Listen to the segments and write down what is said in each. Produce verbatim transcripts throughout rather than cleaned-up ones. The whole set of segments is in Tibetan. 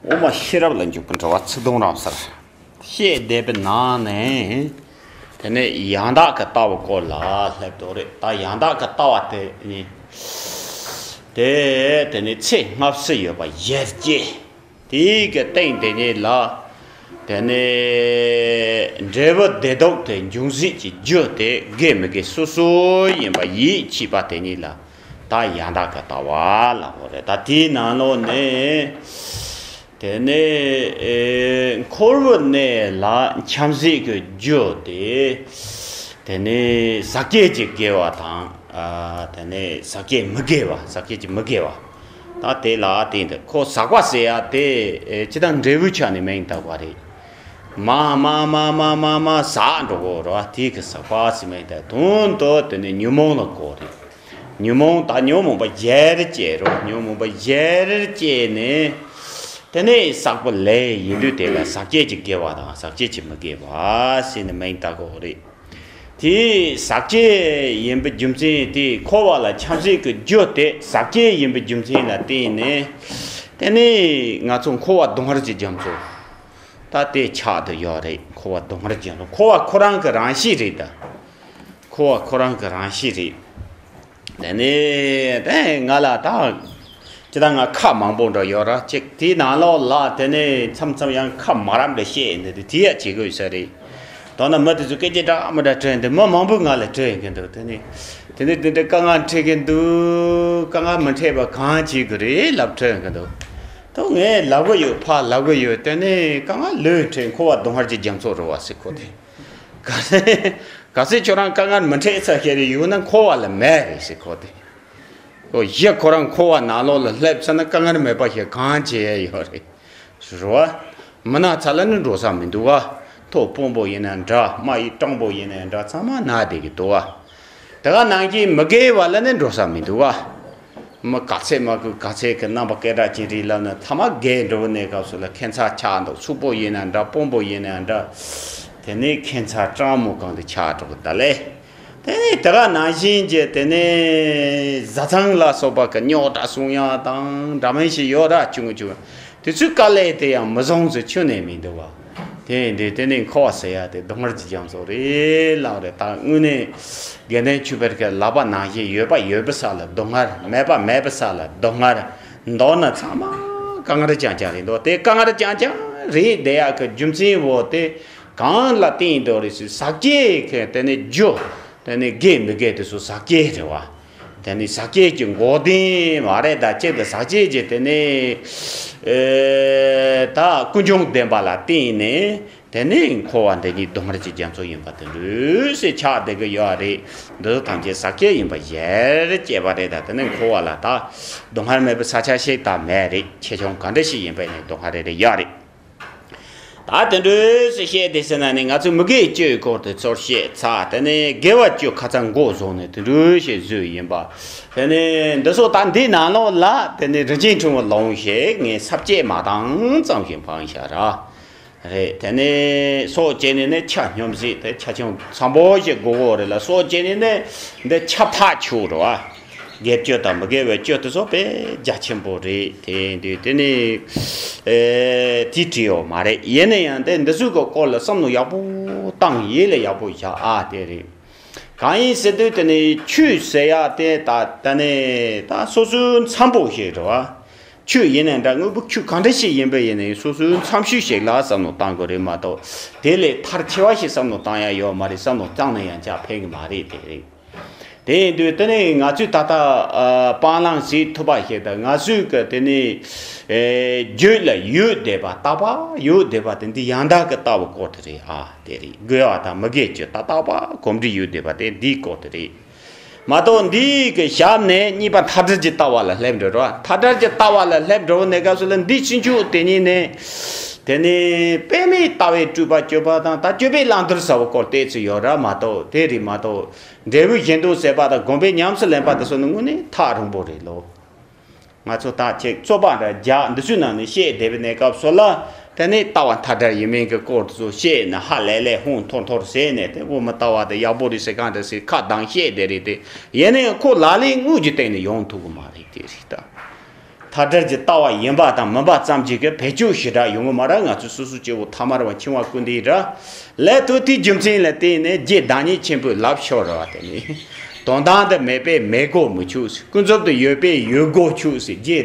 དབུ་མ་ཤེས་རབ་ལ་འཇུག་པའི་འགྲོ་བ་ཚིག་དོན་རང་སར་བཤད་བསྡད་པའི་ནང་ནས། དེ་ནས་ཡང་དག་གི་ལྟ་བའི་སྐོར་ལ་སླེབས་འདུག་རེད། ད་ཡང་དག་གི་ལྟ་བ་དེ་ནི། དེ་དེ་ནི་ཚེ་སྔ་ཕྱི་ཡོད་པ་ཡར་སྐྱེ། དེའི་གི་སྟེང་དེ་ཉིད་ལ། དེ་ནས་འབྲས་བུ་བདེ་སྡུག་དེ་འབྱུང་སྲིད་ཀྱི་རྒྱུ་དེ་དགེ་མི་དགེ་སོ་སོ་ཡིན་པ་ཡིད་ཆེས་པ་དེ་ཉིད་ལ། ད་ཡང་དག་གི་ལྟ་བ་ལབ་དགོས་རེད། ད་དེའི་ནང་ལོགས་ནས། དེ་ནས་ཨེ་འཁོར་བའི་གནས་ལ་འཁྱམས་སྲིད་ཀྱི་རྒྱུ་དེ། དེ་ནས་ཟག་བཅས་ཀྱི་དགེ་བ་དང་། ཨ། དེ་ནས་ཟག་བཅས་མི་དགེ་བ། ཟག་བཅས་ཀྱི་མི་དགེ་བ། ད་དེ་ལ་བརྟེན་ཏེ་ཁོ་ཟག་པ་ཟེར་ཡ་དེ། ཨེ། ཅི་ལྟར་འབྲས་བུའི་ཆ་ནས་མིང་བཏགས་པ་རེད། མ་མ་མ་མ་མ་མ་ཟག་འགྲོ་གོ་ར། དེ་གི་ཟག་པ་ཟེར་མིང་བཏགས། དོན་དུ་དེ་ནི་ཉོན་མོངས་ལ་གོ་རེད། ཉོན་མོངས་དང་ཉོན་མོངས་པ་ཡར་སྐྱེ་རོ། ཉོན་མོངས་པ་ཡར་སྐྱེས་ནས། དེ་ནས་བསགས་པའི་ལས་ཡིན་དུས་དེ་ལ་ཟག་བཅས་ཀྱི་དགེ་བ་དང་ཟག་བཅས་ཀྱི་མི་དགེ་བ་ཟེར་ནས་མིང་བཏགས་གོ་རེད། དེ་ཟག་བཅས་ཡིན་པའི་རྒྱུ་མཚན་དེ། འཁོར་བ་ལ་འཁྱམས་སྲིད་ཀྱི་རྒྱུ་དེ་ཟག་བཅས་ཡིན་པའི་རྒྱུ་མཚན་ལ་བརྟེན་ནས། དེ་ནས་ང་ཚོ་འཁོར་བ་སྡུག་བསྔལ་གྱི་རྒྱ་མཚོ། ད་དེ་ཆགས་བསྡད་ཡོད་རེད། འཁོར་བ་སྡུག་བསྔལ་གྱི་རྒྱ་མཚོ། འཁོར་བ་ཁོ་རང་གི་རང་གཤིས་རེད་ད། འཁོར་བ་ཁོ་རང་གི་རང་གཤིས་རེད། དེ་ནས་དེ་ང་ལ་ད་ཅི་ད་ང་ཁ་མང་པོ་འདྲ་ཡོད་ར། ཅིག་དེའི་ནང་ལོགས་ལ་དེ་ནས་མཚམས་མཚམས་ཡང་ཁ་མ་རབ་འདྲ་བཤད་ཡིན་དེ་དེ་ཡ་བྱེད་དགོས་ས་རེད། མདོར་ན་མི་དེ་ཚོ་སྐད་ཆ་འདྲ་མི་འདྲ་དྲིས་འདི་མི་མང་པོས་ང་ལ་དྲིས་ཡིན་གི་འདུག་དེ་ནས་དེ་ནས་དེ་འདྲ་དཀའ་ངལ་འཕྲད་གི་འདུག་དཀའ་ངལ་མི་འཕྲད་པ་གང་བྱེད་དགོས་རེད་ལབ་དྲིས་ཡིན་གི་འདུག་ད་ངས་ལབ་གི་ཡོད། ཕར་ལབ་གི་ཡོད། དེ་ནས་དཀའ་ངལ་ལོས་འཕྲད། འཁོར་བ་སྡུག་བསྔལ་གྱི་རྒྱ་མཚོ་རེད་བ་ཟེར་ཁོ་དེ། གལ་སྲིད་གལ་སྲིད་ཁྱོད་རང་དཀའ་ངལ་མི་འཕྲད་ས་ཞིག་རེ་ཡོད་ན་འཁོར་བ་ལ་མེད་རེད་ཟེར་ཁོ་དེ། ཨོ་ཡ། ཁོ་རང་འཁོར་བ་ནང་ལོགས་ལ་སླེབས་ཚར་ན་དཀའ་ངལ་མེད་པ་ཞིག་གང་བྱེད་ཡ་ཡོད་རེད། རེད་བ། མི་ན་ཚ་ལ་ནི་འགྲོ་ས་མི་འདུག་བ། ཐོག་དཔོན་པོ་ཡིན་ན་འདྲ། དམའ་ཡི་སྤྲང་པོ་ཡིན་ན་འདྲ། ཚང་མ་ན་བསྡད་ཀྱི་འདུག་བ། དེ་ག་ནང་བཞིན་མི་དགེ་བ་ལ་ནི་འགྲོ་ས་མི་འདུག་བ། མི་ག་ཚད་མ་གི་ག་ཚད་ཀྱི་རྣམ་པ་སྐད་གྲགས་ཅན་རེད་ལབ་ན་ཚང་མ་དགེ་འགྲོ་གནས་སྐབས་སུ་ལ་ཁྱད་མཚར་ཆགས་འདུག་ཕྱུག་པོ་ཡིན་ན་འདྲ། དཔོན་པོ་ཡིན་ན་འདྲ། དེ་ནས་ཁྱད་མཚར་སྤྲང་མོ་གང་དུ་ཆགས་འགྲོ་གི་ད་ལས། དེ་ནས་དེ་ག་ནང་བཞིན་གྱི་དེ་ནས་བཟའ་ཚང་ལ་སོགས་པ་གི་རྙོག་དྲ་བྱུང་ཡ་དང་འདྲ་མིན་ཞིག་ཡོད་ར། ཆུང་ཆུང་། དེ་ཚོའི་དཀའ་ལས་དེ་ཡང་མི་བཟང་ཟེར་ཁྱོན་ནས་མི་འདུག་བ། དེ་འདི་དེ་ནས་འཁོར་བ་ཟེར་ཡ་དེ་སྡུག་བསྔལ་གྱི་རྒྱ་མཚོ་རེད་ལབ་རེད། ད་དངོས་གནས་དགེ་འདུན་ཆོས་འཕེལ་གྱི་ལབ་པ་ནང་བཞིན་ཡོད་པ་ཡོད་པའི་ས་ལ་སྡུག་བསྔལ། མེད་པ་མེད་པའི་ས་ལ་སྡུག་བསྔལ། མདོར་ན་ཚང་མ་དཀའ་ངལ་རྐྱང་རྐྱང་རེད་འདུག་དེ་དཀའ་ངལ་རྐྱང་རྐྱང་རེད་བསྡད་ཡག་གི་རྒྱུ་མཚན་བོ་དེ་གང་ལ་བརྟེན་འདུག་རེད་ཟེར། ཟག་བཅས་ཀྱི་དེ་ནས་རྒྱུ། དེ་ནས་དགེ་མི་དགེ་དེ་ཚོ་ཟག་བཅས་རེད་བ། དེ་ནི་ཟག་བཅས་ཀྱི་འགོག་བདེན་མ་རེད། ད་གཅིག་ཏུ་ཟག་བཅས་ཀྱི་དེ་ནི། ཨེ། ད་ཀུན་འབྱུང་བདེན་པ་ལ་བརྟེན་ནས་དེ་ནི་འཁོར་བ་འདི་ཉིད་སྡུག་བསྔལ་གྱི་རྒྱ་མཚོ་ཡིན་པ་དེ་འདྲ་ཞིག་ཆགས་བསྡད་ཀྱི་ཡོད་རེད། འདི་ཚོ་ཐམས་ཅད་ཟག་བཅས་ཡིན་པ་ཡར་སྐྱེས་པ་རེད། ད་དེ་ནི་འཁོར་བ་ལ་ད་སྡུག་བསྔལ་མེད་པའི་ས་ཆ་ཞིག་ད་མེད་རེད། ཆེ་ཆུང་ག་འདྲ་ཞིག་ཡིན་པ་ནི་སྡུག་བསྔལ་རེ་རེ་ཡོད་རེད། ད་དེ་འདྲ་ཞིག་བཤད་དེ་ཟེར་ན་ནི་ང་ཚོས་མི་དགེ་བཅུའི་སྐོར་དེ་ཚོར་བཤད་ཚར། དེ་ནས་དགེ་བ་བཅུ་ཁ་ཚ་མགོ་བཟུང་ནས་དེ་འདྲ་ཞིག་བཟོས་ཡིན་པ། དེ་ནས་འདི་ཚོ་ད་འདི་ནང་ལོགས་ལ་དེ་ནས་རིན་ཆེན་ཕྲེང་བའི་ལུང་ཞིག་ངས་ས་བཅད་མ་བཏང་ཙམ་ཞིག་འཕངས་བཞག་ར། རེད། དེ་ནས་སྲོག་བཅད་ནས་ནི་ཆ་སྙོམས་ཟིག་དེ་ཆ་ཆུང་འཚམ་པོ་ཞིག་དགོས་གོ་རེད་ལ། སྲོག་བཅད་ནས་ནི་འདི་ཁྱབ་ཐག་ཆོད་རེད་བ། དགེ་བཅུ་དང་མི་དགེ་བའི་བཅུ་དེ་ཚོ་དཔེ་རྒྱ་ཆེན་པོ་རེད། དེ་འདི་དེ་ནི་ཨེ་དེ་བྲིས་ཡོད་མ་རེད། ཡིན་ན་ཡང་དེ་འདི་ཚོའི་གི་སྐོར་ལ་བསམ་བློ་ཡག་པོ་བཏང་། ཡིད་ལ་ཡག་པོ་བཞག་ཨ་དེ་རེད། གང་ཡིན་ཟེར་དུས་དེ་ནི་ཆོས་ཟེར་ཡག་དེ་ད་ད་ནི་ད་སོ་སོའི་འཚམ་པོ་ཞིག་རེད་བ། ཆོས་ཡིན་ནའང་འདྲ། དངོས་པོ་ཆོས་གང་འདྲ་ཞིག་ཡིན་པ་ཡིན་ནའང་སོ་སོའི་འཚམ་ཤོས་ཤིག་ལ་བསམ་བློ་བཏང་དགོས་རེད་མ་གཏོགས། དེ་ལས་མཐར་ཆེ་བ་ཞིག་བསམ་བློ་བཏང་ཡ་ཡོད་མ་རེད། བསམ་བློ་བཏང་ན་ཡང་ཅང་ཕན་གི་མ་རེད། དེ་རེད། དེ་ཡིན་དུས་དེ་ནས་ང་ཚོས་ད་ལྟ་ཨ་སྤང་བླང་བྱེད་ཐུབ་པ་ཞིག་དང་། ང་ཚོས་གི་དེ་ནས་ཨེ་རྒྱུད་ལ་ཡོད་བསྡད་པ། རྟག་པར་ཡོད་བསྡད་པ་དེ་འདི་ཡང་དག་གི་ལྟ་བའི་སྐོར་དེ་རེད་ཨ། དེ་རེད། དགེ་བ་དང་མི་དགེ་བཅུ་ད་རྟག་པར་གོམས་འདྲིས་ཡོད་བསྡད་པ་དེ་འདིའི་སྐོར་དེ་རེད། མ་གཏོགས་འདིའི་གི་ཞབས་ནས་གཉིས་པ་མཐའ་བྲལ་གྱི་ལྟ་བ་ལ་སླེབས་འགྲོ་ར། མཐའ་བྲལ་གྱི་ལྟ་བ་ལ་སླེབས་འགྲོ་བའི་གནས་སྐབས་སུ་ལ་འདི་ཕྱིན་ཆད་དེ་ཉིད་ནས། དེ་ནས་དཔེ་མེད་ལྟ་བའི་སྤྲོས་པ་གཅོད་པ་དང་ད་སྤྱོད་པའི་བླང་དོར་ཟེར་བའི་སྐོར་བལྟས་ཚུལ་ཡོད་ར་མ་གཏོགས། དེ་རེད་མ་གཏོགས། འབྲས་བུ་གཞན་དོན་ཟད་པ་དང་སྒོམ་པས་ཉམས་སུ་ལེན་པ་དེ་ཚོ་ནི་དངོས་གནས་ཐག་རིང་པོ་རེད་ལོ། ང་ཚོ་ད་ཅིག་རྩོད་པ་འདྲ་རྒྱག་འདི་ཚོའི་ནང་ནས་བཤད་བསྡད་པའི་གནས་སྐབས་སུ་ལ། དེ་ནས་ལྟ་བ་མཐའ་བྲལ་ཡིན་མིན་གྱི་སྐོར་དེ་ཚོ་བཤད་ནས་ཧ་ལས་ལས་ཧོན་ཐོར་ཐོར་ཟེར་ནས། དེ་འོ་མི་ལྟ་བ་དེ་ཡག་པོ་རེད་ཟེར། གང་འདྲ་ཟེར་ཁ་གདངས་བཤད་བསྡད་རེད་དེ། ཡིན་ནའང་ཁོ་ལག་ལེན་དངོས་ཀྱི་སྟེང་ནས་ཡོང་ཐུབ་གི་མ་རེད། དེ་རེད་ད། ཁ་བྲལ་གྱི་ལྟ་བ་ཡིན་པ་དང་མིན་པ་ཙམ་གྱིས་ཀྱི་བེད་སྤྱོད་ཞེ་དྲག་ཡོང་གི་མ་རེད། ང་ཚོས་སོ་སོ་སྐྱེ་བོ་ཐ་མལ་པ་འཆིང་བ་ཀུན་འདུས་རེད། ལས་དོན་དེའི་རྒྱུ་མཚན་ལ་བརྟེན་ནས་རྗེ་བདག་ཉིད་ཆེན་པོས་ལབ་ཤོར་རེད་བ། དེ་ནི་དོན་དམ་དུ་མེད་པས་མེད་དགོས་མི་ཆོག་ཟེར། ཀུན་རྫོབ་ཏུ་ཡོད་པས་ཡོད་དགོས་ཆོག་ཟེར། རྗེ་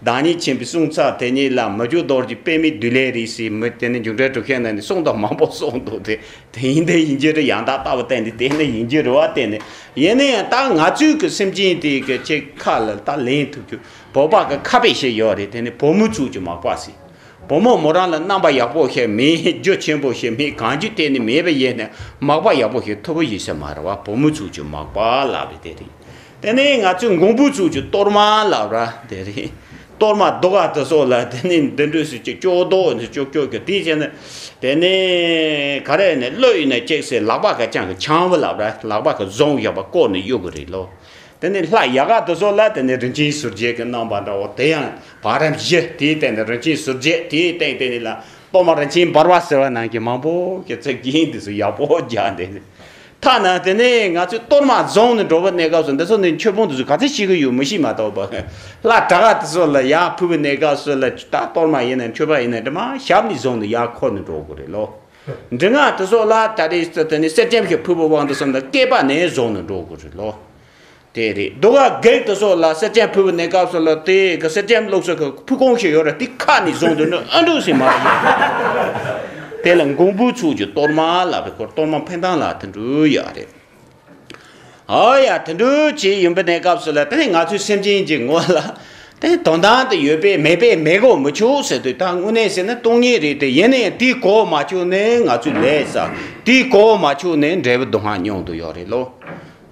བདག་ཉིད་ཆེན་པོའི་གསུང་ཚག་དེ་ཉིད་ལ་མི་འཇུག་རྡོ་རྗེ་པདྨའི་བདུད་ལས་རེད་ཟེར། མི་དེ་ནི་འཇུག་འགྲེལ་དྲུག་ཤད་ནང་ནས་གསུང་དང་མང་པོ་གསུངས་འདུག་སྟེ། དེ་ཡིན་དེ་ཡིན་གྱི་རེད། ཡང་དག་ལྟ་བུ་བསྟན་ཏེ་དེ་ནི་ཡིན་གྱི་རེད་བ། དེ་ནི་ཡིན་ན་ཡང་ད་ང་ཚོའི་གི་སེམས་ཅན་དེ་གི་ཅིག་ཁ་ལ་ད་ལེན་ཐུབ་རྒྱུ། བོད་པ་གི་ཁ་དཔེ་ཞིག་ཡོད་རེད། དེ་ནི་བུ་མོ་ཚོགས་ཀྱི་མག་པ་ཟེར། བུ་མོ་མོ་རང་ལ་རྣམ་པ་ཡག་པོ་ཞིག་མེད། རྒྱུ་ཆེན་པོ་ཞིག་མེད། གང་རྒྱུ་དེ་ནི་མེད་པ་ཡིན་ན་མག་པ་ཡག་པོ་ཞིག་ཐུབ་པ་ཡིན་ས་མ་རེད་བ། བུ་མོ་ཚོགས་ཀྱི་མག་པ་ལབ་རེད། དེ་རེད། དེ་ནས་ང་ཚོས་མགོན་པོ་ཚོགས་ཀྱི་གཏོར་མ་ལབ་ར་དེ་རེད། གཏོར་མ་རྡོ་ག་དེ་སོགས་ལ་དེ་ནས་འདི་འདྲ་ཞིག་ཅིག་ཅོག་རྡོ་འདི་ཅོག་ཅོག་གི་དེ་བྱས་ནས་དེ་ནས་ག་རེ་ནས་གླུ་ཡིན་ན་ཅིག་ཟེར། ལག་པ་ག་ཅང་གི་ཆང་བུ་ལབ་ར། ལག་པ་གི་བཟུང་ཡག་པ་བསྐོར་ནས་གཡུག་གི་རེད་ལོ། དེ་ནས་ལྷ་ཡག་ག་དེ་སོགས་ལ་དེ་ནས་རིན་ཆེན་ཟུར་བརྒྱད་ཀྱི་རྣམ་པ་འདྲ་བོ་དེ་ཡང་བ་རམ་བཞི་དེའི་སྟེང་དུ་རིན་ཆེན་ཟུར་བརྒྱད་དེའི་སྟེང་དེ་ནས་ལ་གཏོར་མ་རིན་ཆེན་འབར་བ་ཟེར་བ་ནང་གི་མང་པོ་གི་ཚིག་རྒྱན་དེ་ཚོ་ཡག་པོ་སྦྱར་འདི་ཐ་ན་དེ་ནས་ང་ཚོས་གཏོར་མ་བཟུང་ནས་འགྲོ་བའི་གནས་སྐབས་སུ་འདི་ཚོ་ནས་མཆོད་ཕུང་དེ་ཚོ་ག་ཚོད་ཤེས་ཀྱི་ཡོད་མི་ཤེས་མ་གཏོགས་པ། ལྷ་དྲག་ག་དེ་ཚོ་ལ་ཡར་ཕུལ་བའི་གནས་སྐབས་སུ་ལ་ད་གཏོར་མ་ཡིན་ན་མཆོད་པ་ཡིན་ན་དེ་མ་ཞབས་ནས་བཟུང་ནས་ཡར་འཁོར་ནས་འགྲོ་དགོས་རེད་ལོ། འབྲི་སྔགས་དེ་ཚོ་ལ་ད་རེས་དེ་ནས་གསེར་སྐྱེམས་ཤིག་ཕུལ་བའི་དབང་དུ་སོང་ན་སྐེད་པ་ནས་བཟུང་ནས་འགྲོ་དགོས་རེད་ལོ། དེ་རེད། རྡོ་ག་བགེགས་དེ་ཚོ་ལ་གསེར་སྐྱེམས་ཕུལ་བའི་གནས་སྐབས་སུ་ལ་དེ་གི་གསེར་སྐྱེམས་བླུགས་ས་གི་ཕུ་ཁུང་ཞིག་ཡོད་རེད། དེ་ཁ་ནས་བཟུང་དུས་ནི་ཨ་འདུག་སེ་མ་རེད། དེ་ལ་མགོན་པོ་ཚོགས་ཀྱི་གཏོར་མ་ལབ་པའི་སྐོར། གཏོར་མ་འཕེན་སྟངས་ལ་དེ་འདྲ་ཡོད་རེད། ཨོ་ཡ། དེ་འདྲ་ཅིག་ཡིན་པའི་གནས་སྐབས་སུ་ལ་དེ་ནི་ང་ཚོའི་སེམས་ཅན་གྱི་ངོ་ལ་དེ་དོན་དམ་དུ་ཡོད་པས་མེད་པས་མེད་དགོས་མི་ཆོག་ཟེར་དུས། ད་དངོས་གནས་ཟེར་ན་སྟོང་ཉིད་རེད་དེ། ཡིན་ན་ཡང་དེའི་གོ་མ་ཆོད་ནས་ང་ཚོས་ལས་བསགས། དེའི་གོ་མ་ཆོད་ནས་འབྲས་བུ་སྡུག་བསྔལ་མྱོང་དུ་ཡོད་རེད་ལོ།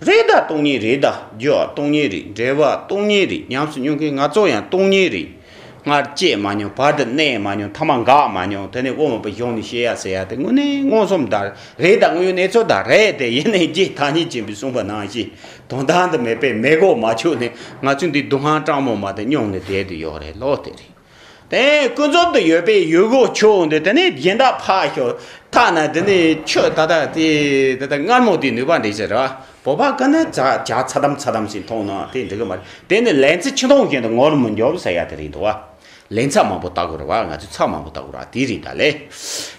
རེད་ད། སྟོང་ཉིད་རེད་ད། རྒྱུ་བ་སྟོང་ཉིད་རེད། འབྲས་བུ་སྟོང་ཉིད་རེད། ཉམས་སུ་མྱོང་མཁན་ང་ཚོ་ཡང་སྟོང་ཉིད་རེད། སྔར་སྐྱེས་མ་མྱོང་། བར་དུ་གནས་མ་མྱོང་། ཐ་མ་འགག་མ་མྱོང་། དེ་ནས་དབུ་མ་པའི་གཞུང་ནས་བཤད་ཡ་ཟེར་ཡ་དེ་དངོས་གནས་མངོན་སུམ་ད་རེད་ད། དངོས་ཡོད་གནས་ཚུལ་ད་རེད་དེ། ཡིན་ནའི་རྗེ་བདག་ཉིད་ཆེན་པོས་གསུངས་པ་ནང་བཞིན་དོན་དམ་དུ་མེད་པས་མེད་དགོས་མ་ཆོད་ནས་ང་ཚོས་འདི་སྡུག་བསྔལ་སྤྲང་མོ་མ་དེ་མྱོང་ནས་བསྡད་དུ་ཡོད་རེད་ལོ། དེ་རེད། དེ་ཀུན་རྫོབ་ཏུ་ཡོད་པས་ཡོད་དགོས་ཆོག་འདི། དེ་ནས་གཞན་དག་ཕར་ཞོག་ཐ་ན་དེ་ནས་ཆོས་ད་ལྟ་དེ་ད་ལྟ་མངར་མོ་དེ་ནུས་པ་འདྲ་ཟེར་ར། བོད་པ་ཀ་ན་ཇ་ཇ་ཚ་དམ་ཚ་དམ་ཟེར་མཐོང་ན་དེ་འགྲིག་གི་མ་རེད། དེ་ནི་ལན་ཚྭ་ཆུ་འཐུང་བཞིན་དུ་ངོར་མི་འཇོག་ཟེར་ཡ་དེ་རེད་འདུག་བ། ལན་ཚྭ་མང་པོ་ལྟ་དགོས་རེད་བ། ང་ཚོས་ཚྭ་མང་པོ་ལྟ་དགོས་ར། དེ་རེད་ད་ལེ།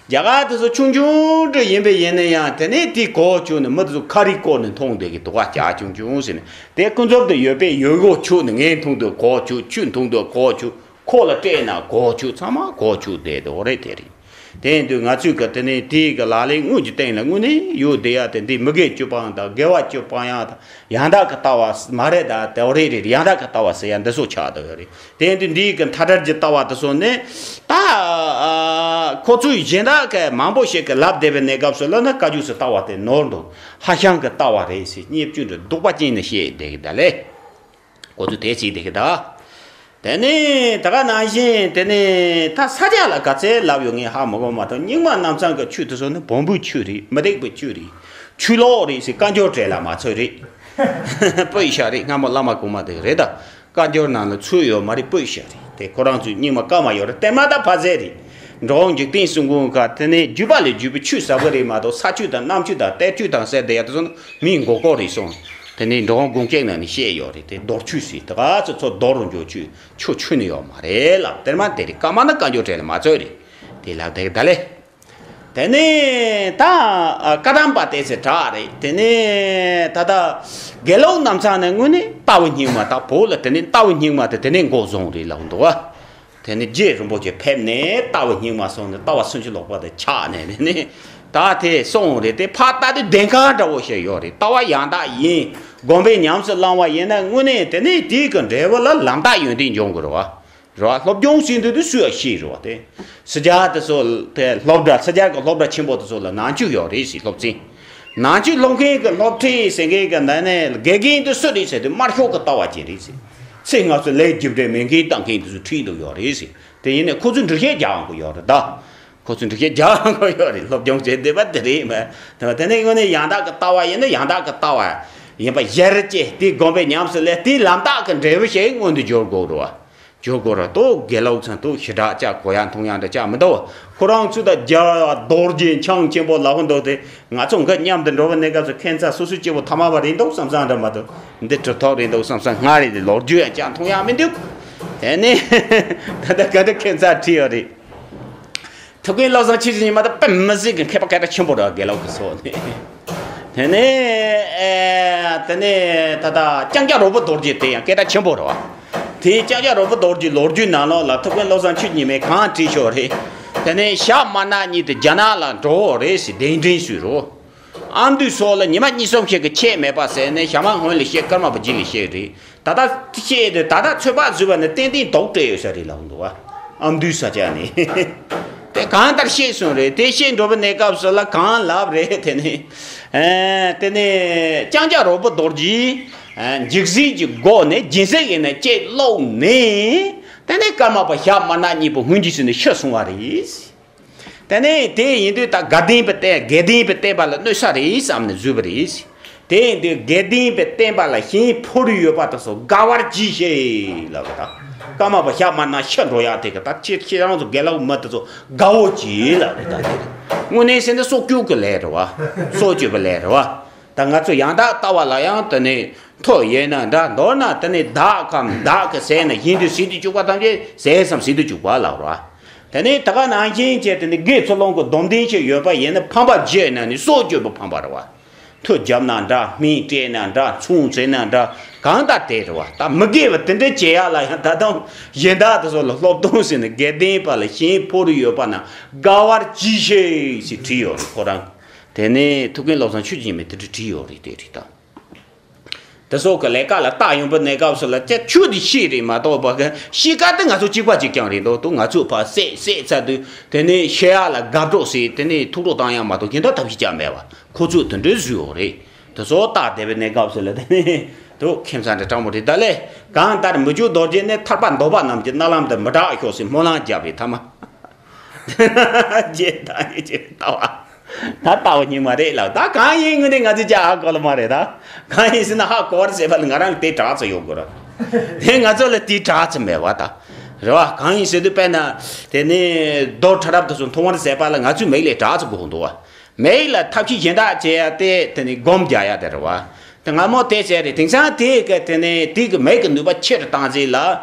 རྒྱ་གར་དེ་ཚོ་ཆུང་ཆུང་འདྲ་ཡིན་པས་ཡིན་ན་ཡང་དེ་ནས་དེ་གོ་བཅུག་ནས་མི་དེ་ཚོ་ཁ་རིག་བསྐོར་ནས་མཐོང་བསྡད་ཀྱི་འདུག་བ། ཇ་ཆུང་ཆུང་ཟེར་ནས། དེ་ཀུན་རྫོབ་ཏུ་ཡོད་པས་ཡོད་དགོས་ཆོག་ནི། ངས་འཐུང་དུས་གོ་བཅུག་ཆུ་འཐུང་དུས་གོ་བཅུག་ཁོག་ལ་སྤྲད་ན་གོ་བཅུག་ཚང་མ་གོ་བཅུག་བསྡད་འདུག་རེད། དེ་རེད། དེ་ཡིན་དུས་ང་ཚོས་ཀྱི་དེ་ནས་དེའི་གི་ལག་ལེན་དངོས་ཀྱི་སྟེང་ལ་དངོས་གནས་ཡོད་བསྡད་ཡ་དེ་འདི་མི་དགེ་བཅུ་སྤང་དང་དགེ་བ་བཅུ་སྤང་ཡ་དང་ཡང་དག་གི་ལྟ་བ་མ་རེད་ད། དེ་རེད་རེད། ཡང་དག་གི་ལྟ་བ་ཟེར་ཡ་འདི་ཚོ་ཆགས་བསྡད་ཡོད་རེད། དེ་ཡིན་དུས་འདིའི་གི་མཐའ་བྲལ་གྱི་ལྟ་བ་དེ་ཚོ་ནི་ད་ཨ་ཁོ་ཚོས་གཞན་དག་གི་མང་པོ་ཞིག་གི་ལབ་བསྡད་པའི་གནས་སྐབས་སུ་ལ་ནི་བཀའ་བརྒྱུད་སུ་ལྟ་བ་དེ་ནོར་འདུག་ཧ་ཤང་གི་ལྟ་བ་རེད་ཟེར་བརྙས་བཅོས་འདྲ་གདུག་པ་ཅན་ནས་བཤད་བསྡད་གི་ད་ལེ། ཁོ་ཚོས་དེ་བྱས་བསྡད་གི་ད། དེ་ནས་ད་ག་ནང་བཞིན་དེ་ནས་ད་ས་སྐྱ་ལ་ག་ཚད་ལབ་ཡོད་ངས་ཧ་མ་གོ་མ་གཏོགས། རྙིང་མ་རྣམ་གསུམ་གི་ཆོས་དེ་ཚོ་ནི་བོང་བུའི་ཆོས་རེད། མི་རྟག་པའི་ཆོས་རེད། ཆོས་ལོག་རེད་ཟེར་བཀའ་འགྱུར་གྲས་ལ་མ་ཚོད་རེད། པོད་ཤ་རེད། སྔ་མོ་བླ་མ་གོང་མ་དེ་རེད་ད། བཀའ་འགྱུར་ནང་ལ་ཚུད་ཡོད་མ་རེད། པོད་ཤ་རེད། དེ་ཁོ་རང་ཚོའི་རྙིང་མ་བཀའ་མ་ཡོད་རེད། དེ་མ་ད་ཕ་ཟེ་རེད། འགྲོ་འཇིག་རྟེན་གསུམ་མགོན་ཁ་དེ་ནས་བརྒྱུད་པ་ལས་བརྒྱུད་པའི་ཆོས་ཟབ་པོ་རེད་མ་གཏོགས། ས་ཆོས་དང་གནམ་ཆོས་དང་གཏེར་ཆོས་དང་ཟེར་བསྡད་ཡ་དེ་ཚོ་ནི་མིའི་མགོ་སྐོར་རེད་གསུངས། དེ་ནས་འགྲོ་འོང་དགོངས་སྐྱེག་ནང་ནས་བཤད་ཡོད་རེད། དེ་རྡོར་ཆོས་ཟེར་དེ་ག་ཚོད་ཚོ་རྡོར་རུ་འཇོག་ཆོས་ཆོས་ཆོས་ནི་ཡོད་མ་རེད་ལབ། དེར་མ་དེ་རེད། བཀའ་མ་ནི་བཀའ་འགྱུར་གྲས་ལ་མ་ཚོད་རེད། དེ་ལབ་དེ་ད་ལེ། དེ་ནས་ད་བཀའ་གདམས་པ་དེ་ཚེ་དྲག་རེད། དེ་ནས་ད་ལྟ་དགེ་ལུགས་རྣམ་ཚང་ནས་དངོས་གནས་རྟ་བོ་རྙིང་མ་ད་བོད་ལ་དེ་ནས་རྟ་བོ་རྙིང་མ་དེ་དེ་ནས་འགོ་བཟུང་རེད་ལབ་འདུག་བ། དེ་ནས་རྗེ་རིན་པོ་ཆེ་ཕེབས་ནས་རྟ་བོ་རྙིང་མ་སོང་ནས་རྟ་བ་སུམ་ཅུ་ལོག་པ་དེ་ཆག་ནས་དེ་ནས་ད་དེ་སོང་རེད། དེ་ཕར་ལྟ་དུས་བདེན་ཁ་འདྲ་བོ་ཞིག་ཡོད་རེད། ལྟ་བ་ཡང་དག་ཡིན། སྒོམ་པས་ཉམས་སུ་བླང་བ་ཡིན་ན་དངོས་གནས་དེ་ནས་དེའི་གི་འབྲས་བུ་ལ་ལམ་རྟགས་ཡོན་ཏན་འབྱུང་དགོས་རེད་བ། རེད་བ། སློབ་སྦྱོང་ཟེར་འདུག་དུས་སུ་ཡང་ཤེས་རེད་བ། དེ་སི་ཇ་དེ་ཚོ་དེ་སློབ་གྲྭ། སི་ཇ་གི་སློབ་གྲྭ་ཆེན་པོ་དེ་ཚོ་ལ་ནང་ཆོས་ཡོད་རེད་ཟེར། སློབ་ཚན་ནང་ཆོས་སློབ་མཁན་གི་སློབ་ཁྲིད་ཟེར་མཁན་གི་ནང་ནས་དགེ་རྒན་དེ་སུ་རེད་ཟེར་དུས་དམར་ཤོག་གི་ལྟ་བ་ཅན་རེད་ཟེར། ཚེ་སྔ་ཚོད་ལས་རྒྱུ་འབྲས་མེད་མཁན་བཏང་མཁན་དེ་ཚོ་ཁྲིད་འདུག་ཡོད་རེད་ཟེར། དེ་ཡིན་ནས་ཁོ་ཚོས་འགྲེལ་བཤད་རྒྱག་དགོས་ཡོད་རེད་ད། ཁོ་ཚོས་འགྲེལ་བཤད་རྒྱག་དགོས་ཡོད་རེད། སློབ་སྦྱོང་བྱེད་བསྡད་པ་དེ་རེད་མ། དེ་ནས་དངོས་གནས་ཡང་དག་གི་ལྟ་བ་ཡིན་ན་ཡང་དག་གི་ལྟ་བ་ཡིན་པ་གཞིར་བཅས་དེ་སྒོམ་པས་ཉམས་སུ་ལེན། དེའི་ལམ་རྟགས་ཀྱི་འབྲས་བུ་ཞིག་མངོན་དུ་འགྱུར་དགོས་རེད་བ། འགྱུར་དགོས་རེད། དོ་དགེ་ལུགས་ཚང་དོ་ཞེ་དྲག་ཅག་གོ་ཡ་མཐོང་ཡ་འདྲ་ཅག་མི་འདུག་ཁོ་རང་ཚོ་ད་རྒྱལ་བ་རྡོ་རྗེ་འཆང་ཆེན་པོ་ལབ་འདུག་དེ་ང་ཚོ་འགའ་མཉམ་དུ་འགྲོ་བའི་གནས་སྐབས་སུ་ཁྱད་མཚར་སོ་སོའི་སྐྱེ་བོ་ཐ་མལ་པ་རེད་འདུག་བསམ་བསམ་འདྲ་མ་གཏོགས། འདི་གྲུབ་ཐོབ་རེད་འདུག་བསམ་བསམ་སྔ་རེད་དེ་ལོ་རྒྱུས་ཡང་ཅང་མཐོང་ཡ་མི་འདུག་དེ་ནས་ད་ལྟ་ག་འདྲ་ཁྱད་མཚར་བྲིས་ཡོད་རེད། ཐུའུ་བཀྭན་བློ་བཟང་ཆོས་ཀྱི་ཉི་མ་ད་དཔེ་མི་སྲིད་ཀྱི་མཁས་པ་སྐད་གྲགས་ཆེན་པོ་རེད་དགེ་ལུགས་ཀྱི་སོགས་ནས། དེ་ནས་ཨེ་དེ་ནས་ད་ལྟ་ལྕང་སྐྱ་རོལ་པོ་རྡོ་རྗེ་དེ་ཡང་སྐད་གྲགས་ཆེན་པོ་རེད་བ། དེ་ལྕང་སྐྱ་རོལ་པོ་རྡོ་རྗེའི་ལོ་རྒྱུས་ནང་ལོགས་ལ་ཐུའུ་བཀྭན་བློ་བཟང་ཆོས་ཀྱི་ཉི་མས་གང་བྲིས་ཤོག་རེད། དེ་ནས་ཞྭ་དམར་ནག་གཉིས་དེ་རྒྱ་ནག་ལ་འགྲོ་འོ་རེད་ཟེར་གདན་འདྲེན་ཞུས་རོ། ཨ་མདོའི་སོགས་ལ་ཉི་མ་གཉིས་གསུམ་ཞིག་གི་ཆད་མེད་པ་ཟེར་ནས་ཞྭ་དམར་སྔོན་ལ་བཤད་སྐར་མ་བུ་རྗེས་ལ་བཤད་རེད། ད་ལྟ་བཤད་དེ་ད་ལྟ་ཚོད་དཔག་བཟོས་པ་ནི་ཏན་ཏན་དོགས་བྲལ་ཡོད་ས་རེད་ལབ་འདུག་བ། ཨ་མདོའི་ས་ཆ་ནས་དེ་གང་ལྟར་བཤད་སོང་རེད། དེ་བཤད་འགྲོ་བའི་གནས་སྐབས་སུ་ལ་གང་ལབ་རེད་དེ་ནི། ཨེ་དེ་ནི་ལྕང་སྐྱ་རོལ་པོ་རྡོ་རྗེས་ཨེ་འཇིགས་སྲིད་ཀྱི་སྒོ་ནས་སྦྱིན་སྲེག་ཡིན་ན་ཅེས་ཀློག་ནས། དེ་ནས་ཀརྨ་པ་ཞྭ་དམར་ནག་གཉིས་པོ་སྔོན་གྱི་ཚུལ་ནས་ཤི་སོང་བ་རེད། དེ་ནས་དེ་ཡིན་དུས་ད་དགའ་ལྡན་པའི་བསྟན་དགེ་ལྡན་པའི་བསྟན་པ་ལ་གནོད་ས་རེད་བསམ་ནས་བཟོས་པ་རེད། དེ་ཡིན་དུས་དགེ་ལྡན་པའི་བསྟན་པ་ལ་ཞེན་ཕོག་རིགས་ཡོད་པ་དེ་ཚོ་དགའ་བར་གྱིས་ཤིག་ལབ་པ་དང་། ཀརྨ་པ་ཞྭ་དམར་ནག་ཤི་འགྲོ་ཡག་དེ་གི་ད་ཁྱེད་ཁྱེད་རང་ཚོ་དགེ་ལུགས་མི་དེ་ཚོ་དགའ་བོ་གྱིས་ལབ་རེད། ད་དེ་རེད། དངོས་གནས་ཟེར་ན་སྲོག་སྐྱོབ་ཀྱི་ལས་རེད་བ། སྲོག་གཅོད་པའི་ལས་རེད་བ། ད་ང་ཚོ་ཡང་དག་ལྟ་བ་ལ་ཡང་དེ་ནས་མཐོ་ཡོད་ན་འདྲ། མདོར་ན་དེ་ནས་བདག་གམ་བདག་གི་ཟས་ན་གཞན་དུ་ཟད་དུ་བཅུག་པ་ཐམས་ཅད་ཟས་སམ་ཟད་དུ་བཅུག་པ་ལབ་ར། དེ་ནས་ད་ག་ནང་བཞིན་བྱས་དེ་ནས་དགེ་ཚུལ་སློང་གི་སྡོམ་ལྡན་ཞིག་ཡོད་པ་ཡིན་ན་ཕམ་པ་བརྗོད་ན་ནི་སྲོག་གཅོད་པ་ཕམ་པ་རེད་བ། མཐུ་བརྒྱབ་ན་འདྲ། སྨན་སྤྲད་ན་འདྲ། མཚོན་བྱས་ན་འདྲ། གང་ལྟར་དེ་རེད་བ། ད་མི་དགེ་བ་དེ་འདྲ་བྱེད་ཡག་ལ་ཡང་ད་དུང་གཞན་དག་དེ་ཚོ་ལ་སློབ་སྟོན་ཟེར་ནས་དགེ་ལྡན་པ་ལ་ཞེན་ཕོག་རིགས་ཡོད་པ་ན་དགའ་བར་གྱིས་ཤིག་ཅེས་བྲིས་ཡོད་རེད་ཁོ་རང་། དེ་ནས་ཐུའུ་བཀྭན་བློ་བཟང་ཆོས་ཀྱི་ཉི་མས་དེ་འདྲ་བྲིས་ཡོད་རེད། དེ་རེད་ད། དེ་སོགས་ཀྱི་ལས་ཀ་ལ་རྟགས་ཡོང་པའི་གནས་སྐབས་སུ་ལ་ཅི་ཆོས་དེ་ཤེས་རེད་མ་གཏོགས་པ་གི་ཤེས་ཀ་དེ་ང་ཚོ་གཅིག་པ་གཅིག་རྐྱང་རེད་འདུག་ཏུ་ང་ཚོས་ཕར་བསད་བསད་ཚར་དུས་དེ་ནས་ཤེས་ཡག་ལ་དགའ་སྤྲོ་ཟེར་དེ་ནས་ཐུགས་སྤྲོ་བཏང་ཡག་མ་གཏོགས་གཞན་དག་ཐབས་ཤེས་ཅང་མེད་པ་ཁོ་ཚོས་དེ་འདྲའི་བཟོས་ཡོད་རེད། དེ་ཚོ་རྟགས་བསྡད་པའི་གནས་སྐབས་སུ་ལ་དེ་ནས་དུ་ཁྱིམ་ཚང་འདྲ་སྤྲང་པོ་རེད། ད་ལས་གང་ལྟར་མི་བཅུ་རྡོ་རྗེ་ནས་ཐར་པ་འདོད་པ་རྣམས་ཀྱི་རྣ་ལམ་དུ་མི་གྲགས་ཤོག་ཟེར་སྨོན་ལམ་བརྒྱབ་པའི་ཐ་མ། རྗེ་བདག་ཉིད་ཀྱི་ལྟ་བ། ད་ལྟ་བ་རྙིང་མ་རེད་ལབ། ད་གང་ཡིན་དངོས་གནས་ང་ཚོས་ཅི་ཧ་གོ་ལ་མ་རེད་ད། གང་ཡིན་ཟེར་ན་ཧ་གོ་བར་ཟེར་བ་ལ་ང་རང་ལ་དེ་དྲག་ཙམ་ཡོད་དགོས་ར། དེ་ང་ཚོ་ལ་དེ་དྲག་ཙམ་མེད་བ་ད། རེད་བ། གང་ཡིན་ཟེར་དུས་དཔེར་ན། དེ་ནི་རྡོ་ཁྲ་རབ་དེ་ཚོ་མཐོང་བར་ཟད་པ་ལ་ང་ཚོའི་མིག་ལས་དྲག་ཙམ་གོ་འདུག་བ། མིག་ལ་ཐབས་ཤེས་གཞན་དག་བྱེད་ཡ་དེ་དེ་ནི་སྒོམ་རྒྱག་ཡ་དེ་རེད་བ། དེ་སྔ་མོ་དེ་བྱས་རེད། དེང་སང་དེ་གི་དེ་ནི་དེ་གི་མིག་གི་ནུས་པ་ཆེ་རུ་བཏང་རྗེས་ལ་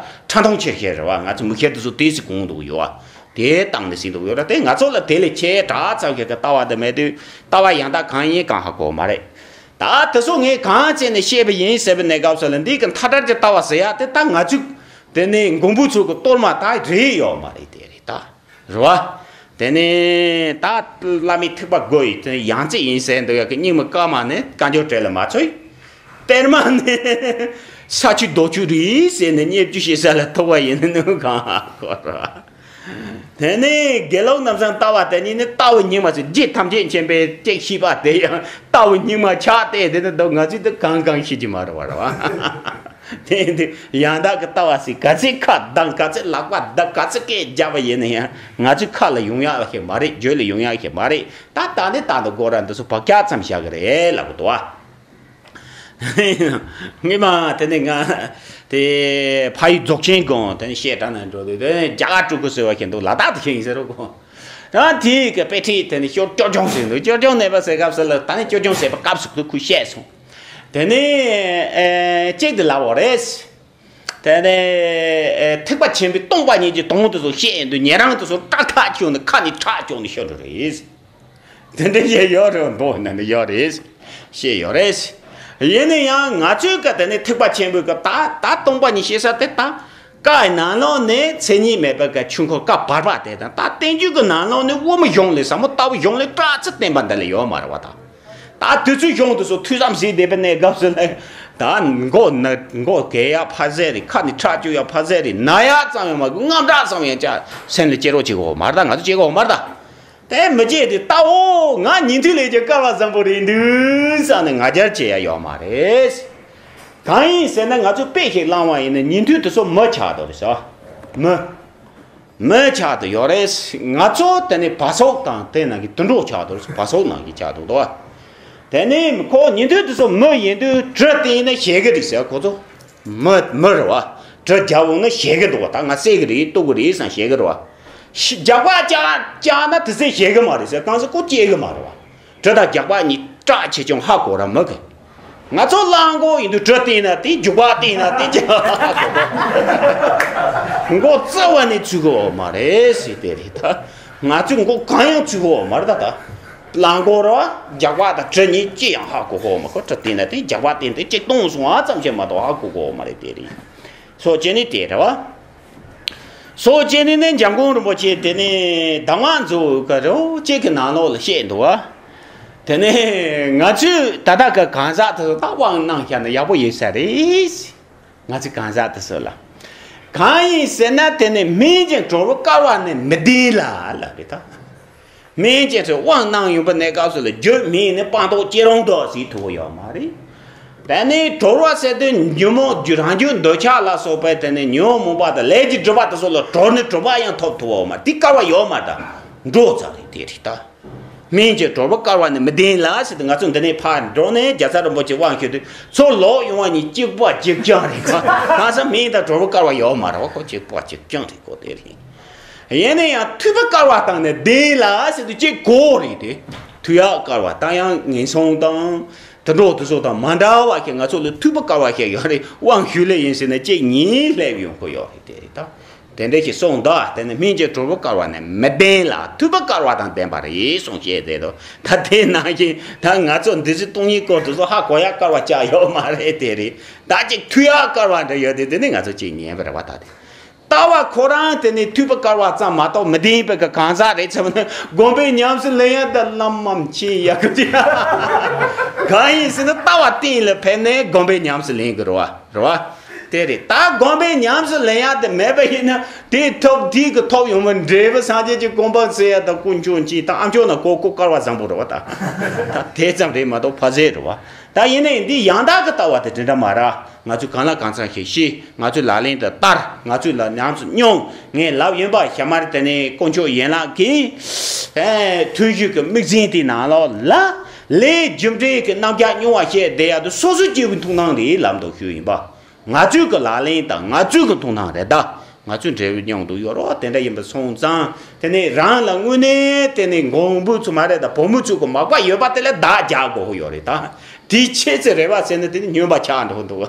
ཕྲ་མཐོང་ཆེར་ཆེར་རེད་བ། ང་ཚོ་མི་ཤེས་དེ་ཚོ་དེ་སི་གོང་འདུག་ཡོད་བ། དེ་བཏང་ནས་ཟིན་འདུག་ཡོད་ར། དེ་ང་ཚོ་ལ་དེ་ལས་ཆེ་དྲག་ཙམ་ཞིག་གི་ལྟ་བ་དེ་མེད་དུས་ལྟ་བ་ཡང་དག་གང་ཡིན་གང་ཧ་གོ་མ་རེད། ད་དེ་ཚོ་ངས་གང་བྱས་ནས་བཤད་པ་ཡིན་ཟེར་བའི་གནས་སྐབས་སུ་ལ་འདི་གི་མཐའ་བྲལ་གྱི་ལྟ་བ་ཟེར་ཡ་དེ་ད་ང་ཚོས་དེ་ནས་མགོན་པོ་ཚོ་གི་གཏོར་མ་ད་རེད་ཡོད་མ་རེད། དེ་རེད་ད། རེད་བ། དེ་ནས་ད་བླ་མའི་ཐེག་པ་དགུ་ཡི་དེ་ཡང་རྩེ་ཡིན་ཟེར་འདུག་ཡ་གི་རྙིང་མ་བཀའ་མ་ནས་བཀའ་འགྱུར་བྲལ་ལ་མ་ཚོས། དཔེར་མ་ནས་ས་ཆུ་རྡོ་ཆུ་རི་ཟེར་ནས་བརྙས་བཅོས་བྱེད་ས་ལ་ཐུག་པ་ཡིན་ནོ་གང་ཧ་གོ་ར། དེ་ནས་དགེ་ལུགས་རྣམ་གསུམ་ལྟ་བ་དེ་ཉིད་ནི་ལྟ་བུ་རྙིང་མ་ཟེར། རྗེ་ཐམས་ཅད་མཁྱེན་པའི་ཅེས་ཤེས་པ་དེ་ཡང་ལྟ་བུ་རྙིང་མ་ཆགས་ཏེ་དེ་ནི་འདུག་ང་ཚོས་དེ་གང་གང་ཤེས་ཀྱི་མ་རེད་བ་རེད་བ། དེ་དེ་ཡང་དག་གི་ལྟ་བ་ཟེར། ག་ཚད་ཁ་གདངས། ག་ཚད་ལག་པ་བརྡབ། ག་ཚད་སྐད་རྒྱབ་པ་ཡིན་ན་ཡང་ང་ཚོའི་ཁ་ལ་ཡོང་ཡག་ཞིག་མ་རེད། རྒྱུད་ལ་ཡོང་ཡག་ཞིག་མ་རེད། ད་ད་ནི་ད་ནི་སྒོ་ར་འདི་ཚོ་བག་ཆགས་ཙམ་བཞག་གི་རེད་ལབ་གི་འདུག་བ། སྔོན་མ་དེ་ནས་ང་དེ་ཕ་ཡུལ་རྫོགས་ཆེན་དགོན་དེ་ནས་བཤད་གྲྭ་ནང་འགྲོ་དུས་དེ་ནས་རྒྱ་གར་སྤྲུལ་སྐུ་ཟེར་བ་ཞིག་འདུག་ལ་དྭགས་དུ་ཞིག་ཡིན་ཟེར་རོ་གོ། ད་དེའི་གི་དཔེ་ཁྲིད་དེ་ནས་ཞོར་སྐྱོར་སྦྱོང་ཟེར་འདུག་སྐྱོར་སྦྱོང་གནས་པ་ཟེར་སྐབས་སུ་ལ་ད་ནི་སྐྱོར་སྦྱོང་ཟེར་བ་སྐབས་སུ་ཁོས་བཤད་སོང་། དེ་ནས་ཨེ་གཅིག་དེ་ལབ་པ་རེད། དེ་ནས་ཨེ་ཐེག་པ་ཆེན་པོའི་སྟོང་པ་ཉིད་ཀྱི་དོན་དེ་ཚོ་བཤད་ཡོང་དུས་ཉན་རང་དེ་ཚོ་སྐྲག་ཐག་ཆོད་ནས་ཁ་ནས་ཁྲག་སྐྱོག་ནས་ཤོར་འགྲོ་རེད། དེ་འདྲ་བཤད་ཡོད་རེད། མདོ་ན་ནི་ཡོད་རེད། བཤད་ཡོད་རེད། ཡིན་ན་ཡང་ང་ཚོའི་སྐབས་དེ་ནས་ཐེག་པ་ཆེན་པོའི་སྐབས་ད་ད་སྟོང་པ་ཉིད་བཤད་ས་དེ་ད་བཀའ་ནང་ལོགས་ནས་མཚན་ཉིད་མེད་པའི་སྐབས་ཆོས་འཁོར་བཀའ་བར་པ་དེ་དང་ད་བསྟན་བཅོས་ཀྱི་ནང་ལོགས་ནས་དབུ་མ་གཞུང་ལས་ཟབ་མོ་ལྟ་བུ་གཞུང་ལས་སྐྲག་ཚེ་བསྟན་པ་འདི་ལ་ཡོད་མ་རེད་བ་ད། ད་དུས་ཚོད་གཞུང་དུ་སོ་ཐོས་བསམ་ཞིག་བསྡད་པའི་གནས་སྐབས་སུ་ལ་ད་མགོ་ན་མགོ་གས་ཡག་ཕ་ཟས་རེད། ཁ་ནས་ཁྲག་སྐྱུག་ཡག་ཕ་ཟས་རེད། ན་ཡག་ཙམ་ཡང་མ་དགོས། དངངས་སྐྲག་ཙམ་ཡང་ཅག་སེམས་ལ་སྐྱེ་རོགས་བྱེད་དགོས་མ་རེད་ད། ང་ཚོ་སྐྱེ་དགོས་མ་རེད་ད། དེ་མི་བྱེད་དེ་ལྟ་འོ་ང་ཉན་ཐོས་ལས་ཀྱི་སྐལ་བ་བཟང་པོ་རེད་འདུག་བསམ་ནས་ང་རྒྱལ་བྱེད་ཡ་ཡོད་མ་རེད། གང་ཡིན་ཟེར་ན་ང་ཚོས་དཔེ་ཞིག་བླངས་པ་ཡིན་ན་ཉན་ཐོས་དེ་ཚོ་མི་ཆགས་འདུག་རེད་ཟེར། མི། མི་ཆགས་འདུག་ཡོད་རེད། ང་ཚོ་དེ་ནི་བ་སོག་དང་དེ་ནང་གི་དུད་འགྲོ་ཆགས་འདུག་བ་སོག་ནང་གི་ཆགས་འདུག་དོ། དེ་ནི་ཁོ་ཉན་ཐོས་དེ་ཚོ་མི་ཡིན་དུས་གྲི་དེ་ཡིན་ན་བཞེས་གི་རེད་ཟེར། ཁོ་ཚོ་མི་མི་རེད་བ། གྲི་རྒྱབ་འོང་ན་བཞེས་གི་འདུག་བ། ད་ང་བསད་གི་རེད་གཏུབ་གི་རེད་བསམ་བཞེས་གི་རེད་བ། ཤི་རྒྱག་པ་བཅག་བཅག་ན་དེ་ཚོས་བཞེས་གི་མ་རེད་ཟེར། གང་ཟེར་ཁོ་སྐྱེ་གི་མ་རེད་བ། གྲི་དང་རྒྱག་པ་གཉིས་སྐྲག་ཆེ་ཆུང་ཧ་གོ་ར་མི་གི། ང་ཚོ་གླང་མགོ་ཡིན་དུས་གྲི་བཏིང་ན་བཏིང་། རྒྱུག་པ་བཏིང་ན་བཏིང་། མགོ་རྩ་བ་ནས་ཚུགས་ཀྱི་ཡོད་མ་རེད་ཟེར་དེ་རེད་ད། ང་ཚོས་མགོ་གང་ཡང་ཚུགས་ཀྱི་ཡོད་མ་རེད་ད། ད་གླང་མགོ་ར་རྒྱུག་པ་དང་གྲི་གཉིས་ཅི་ཡང་ཧ་གོ་གི་ཡོད་མ་རེད། གྲི་བཏིང་ན་བཏིང་། རྒྱུག་པ་བཏིང་དུས་གཅིག་བཏང་སོང་བ་ཙམ་ཞིག་མ་གཏོགས་ཧ་གོ་གི་ཡོད་མ་རེད། དེ་རེད། སོ་བྱས་ནས་དེ་རེད་བ། སོ་བྱས་ནས་ནི་འཇམ་མགོན་རིན་པོ་ཆེ་དེ་ནས་གདམས་ངག་མཛོད་ཀྱི་རོ་གཅིག་གི་ནང་ལོགས་ལ་བཤད་འདུག་བ། དེ་ནས་ང་ཚོས་ད་ལྟ་གི་གང་ཟག་དེ་ཚོ་ད་དབང་གནང་བཞག་ན་ཡག་པོ་ཡོད་ས་རེད། ང་ཚོའི་གང་ཟག་དེ་ཚོ་ལ། གང་ཡིན་ཟེར་ན་དེ་ནི་སྨན་གྱི་གྲོགས་པོ་བསྐལ་བ་ནས་མི་བདེན་ལ་ལབ་རེད་ད། སྨན་གྱི་ཚོས་དབང་གནང་ཡོང་པ་གནས་སྐབས་སུ་ལ་རྒྱུ་མེད་ནི་སྤངས་རྟོགས་སྐྱེ་རུང་དོ་ཟེར་ཐུབ་ཀྱི་ཡོད་མ་རེད། དེ་ནས་གྲོལ་བ་ཟེར་དུས་ཉོན་མོངས་རྒྱུ་རང་རྒྱུ་འདོད་ཆགས་ལ་སོགས་པའི་དེ་ནས་ཉོན་མོངས་པ་དང་ལས་ཀྱི་སྒྲིབ་པ་དེ་ཚོ་ལ་གྲོལ་ནི་གྲོལ་བ་ཡང་ཐོབ་ཐུབ་ཀྱི་ཡོད་མ་རེད། དེ་བསྐལ་བ་ཡོད་མ་རེད་ད། འགྲོ་ཙམ་རེད། དེ་རེད་ད། སྨན་གྱི་གྲོགས་པོ་བསྐལ་བ་ནི་མི་བདེན་ལ་ཟེར་དུས་ང་ཚོ་འདི་ནས་ཕར་འགྲོ་ནས་རྒྱལ་ཚབ་རིན་པོ་ཆེ་དབང་ཞུས་དུས་ཚུར་ལོག་ཡོང་བ་ནི་གཅིག་པ་གཅིག་རྐྱང་རེད། གང་ཟག་སྨན་དང་གྲོགས་པོ་བསྐལ་བ་ཡོད་མ་རེད་བ། ཁོ་གཅིག་པ་གཅིག་རྐྱང་རེད། ཁོ་དེ་རེད། ཡིན་ན་ཡང་ཐུབ་པ་བསྐལ་བ་དང་ནི་བདེན་ལ་ཟེར་དུས་གཅིག་གོ་རེད་དེ། ཐུབ་ཡག་བསྐལ་བ་དང་ཡང་ངན་སོང་དང་དུད་འགྲོ་དེ་ཚོ་དང་མ་འདྲ་བ་ཞིག་ང་ཚོ་ལ་ཐུབ་པ་བསྐལ་བ་ཞིག་ཡོད་རེད། དབང་ཞུས་ལེ་ཡིན་ཟེར་ན་གཅིག་གཉིས་སླེབས་ཡོང་གི་ཡོད་རེད། དེ་རེད་ད། དེ་འདྲ་ཞིག་གསུངས་འདུག་དེ་ནི་སྨན་གྱི་གྲོགས་པོ་བསྐལ་བ་ནི་མི་བདེན་ལ་ཐུབ་པ་བསྐལ་བ་དང་ལྡན་པ་རེད་གསུངས་བཤད་བསྡད་འདུག་ད་དེ་ནང་བཞིན་ད་ང་ཚོ་འདི་ཚོ་སྟོང་ཉིད་སྐོར་དེ་ཚོ་ཧ་གོ་ཡག་བསྐལ་བ་ཅིག་ཡོད་མ་རེད། དེ་རེད། ད་ཅིག་ཐུབ་ཡག་བསྐལ་བ་འདྲ་ཡོད་དེ། དེ་ནི་ང་ཚོ་ཅིག་ཉན་པ་རེད་བ། ད་དེ། ལྟ་བ་ཁོ་རང་དེ་ནི་ཐུབ་པ་བསྐལ་བ་ཙམ་མ་གཏོགས་མི་བདེན་པའི་གི་གང་ཟག་རེད་ཟེར་བ་ནི་སྒོམ་པའི་ཉམས་སུ་ལེན་ཡག་དེ་ལམ་མམ་ཆེ་ཡག་གི་ཅི། གང་ཡིན་ཟེར་ན་ལྟ་བ་གཏན་ལ་ཕེབས་ནས་སྒོམ་པའི་ཉམས་སུ་ལེན་དགོས་རེད་བ། རེད་བ། དེ་རེད། ད་སྒོམ་པའི་ཉམས་སུ་ལེན་ཡག་དེ་མེད་པ་ཡིན་ན་དེ་ཐོབ་དེ་གི་ཐོབ་ཡོང་བ་འབྲས་བུ་སངས་རྒྱས་ཀྱི་གོ་འཕང་ཟེར་ཡག་དང་དཀོན་མཆོག་གཅིག་དང་ཨ་མཆོག་ན་གོ་གོ་བསྐལ་བ་བཟང་པོ་རེད་བ། ད་ད་དེ་ཙམ་རེད་མ་གཏོགས་ཕ་ཟེར་རེད་བ། ད་ཡིན་ནའི་འདི་ཡང་དག་གི་ལྟ་བ་དེ་དེ་འདྲ་མ་རེད། ང་ཚོས་གང་ལ་གང་འཚམ་ཞིག་ཤེས། ང་ཚོས་ལག་ལེན་དུ་བསྟར། ང་ཚོས་ལ་ཉམས་སུ་མྱོང་། ངས་ལབ་ཡིན་པ་ཞྭ་དམར་དེ་ནས་དཀོན་མཆོག་ཡན་ལག་གིས་ཨེ་ཐུན་བཞི་གི་དམིགས་འཛིན་དེའི་ནང་ལོགས་ལ་ལས་རྒྱུ་འབྲས་ཀྱི་རྣམ་གཞག་མྱོང་བ་བཤད་བསྡད་ཡག་དེ་སོ་སོ་སྐྱེ་བོའི་མཐོང་སྣང་རེད་ལབ་འདུག་ཞུས་ཡིན་པ། ང་ཚོའི་གི་ལག་ལེན་དང་ང་ཚོའི་གི་མཐོང་སྣང་རེད་ད། ང་ཚོའི་འབྲས་བུ་མྱོང་འདུག་ཡོད་རོགས་དེ་འདྲ་ཡིན་པ་སོང་ཙང་དེ་ནས་རང་ལ་དངོས་གནས་དེ་ནས་མགོན་པོ་ཚོ་མ་རེད་ད། བུ་མོ་ཚོ་གི་མག་པ་ཡོད་པ་དེ་ལ་བདག་རྒྱག་དགོས་ཀྱི་ཡོད་རེད་ད། དེའི་ཆེད་ཚེ་རེ་བ་ཟེར་ན་དེ་ནི་སྨྱོན་པ་ཆགས་འགྲོ་གི་འདུག་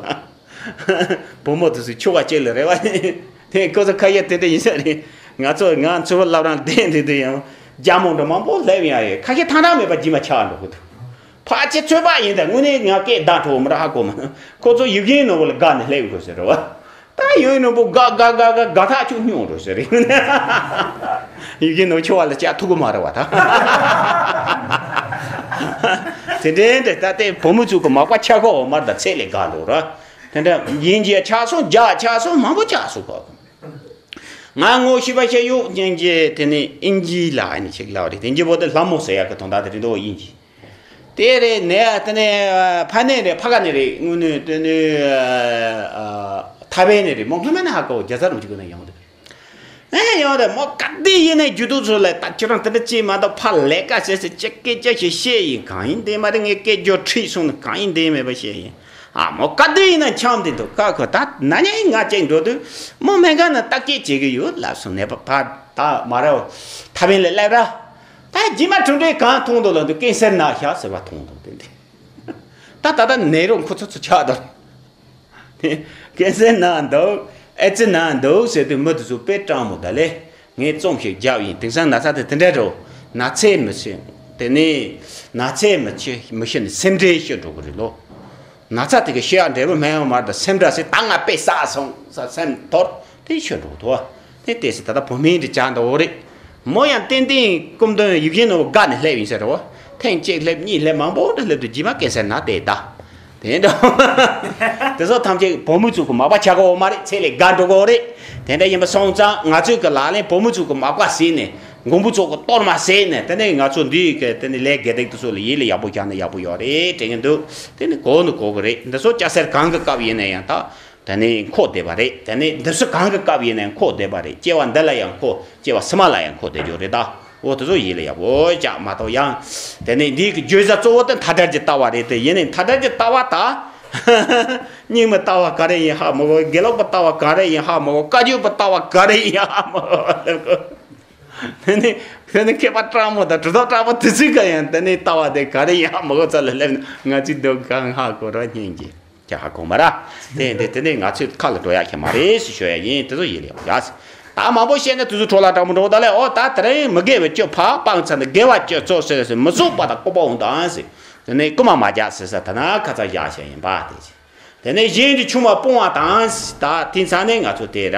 བུ་མོ་དེ་ཚོས་ཁྱོ་ག་ཅིག་ལ་རེ་བ་ཡིན། དེ་ཁོ་ཚོ་ཁ་ཡ་དེ་འདྲ་ཡིན་ས་རེད། ང་ཚོ་ང་ཚོ་བླ་བྲང་བསྡད་འདི་དུས་ཡང་རྒྱ་མོ་འདྲ་མང་པོ་སླེབས་ཡང་ཡོད། ཁ་ཤས་ཐང་ཐང་མེད་པ་རྗེས་མ་ཆགས་འགྲོ་གི་འདུག་ཕལ་ཆེར་ཚོད་དཔག་ཡིན་ད། དངོས་གནས་ང་སྐད་བརྡ་འཕྲོ་མི་ར་ཧ་གོ་མ། ཁོ་ཚོ་ཡིག་རྒྱན་ནོར་བུ་ལ་དགའ་ནས་སླེབས་དགོས་ཟེར་རེད་བ། ད་ཡོད་ནོར་བུ་དགའ་དགའ་དགའ་དགའ་དགའ་ཐག་ཆོད་སྨྱོ་འགྲོ་ཟེར་རེད། ཡིག་རྒྱན་ནོར་བུ་ཆོ་བ་ལ་བཅའ་ཐུབ་གི་མ་རེད་བ་ད། དེ་འདྲའི་འདྲ་ད་ལྟའི་བུ་མོ་ཚོ་གི་མག་པ་ཆགས་གོ་མར་ད་ཚད་ལས་བརྒལ་འགྲོ་ར། དེ་འདྲ་ཡིན་གྱི་ཆགས་སོང་། རྒྱ་ཆགས་སོང་། མང་པོ་ཆགས་སོང་གོ། ང་ངོ་ཤེས་པ་ཤེས་ཡོད་སྙིང་རྗེ་དེ་ནི་ཨིན་ཇི་ལ་ཨ་ནི་ཞིག་ལབ་རེད། དེ་ཨིན་ཇི་བོ་དེ་ལྷ་མོ་ཟེར་ཡག་གི་དོན་དག་དེ་རེད་འདུག་ཨིན་ཇི། དེ་རེད་ནས་དེ་ནས་ཕ་ནས་རེད། ཕ་ག་ནས་རེད། དངོས་གནས་དེ་ནས་ཐ་བན་ནས་རེད། མོ་སྔོན་མ་ནས་ཧ་གོ་རྒྱ་ཚ་རུ་ཅིག་གི་ནས་ཡོང་དེ། ཨེ་ཡོང་དེ་མོ་ག་དེ་ཡིན་ནས་རྒྱུ་དུ་ཚོ་ལས་ད་ཁྱེད་རང་དེ་འདྲ་ཅིག་མ་གཏོགས་ཕ་ལས་ཀ་བྱེད་ཟེར་ཅི་སྐད་ཅི་ཞིག་བཤད་ཡིན། གང་ཡིན་དེ་མ་རེད། ངས་སྐད་རྒྱོ་ཁྲིད་སོང་ནས་གང་ཡིན་དེ་མེད་པ་བཤད་ཡིན། ཨ་མོ་ག་དུས་ཡིན་ན་འཆམ་དེ་འདུག་ཀ་ཁོ་ད་ན་ནིང་ང་ཅིག་འགྲོ་དུས་མོ་སྨན་ཁང་ན་བརྟག་དཔྱད་བྱེད་ཀྱི་ཡོད་ལབ་སོང་། ནད་པ་ཕར་ད་མ་རེད། ཐ་བན་ལ་སླེབས་ར། ད་རྗེས་མ་གྲུབ་འབྲས་གང་མཐོང་འདུག་ལབ་དུས་ཀན་སར་ན་ཤག་ཟེར་བ་མཐོང་འདུག་དེ་འདི་ད་ད་ལྟ་ནད་རོ་ཁོ་ཚོ་ཚོ་ཆགས་འདུག་ཀན་སར་ན་འདུག་ཨེ་ཙི་ན་འདུག་ཟེར་དུས་མི་དེ་ཚོ་དཔེ་སྤྲང་མོ་ད་ལས། ངས་རྩོམ་ཞིག་བརྒྱབ་ཡིན། དེང་སང་ན་ཚ་དེ་དེ་འདྲ་འགྲོ། ན་ཚས་མི་ཤི། དེ་ནས་ན་ཚས་མི་ཤི་མི་ཤི་ནས་སེམས་ཁྲལ་ཤི་འགྲོ་གི་རེད་ལོ། ན་ཚ་དེ་གི་ཤི་ཡག་འབྲས་བུ་སྨིན་ཡོད་མ་རེད། ད་སེམས་ཁྲལ་སེ་ད་ང་དཔེ་བསགས་སོང་ས་སེམས་འཐོར་དེ་ཤི་འགྲོ་གི་འདུག་དེ་ལྟས་སེ་ད་ལྟ་བུ་སྨན་དེ་བྱ་འདྲ་བོ་རེད། མོ་ཡང་ཏན་ཏན་སྐུ་མདུན་ཡིད་བཞིན་ནོར་བུ་དགའ་ནས་སླེབས་ཡིན་ཟེར་རོ། ཐེངས་གཅིག་སླེབས་གཉིས་སླེབས་མང་པོ་འདྲ་སླེབས་དུས་རྗེས་མ་ཀན་སར་ན་དེ་ད། དེ་འདྲ། དེ་ཚོ་ཐམས་ཅད་བུ་མོ་ཚོ་གི་མག་པ་ཆགས་ཀྱི་ཡོད་མ་རེད། ཚད་ལས་བརྒལ་འགྲོ་གི་ཡོད་རེད། དེ་འདྲ་ཡིན་པ་སོང་ཙང་ང་ཚོའི་གི་ལག་ལེན་བུ་མོ་ཚོ་གི་མག་པ་ཟིན་ནས་མགོན་པོ་ཚོ་གི་གཏོར་མ་ཟིན་ནས་དེ་ནས་ང་ཚོ་འདིའི་གི་དེ་ནས་ལས་དགེ་སྡིག་དེ་ཚོ་ལ་ཡིད་ལ་ཡག་པོ་བཞག་ན་ཡག་པོ་ཡོད་རེད་དྲན་གྱི་འདུག་དེ་ནི་གོ་ནི་གོ་གི་རེད། འདི་ཚོ་སྐྱ་སེར་གང་གི་སྐབས་ཡིན་ན་ཡང་ད། དེ་ནས་འཁོར་བསྡད་པ་རེད། དེ་ནས་འདི་ཚོ་གང་གི་སྐབས་ཡིན་ནའང་འཁོར་བསྡད་པ་རེད། སྐྱེ་བ་འདི་ལ་ཡང་འཁོར། སྐྱེ་བ་ཕྱི་མ་ལ་ཡང་འཁོར་བསྡད་རྒྱུ་རེད་ད། འོ་དེ་ཚོ་ཡིད་ལ་ཡག་པོ་བཞག་མ་གཏོགས་ཡང་། དེ་ནས་འདིའི་གི་བརྗོད་བྱ་གཙོ་བོ་དེ་མཐའ་བྲལ་གྱི་ལྟ་བ་རེད་དེ། ཡིན་ནའི་མཐའ་བྲལ་གྱི་ལྟ་བ་ད། རྙིང་མའི་ལྟ་བ་ག་རེ་ཡིན་ཧ་མ་གོ། དགེ་ལུགས་པའི་ལྟ་བ་ག་རེ་ཡིན་ཧ་མ་གོ། བཀའ་བརྒྱུད་པའི་ལྟ་བ་ག་རེ་ཡིན་ཧ་མ་གོ། དེ་ནི་དེ་ནི་མཁས་པ་སྤྲང་མོ་དང་གྲུབ་ཐོབ་སྤྲང་པོ་དེ་ཚོའི་ག་ཡང་དེ་ནི་ལྟ་བ་དེ་ག་རེ་ཡང་མི་གོ་ཚ་ལ་སླེབས་ནས་ང་ཚོའི་སྡུག་གང་ཧ་གོ་ར་སྙིང་རྗེ་ཀྱ་ཧ་གོ་མ་ར། དེ་དེ་དེ་ནི་ང་ཚོའི་ཁ་ལ་འགྲོ་ཡག་གི་མ་རེད་ཟེར་ཞུ་ཡ་ཡིན། དེ་ཚོ་ཡིན་ལ་ཡོང་ཡ་ཟེར། ད་མང་པོ་བཤད་ན་དེ་ཚོ་འཕྲོ་བརླག་སྤྲང་པོ་འགྲོ་ད་ལས། ཨོ་ད་དེ་རིང་མི་དགེ་བའི་སྤྱོད་ཕག་སྤང་ཚར་ནས་དགེ་བ་སྤྱོད་ཚོགས་ཟེར་ཟེར་མི་གསུངས་པ་དང་ལྐུགས་པ་འོང་དང་ཟེར། དེ་ནི་རྐུ་མ་མ་རྒྱག་ཟེར་ས་ད་ན་ཁ་ཚ་བཞག་བཞག་ཡིན་པ་དེ་ཟེར། དེ་ནས་གཞན་གྱི་ཆུང་མ་སྤོང་བ་དང་། ད་དེང་སང་ནས་ང་ཚོ་དེ་ར།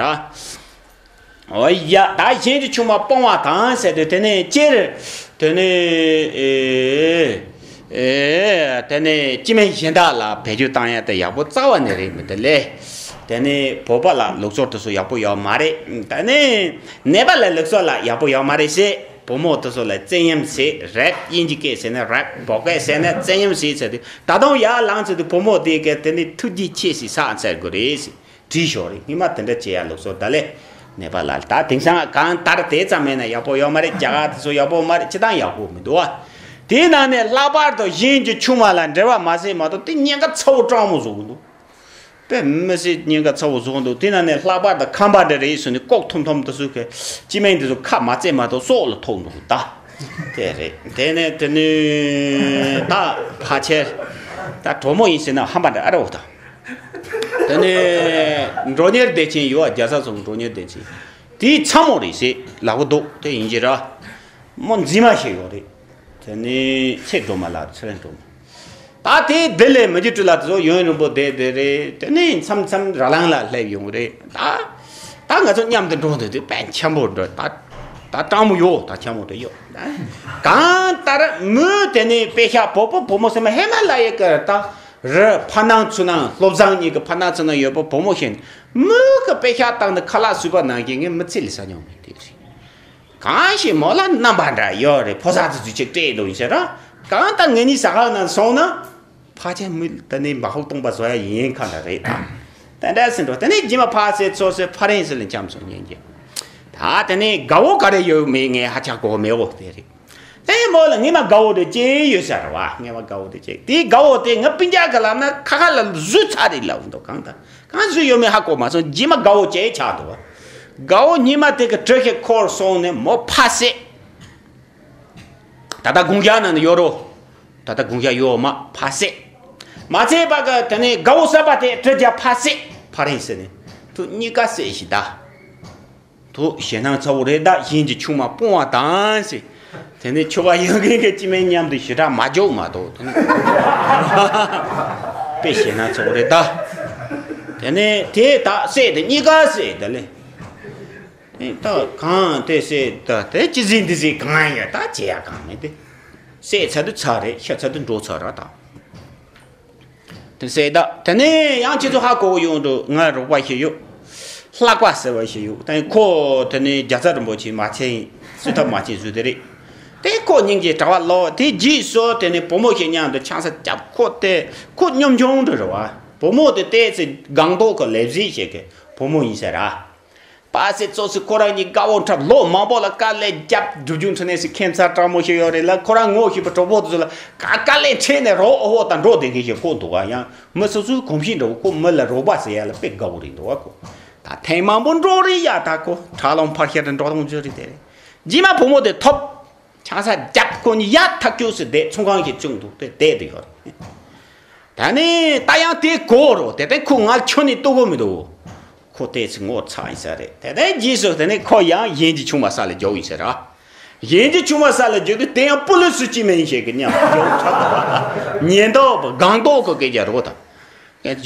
འོ་ཡ། ད་གཞན་གྱི་ཆུང་མ་སྤོང་བ་དང་ཟེར་དུས་དེ་ནས་སྤྱིར། དེ་ནས་ཨེ་ཨེ་དེ་ནས་སྤྱི་མི་གཞན་དག་ལ་བེད་སྤྱོད་བཏང་ཡ་དེ་ཡག་པོ་རྩ་བ་ནས་རེད་མི་འདུག་ལེ། དེ་ནས་བོད་པ་ལ་ལུགས་སྲོལ་དེ་ཚོ་ཡག་པོ་ཡོད་མ་རེད། དེ་ནས་ནད་པ་ལ་ལུགས་སྲོལ་ལ་ཡག་པོ་ཡོད་མ་རེད་ཟེར། བུ་མོ་དེ་ཚོ་ལ་བཙན་གཡེམ་བྱེད་རེབ། དབྱིན་ཇི་སྐད་ཟེར་ན་རེབ། བོད་སྐད་ཟེར་ན་བཙན་གཡེམ་བྱེད་ཟེར་དུས། ད་དུང་ཡར་ལངས་ཚར་དུས་བུ་མོ་དེ་གས་དེ་ནི་ཐུགས་རྗེ་ཆེ་ཞེས་ཟ་འཚལ་དགོས་རེད་ཟེར་བྲིས་ཤོག་རེད། སྔོན་མ་དེ་འདྲ་བྱེད་ཡ་ལུགས་སྲོལ་ད་ལས་ནད་པ་ལ། ད་དེང་སང་གང་ལྟར་དེ་ཙམ་མེད་ན་ཡག་པོ་ཡོད་མ་རེད། རྒྱ་གར་དེ་ཚོ་ཡག་པོ་མ་རེད། སྤྱིར་བཏང་ཡག་པོ་མི་འདུག་ཨ། དེའི་ནང་ནས་ལྷག་པར་དུ་གཞན་གྱི་ཆུང་མ་ལ་འབྲེལ་བ་མ་བྱེད་མ་གཏོགས་དེ་ཉེན་ཁ་ཚ་བོ་སྤྲང་མོ་བཟོ་གི་འདུག་དཔེ་མི་སྲིད་ཉེན་ཁ་ཚ་བོ་བཟོ་འདུག་དེ་ནང་ནས་ལྷག་པར་དུ་ཁམས་པ་འདྲ་རེད་ཟེར་ནས་ལྐོག་ཐོམ་ཐོམ་དུ་སུ་གི་སྤྱི་མིང་འདི་ཚོ་ཁ་མ་བརྩེ་མ་གཏོགས་སྲོག་ལ་ཐོགས་འདུག་ད་དེ་རེད། དེ་ནས་དེ་ནས་ད་ཕལ་ཆེར་ད་གྲོགས་མོ་ཡིན་ཟེར་ན་ཧམ་པ་འདྲ་ཨ་རོ་ད། དེ་ནས་མགྲོན་གཉེར་སྡེ་ཚན་ཡོད། རྒྱལ་ས་སོང་མགྲོན་གཉེར་སྡེ་ཚན་དེའི་ཚ་མོ་རེད་ཟེར་ལབ་གི་འདུག་དེ་ཡིན་གྱི་ར། མོ་མཛེས་མ་ཞིག་ཡོད་རེད། དེ་ནས་ཚེ་སྒྲོལ་མ་ལགས། ཚེ་རིང་སྒྲོལ་མ། ད་དེ་དེ་ལས་མི་རྒྱུ་སྤྲུལ་ལ་དེ་ཚོ་ཡུན་རིང་པོ་བསྡད་བསྡད་རེད། དེ་ནས་མཚམས་མཚམས་ར་ལང་ལ་སླེབས་ཡོང་རེད། ད་ད་ང་ཚོ་མཉམ་དུ་འགྲོ་འདོད་དུས་དཔེ་འཆམ་པོ་འགྲོ། ད་ད་སྤྲང་མོ་ཡོད། ད་འཆམ་པོ་འགྲོ་ཡོད། གང་ལྟར་མོས་དེ་ནས་དཔེ་ཤག་བོད་པོ་བུ་མོ་སེམས་མ་ཧེ་མ་ལ་ཡི་ཀ་ད་རི་ཕ་ནང་ཚུ་ནང་བློ་བཟང་གཉིས་ཀྱི་ཕ་ནང་ཚུ་ནང་ཡོད་པ་བུ་མོ་ཞིག་མོས་ཀྱི་དཔེ་ཤག་བཏང་ནས་ཁ་ལག་བཟོས་པ་ནང་བཞིན་ངས་མི་ཚེ་ལས་ས་མྱོང་མེད་དེ་རེད། གང་ཞིག་མོ་ལ་རྣམ་པ་འདྲ་ཡོད་རེད། ཕོ་གསར་དེ་ཚོས་ཅིག་སྤྲད་འདུག་ཡིན་ཟེར་ར། གང་ལྟར་ངེད་གཉིས་ཟ་ཁང་ནང་སོང་ན་ཕལ་ཆེར་མི་ད་ནི་མ་ཧོ་སྟོང་པ་བཟོ་ཡ་ཡིན་ཁ་འདྲ་རེད་ད། དེ་འདྲ་ཟེར་འགྲོ། དེ་ནས་རྗེས་མ་ཕར་ཟེར་ཚུར་ཟེར་ཕ་རན་སི་ལ་འཁྱམས་སོང་ཉན་གྱི། ད་དེ་ནས་དགའ་བོ་ག་རེ་ཡོད་མེད་ངས་ཧ་ཅང་གོ་མེད་འོ་དེ་རེད། དེ་མོ་ལ་ངེད་མ་དགའ་བོ་དེ་ཅི་ཡོད་ཟེར་བ། ངེད་མ་དགའ་བོ་དེ་ཅི། དེའི་དགའ་བོ་དེ་ང་སྤུན་ཀྱག་ག་ལབ་ན་ཁ་ཁ་ལ་བཟོས་ཚར་རེད་ལབ་འདུག་གང་ལྟར། གང་བཟོས་ཡོད་མེད་ཧ་གོ་མ་སོང་། རྗེས་མ་དགའ་བོ་ཅེས་ཆགས་འདུག་བ། དགའ་བོ་ཉི་མ་དེ་གི་གྲི་ཞིག་འཁོར་སོང་ནས་མོ་ཕ་བསད། ད་ལྟ་དགུང་ཞག་ནང་ནས་ཡོད་རོ། ད་ལྟ་དགུང་ཞག་ཡོད་མ་ཕ་བསད། མ་ཚད་པ་གི་དེ་ནས་དགའ་བོ་གསར་པ་དེ་གྲི་རྒྱག་ཕ་བསད། ཕ་རན་སི་ནས་ཐུ་གཉིས་ཀ་བསད་ཤི་ད། དུ་ཞེད་སྣང་ཚ་བོ་རེད་ད། གཞན་གྱི་ཆུང་མ་སྤོང་བ་དང་ཟེར། དེ་ནས་ཆོ་ག་ཡོད་མཁན་གྱི་སྤྱི་མི་མཉམ་དུ་ཞེ་དྲག་མ་འཇོག་མ་གཏོགས་དེ་ནས་དཔེ་ཞེད་སྣང་ཚ་བོ་རེད་ད། དེ་ནས་དེ་ད་བསད་དེ་གཉིས་ཀ་བསད་དེ་ལས། ད་གང་དེ་བསད་ད་དེ་ཅི་ཟིག་འདི་ཟིག་གང་ཡོད་ད་བྱེད་ཡ་གང་མེད་དེ། བསད་ཚར་དུས་ཚར་རེད། ཤི་ཚར་དུས་འགྲོ་ཚར་ར་ད། དེ་ཟེར་ད། དེ་ནས་ཡང་ཁྱེད་ཚོ་ཧ་གོ་ཡོང་འགྲོ། ང་རོགས་པ་ཞིག་ཡོད། ལྷག་པ་ཟེར་བ་ཞིག་ཡོད། དེ་ཁོ་དེ་ནས་རྒྱལ་ཚ་རིན་པོ་ཆེ་མ་ཆེན་ཡིན། སུ་ཐབས་མ་ཆེན་བཟོས་དེ་རེད། དེ་ཁོ་སྙིང་རྗེ་གྲྭ་བ་ལོ་དེ་རྗེས་སུ་དེ་ནས་བུ་མོ་ཞིག་མཉམ་དུ་ཆང་ས་བརྒྱབ། ཁོ་དེ་ཁོ་གཉོམ་ཆུང་འདྲ་རེད་བ། བུ་མོ་དེ་ཏོག་ཙམ་སྒང་ཏོག་གི་ལས་བྱེད་ཞིག་གི་བུ་མོ་ཡིན་ས་ར། པ་སེ་ཙོ་སི་ཁོ་རང་གཉིས་དགའ་བོ་འཁྲབ། ལོ་མང་པོ་ལ་དཀའ་ལས་བརྒྱབ། སྒྲུབ་སྦྱོང་འཁྲབ་ནས་སི་ཁྱད་མཚར་སྤྲང་མོ་ཞིག་ཡོད་རེད་ལ། ཁོ་རང་ངོ་ཤེས་པའི་གྲོགས་པོ་དེ་ཚོ་ལ་དཀའ་དཀའ་ལས་འཕྲད་ནས་རོགས་ཨོ་ཧོ་དང་འགྲོ་བསྡད་མཁན་ཞིག་ཁོ་འདུག་ག་ཡང་མི་སོ་སོའི་གོམས་གཤིས་འདྲ་བོ། ཁོ་མི་ལ་རོགས་པ་ཟེར་ཡ་ལ་དཔེ་དགའ་བོ་རེད་འདུག་ག་ཁོ་ད་ཐེངས་མང་པོ་འགྲོ་རེད་ཡ། ད་ཁོ་དྲ་ལམ་ཕར་ཤར་དུ་འགྲོ་སྟངས་བྱོས་རེད། དེ་རེད། རྗེས་མ་བུ་མོ་དེ་ཐོབ། ཆང་ས་རྒྱབ། ཁོ་གཉིས་ཡར་ཐག་སྐྱོད་སུ་བསྡད། ཚོང་ཁང་ཞིག་བཙུགས་འདུག་དེ་བསྡད་དེ་ཡོད་རེད། ད་ནི་ད་ཡང་དེ་གོ་རོ། དེ་ལྟར་ཁོ་ང་ཁྱོན་ནས་ལྟོ་གོ་མི་འདུག་ཁོ་ཏོག་ཙམ་ངོ་ཚ་ཡིན་ས་རེད། དེ་ལྟར་རྗེས་སུ་དེ་ནས་ཁོ་ཡང་གཞན་གྱི་ཆུང་མ་ས་ལ་འཇོག་ཡིན་ས་ར། གཞན་གྱི་ཆུང་མ་ས་ལ་འཇོག་དུས་དེ་ཡང་པུ་ལི་སི་སྤྱི་མིང་ཞིག་གི་མཉམ་དུ་འཇོག་ཚར། ཉེན་རྟོག་པ་སྒང་ཏོག་གི་སྐད་ཆ་རོ་ད།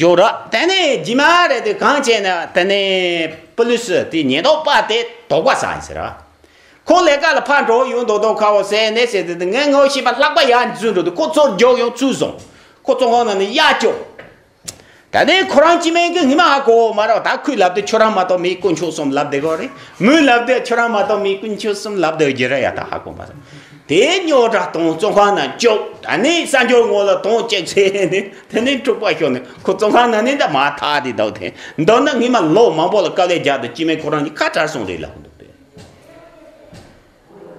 འཇོག་ར། དེ་ནས་རྗེས་མ་རེད་དེ་གང་བྱས་ན་དེ་ནས་པུ་ལི་སི་དེ་ཉེན་རྟོག་པ་དེ་དོགས་པ་ཟ་ཡིན་ས་ར། ཁོ་ལས་ཀ་ལ་ཕར་འགྲོ་ཡོང་དོ་དོ་ཁ་བ་ཟས་ནས་ཟས་དེ་ངས་ངོ་ཤེས་པ་ལྷག་པ་ཡར་འཛུལ་འགྲོ་དུས་ཁོ་ཚུར་རྒྱུགས་ཡོང་ཚུར་སོང་། ཁོ་བཙོན་ཁང་ནང་ནས་གཡར་བཅུག་ད་ནས་ཁོ་རང་སྤྱི་མིང་གི་ངི་མ་ཧ་གོ་མ་རེད། ད་ཁོས་ལབ་དེ་ཁྱོད་རང་མ་གཏོགས་མི་དཀོན་མཆོག་གསུམ་ལབ་བསྡད་གོ་རེད། མོས་ལབ་དེ་ཁྱོད་རང་མ་གཏོགས་མི་དཀོན་མཆོག་གསུམ་ལབ་བསྡད་ཀྱི་རེད་ཡ། ད་ཧ་གོ་མ་སོང་། དེ་རྙོག་དྲ་གཏོང་བཙོན་ཁང་ནང་བཅུག་ད་ནས་གསར་འབྱོར་ངོ་ལ་དོང་བཅུག་ཚེ་ནི་དེ་ནས་འཁྲུག་པ་ཤོར་ནས་ཁོ་བཙོན་ཁང་ནང་ནས་ད་མར་ཐར་དེ་འདུག་དེ་མདོར་ན་ངི་མ་ལོ་མང་པོ་ལ་དཀའ་ལས་རྒྱག་དུས་སྤྱི་མིང་ཁོ་རང་གཉིས་ཁ་བྲལ་སོང་རེད་ལབ་འདུག་སྟེ།